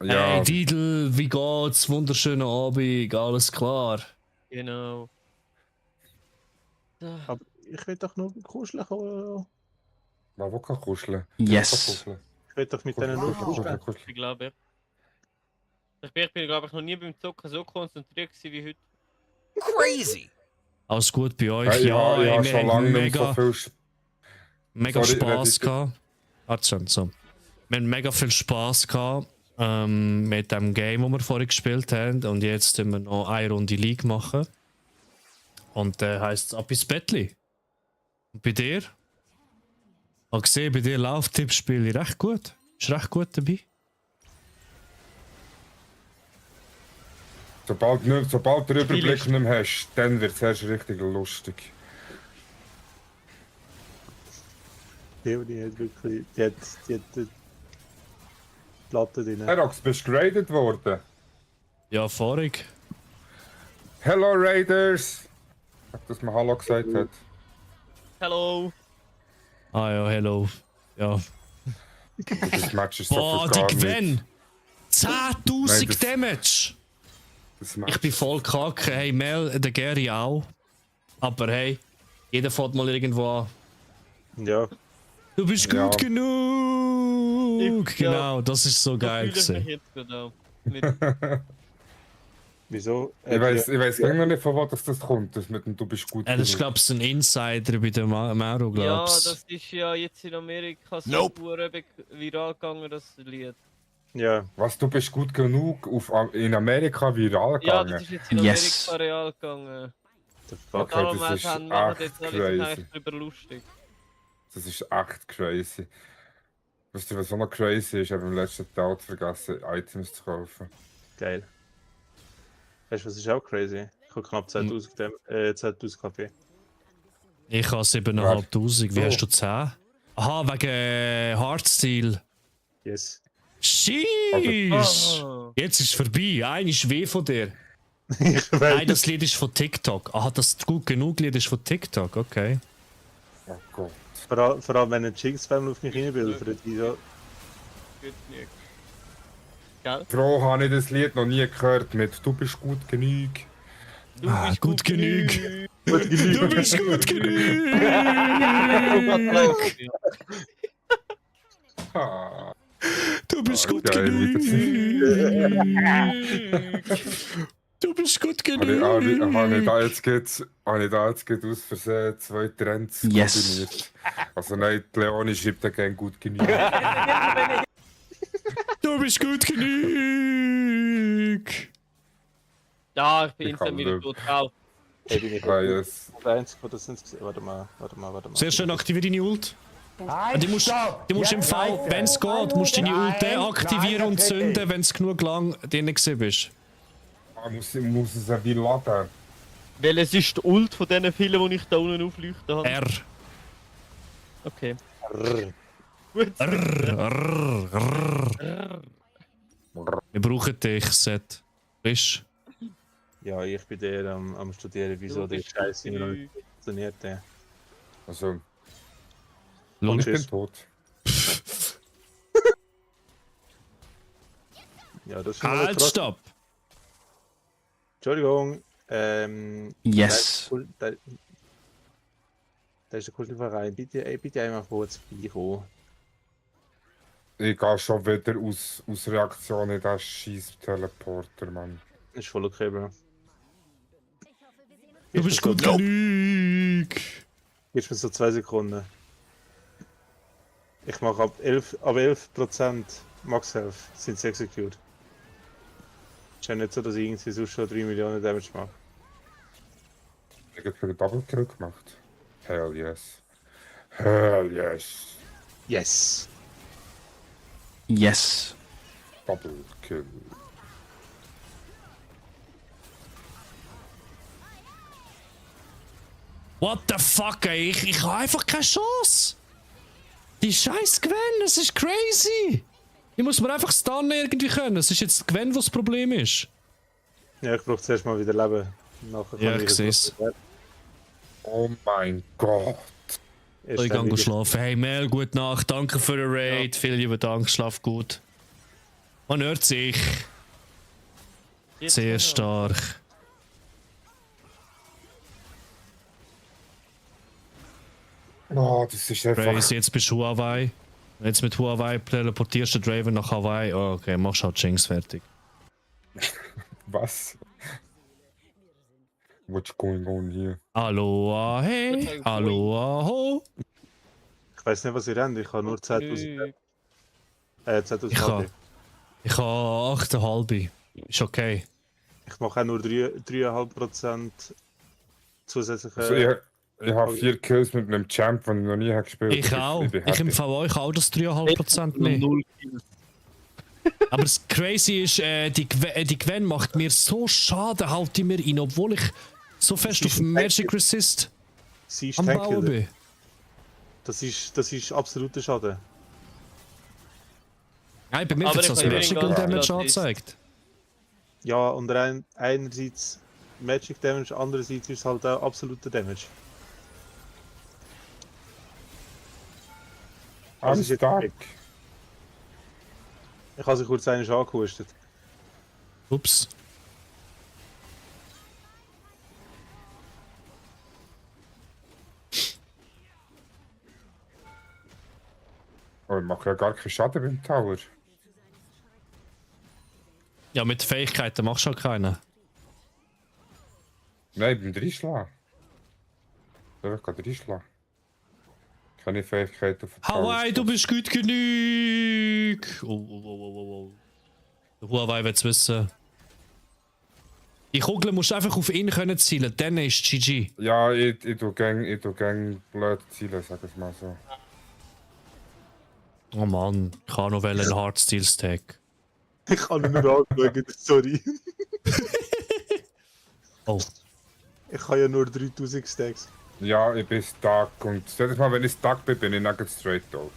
Speaker 3: Ja.
Speaker 1: Hey Didel, wie geht's? Wunderschönen Abend, alles klar.
Speaker 11: Genau.
Speaker 6: Aber ich will doch nur kuscheln kommen.
Speaker 3: Wo kann kuscheln?
Speaker 8: Yes.
Speaker 6: Ich will doch mit denen nur kuscheln.
Speaker 11: Ich glaube, ich bin glaube ich noch nie beim Zocken so konzentriert gewesen wie heute.
Speaker 8: Crazy.
Speaker 1: Alles gut bei euch?
Speaker 3: Hey,
Speaker 1: Ja,
Speaker 3: ja,
Speaker 1: wir
Speaker 3: schon
Speaker 1: haben
Speaker 3: lange nicht so viel
Speaker 1: mega
Speaker 3: Sorry,
Speaker 1: Spaß gehabt. So. Wir haben mega viel Spaß gehabt mit dem Game, das wir vorhin gespielt haben. Und jetzt müssen wir noch eine Runde League machen. Und heisst es ab ins Bettli. Und bei dir? Ich habe gesehen, bei dir läuft Tippspiel recht gut. Ist recht gut dabei.
Speaker 3: Sobald du den Überblick nicht mehr hast, dann wird es erst richtig lustig.
Speaker 6: Die hat wirklich. Die hat die Platte drin.
Speaker 3: Herox, bist du geradet worden?
Speaker 1: Ja, vorig.
Speaker 3: Hello Raiders! Dass man Hallo gesagt hat.
Speaker 11: Hello!
Speaker 1: Ah ja, hello. Ja.
Speaker 3: Das Match ist so
Speaker 1: Boah,
Speaker 3: für gar
Speaker 1: die Gwen!
Speaker 3: nichts.
Speaker 1: 10.000 Damage! Ich bin voll kacke. Hey, Mel, der Gary auch. Aber hey, jeder fährt mal irgendwo an.
Speaker 6: Ja.
Speaker 1: Du bist gut genug! Genau, das ist so geil gewesen.
Speaker 6: Wieso?
Speaker 3: Ich weiß gar nicht, von wo das kommt, das mit dem Du bist gut
Speaker 1: Das ist, glaube ich, ein Insider bei der Mauro,
Speaker 11: Ja,
Speaker 1: glaubst
Speaker 11: das ist ja jetzt in Amerika so viral gegangen, das Lied.
Speaker 6: Ja.
Speaker 3: Was, du bist gut genug in Amerika viral gegangen?
Speaker 11: Ja, das ist jetzt in Amerika real gegangen.
Speaker 3: Okay,
Speaker 11: darum
Speaker 3: das ist
Speaker 11: machen
Speaker 3: echt
Speaker 11: jetzt alle
Speaker 3: crazy.
Speaker 11: eigentlich drüber lustig.
Speaker 3: Das ist echt crazy. Weißt du, was auch noch crazy ist? Ich habe am letzten Tag vergessen, Items zu kaufen.
Speaker 6: Geil. Weißt du, was ist auch crazy? Ich habe knapp 10.000 KP.
Speaker 1: Ich habe 7.500. Wie hast du 10? Aha, wegen Hardstyle.
Speaker 6: Yes.
Speaker 1: Sheesh! Jetzt ist es vorbei. Ein ist weh von dir. Nein, das Lied ist von TikTok. Aha, das gut genug Lied ist von TikTok, okay.
Speaker 3: Oh Gott.
Speaker 6: Vor allem, wenn ein Jinx-Fan auf mich reinbildet, die so.
Speaker 3: Froh habe ich das Lied noch nie gehört mit Du bist gut genug.
Speaker 11: Du bist
Speaker 1: gut genug.
Speaker 3: Gut genug.
Speaker 1: Du bist gut genug. Du bist gut genug. Du bist gut genug.
Speaker 3: Habe ich da jetzt aus Versehen 2 Trends kombiniert? Also nein, die Leonie schreibt ja gerne gut genug.
Speaker 1: Du bist gut genug.
Speaker 11: Ja, ich bin instant wieder tot drauf.
Speaker 6: Hey, bin ich der Einzige, der das nicht gesehen. Warte mal.
Speaker 1: Sehr schön, aktiviere deine Ult. Du musst im Fall, wenn es geht, musst du deine Ult deaktivieren und zünden, wenn es genug lang drin gewesen bist.
Speaker 3: Muss es ja wie laden.
Speaker 11: Welches ist die Ult von diesen vielen, die ich da unten aufleuchten habe?
Speaker 1: R.
Speaker 11: Okay.
Speaker 1: Gut. Wir brauchen dich, Seth. Frisch.
Speaker 6: Ja, ich bin der am Studieren, wieso der Scheiß immer noch nicht funktioniert.
Speaker 3: Also.
Speaker 1: Ich
Speaker 3: bin tot.
Speaker 6: Ja, das ist
Speaker 1: halt, stopp!
Speaker 6: Entschuldigung.
Speaker 14: Yes.
Speaker 6: Da ist der Kulturverein. Bitte einmal kurz beikommen.
Speaker 3: Ich gehe schon wieder aus Reaktion in den scheiß Teleporter, Mann.
Speaker 6: Ist voll okay, Bro.
Speaker 1: Du bist gut genug!
Speaker 6: Gibst mir so 2 Sekunden. Ich mache ab 11% Max Health sind sie execute. Ist ja nicht so, dass ich irgendwie sonst schon 3 Millionen Damage mache.
Speaker 3: Ich habe einen Double Kill gemacht. Hell yes. Hell yes.
Speaker 6: Yes.
Speaker 14: Yes.
Speaker 3: Double Kill.
Speaker 1: What the fuck, ey? Ich habe einfach keine Chance! Die scheiß Gwen, das ist crazy! Ich muss mir einfach stunnen irgendwie können. Es ist jetzt Gwen, was das Problem ist.
Speaker 6: Ja, ich brauche zuerst mal wieder Leben. Nachher
Speaker 1: Ja, ich sehe es.
Speaker 3: Oh mein Gott.
Speaker 1: Ich gehe schlafen. Hey Mel, gute Nacht. Danke für den Raid. Ja. Vielen lieben Dank. Schlaf gut. Man hört sich. Sehr stark.
Speaker 3: Oh, das ist einfach...
Speaker 1: Crazy, jetzt bist du Huawei. Jetzt mit Huawei teleportierst du Draven nach Hawaii. Oh, okay, machst halt Jinx fertig.
Speaker 3: Was? What's going on here?
Speaker 1: Aloha, hey. Aloha, ho.
Speaker 6: Ich weiß nicht, was ihr habt. Ich habe nur 10.000. 10.000
Speaker 1: Ich habe 8,5. Ist okay.
Speaker 6: Ich mache auch nur 3,5% zusätzliche...
Speaker 3: Also ich habe 4 Kills mit einem Champ, den ich noch nie gespielt habe.
Speaker 1: Ich auch. Ich empfehle euch auch das 3,5% mehr. Aber das Crazy ist, die Gwen macht mir so Schaden, halte ich mir rein, obwohl ich so fest auf Magic Resist
Speaker 6: Sie ist
Speaker 1: am Bauen
Speaker 6: Tankkiller.
Speaker 1: bin.
Speaker 6: Das ist absoluter Schaden.
Speaker 1: Nein, bei mir
Speaker 11: Aber
Speaker 1: wird es
Speaker 11: ich
Speaker 1: als
Speaker 11: kann
Speaker 1: Magical
Speaker 11: nicht
Speaker 1: Damage
Speaker 11: gratis.
Speaker 1: angezeigt.
Speaker 6: Ja, und einerseits Magic Damage, andererseits ist es halt auch absoluter Damage.
Speaker 3: I'm
Speaker 6: ist jetzt
Speaker 3: stuck.
Speaker 6: Ich habe sie kurz einen angehustet.
Speaker 1: Ups.
Speaker 3: Oh, ich mache ja gar keinen Schaden beim Tower.
Speaker 1: Ja, mit Fähigkeiten machst du halt keinen.
Speaker 3: Nein, beim Dreischlag. Soll ich gerade Dreischlag? Keine Fähigkeit auf den
Speaker 1: Hawaii, du bist gut genug! Oh. Der Huawei will es wissen. Die Kugel musst du einfach auf ihn können zielen, dann ist GG.
Speaker 3: Ja, ich tu gang blöd zielen, sag ich mal so.
Speaker 1: Oh Mann, ich kann noch einen Hardsteel-Stack.
Speaker 6: Ich habe ihn nur angeschaut, sorry.
Speaker 1: Oh.
Speaker 6: Ich habe ja nur 3000 Stacks.
Speaker 3: Ja, ich bin stuck und jedes Mal, wenn ich stuck bin, bin ich nugget straight tot.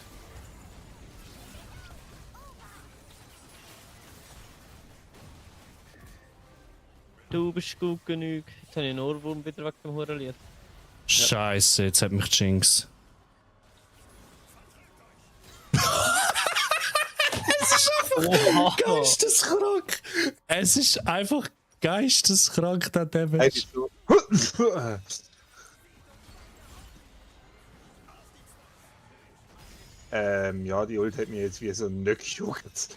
Speaker 11: Du bist gut genug. Jetzt habe ich einen Ohrwurm wieder wegen dem Hurenlied.
Speaker 1: Scheiße, jetzt hat mich Jinx. Es ist einfach geisteskrank. Es ist einfach geisteskrank, der Damage.
Speaker 6: Ja, die Ult hat mir jetzt wie so ein Nöck gejuckt.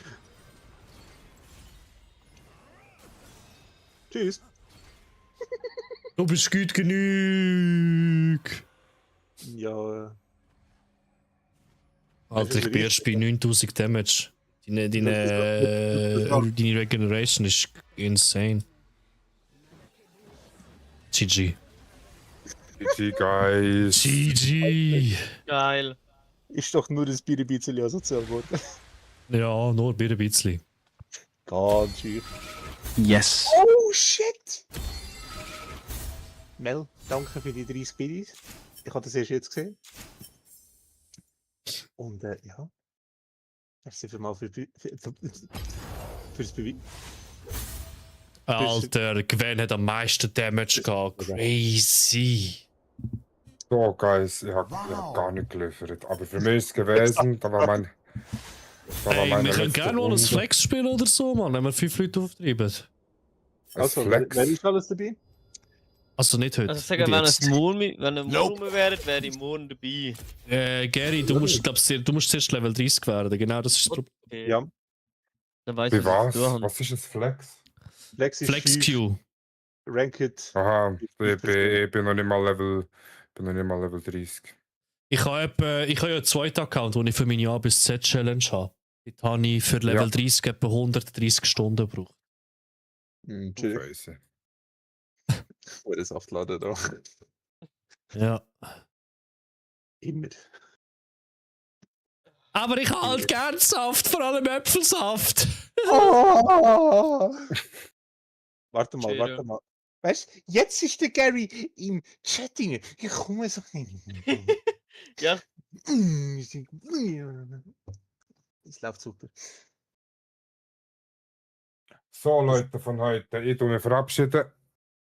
Speaker 6: Tschüss.
Speaker 1: Du bist gut genug.
Speaker 6: Ja.
Speaker 1: Alter, ich bin erst bei 9000 Damage. Deine Regeneration ist insane. GG.
Speaker 3: GG, guys.
Speaker 1: GG.
Speaker 11: Geil.
Speaker 6: Ist doch nur das Bier ein bisschen asozial geworden.
Speaker 1: Ja, nur ein bisschen.
Speaker 6: Ganz schön.
Speaker 14: Yes.
Speaker 6: Oh shit! Mel, danke für die 30 Biddies. Ich habe das erst jetzt gesehen. Und ja. Merci vielmals fürs Beweis.
Speaker 1: Alter, Gwen hat am meisten Damage gehabt. Crazy.
Speaker 3: So, guys, ich hab gar nicht geliefert. Aber für mich ist es gewesen, da war mein.
Speaker 1: Ey, wir können gerne mal ein Flex spielen oder so, Mann, wenn wir 5 Leute auftreiben.
Speaker 6: Also, wer ist alles dabei?
Speaker 1: Also nicht heute.
Speaker 11: Also sagen, wenn ein Murm wäre, wäre ich morgen dabei.
Speaker 1: Gary, du musst zuerst Level 30 werden, genau das ist das Problem.
Speaker 11: Okay.
Speaker 6: Ja.
Speaker 11: Dann weiss
Speaker 3: Bei
Speaker 11: ich,
Speaker 3: was?
Speaker 11: du hast.
Speaker 3: Was ist das Flex?
Speaker 6: Flex ist
Speaker 1: Flex Q.
Speaker 6: Ranked.
Speaker 3: Aha, ich bin noch nicht mal Level 30.
Speaker 1: Ich habe ja einen zweiten Account, den ich für meine A bis Z Challenge habe. Dort habe ich für Level 30 etwa 130 Stunden gebraucht.
Speaker 3: Scheiße.
Speaker 6: Oder Saftladen da.
Speaker 1: Ja.
Speaker 6: Immer.
Speaker 1: Aber ich habe halt gern Saft, vor allem Äpfelsaft.
Speaker 6: Oh. Warte mal. Weißt du, jetzt ist der Gary im Chat rein. Ich komme so hin.
Speaker 11: Ja.
Speaker 6: Es läuft super.
Speaker 3: So, Leute von heute, ich tue mich verabschieden.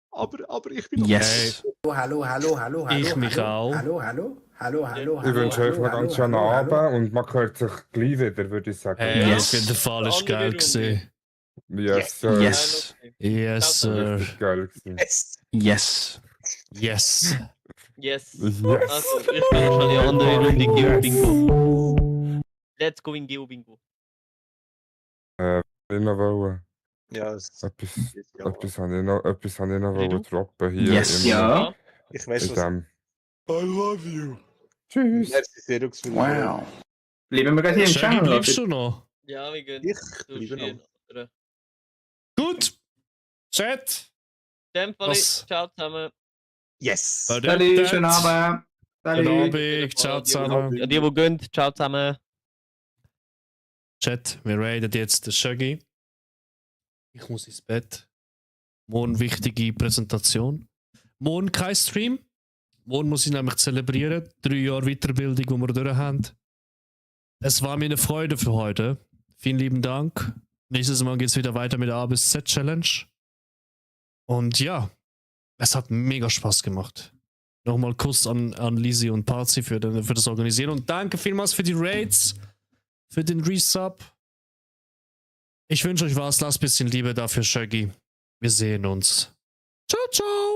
Speaker 6: Aber ich bin
Speaker 14: Yes.
Speaker 18: Hallo.
Speaker 1: Ich mich auch.
Speaker 3: Ich wünsche euch einen ganz schönen Abend und man hört sich gleich wieder, würde ich sagen.
Speaker 1: Hey, auf jeden Fall ist geil gewesen.
Speaker 3: Yes, sir.
Speaker 14: Yes.
Speaker 1: Yes, sir.
Speaker 3: Richtig geil gewesen.
Speaker 14: Yes.
Speaker 1: Yes.
Speaker 11: Yes. Also, ich bin schon die andere Runde Geo-Bingo. Let's go in Geo-Bingo.
Speaker 3: Ich noch wollen.
Speaker 6: Ja,
Speaker 3: etwas habe ich noch wollen droppen hier.
Speaker 14: Yes.
Speaker 6: Ja. Ich weiß
Speaker 3: in
Speaker 6: was.
Speaker 3: dem. I love you. Tschüss.
Speaker 6: Merci, Serux.
Speaker 14: Wow.
Speaker 9: Bleiben wir gerade hier im
Speaker 1: Shaggy,
Speaker 9: Channel?
Speaker 1: bleibst du noch?
Speaker 11: Ja, wir gehen.
Speaker 6: Ich bleibe noch.
Speaker 1: Gut. Chat.
Speaker 11: In dem Fall,
Speaker 1: Was?
Speaker 11: ciao zusammen.
Speaker 6: Yes.
Speaker 9: Salut, schönen Abend.
Speaker 1: Guten Abend. Ciao zusammen.
Speaker 11: Ja, die gehen, ciao zusammen.
Speaker 1: Chat, wir raiden jetzt den Shaggy. Ich muss ins Bett. Morgen wichtige Präsentation. Morgen kein Stream. Morgen muss ich nämlich zelebrieren. 3 Jahre Weiterbildung, die wir durch haben. Es war mir eine Freude für heute. Vielen lieben Dank. Nächstes Mal geht es wieder weiter mit der A bis Z Challenge. Und ja, es hat mega Spaß gemacht. Nochmal Kuss an Lisi und Parzi für das Organisieren. Und danke vielmals für die Raids, für den Resub. Ich wünsche euch was. Lasst ein bisschen Liebe dafür, Shaggy. Wir sehen uns. Ciao, ciao.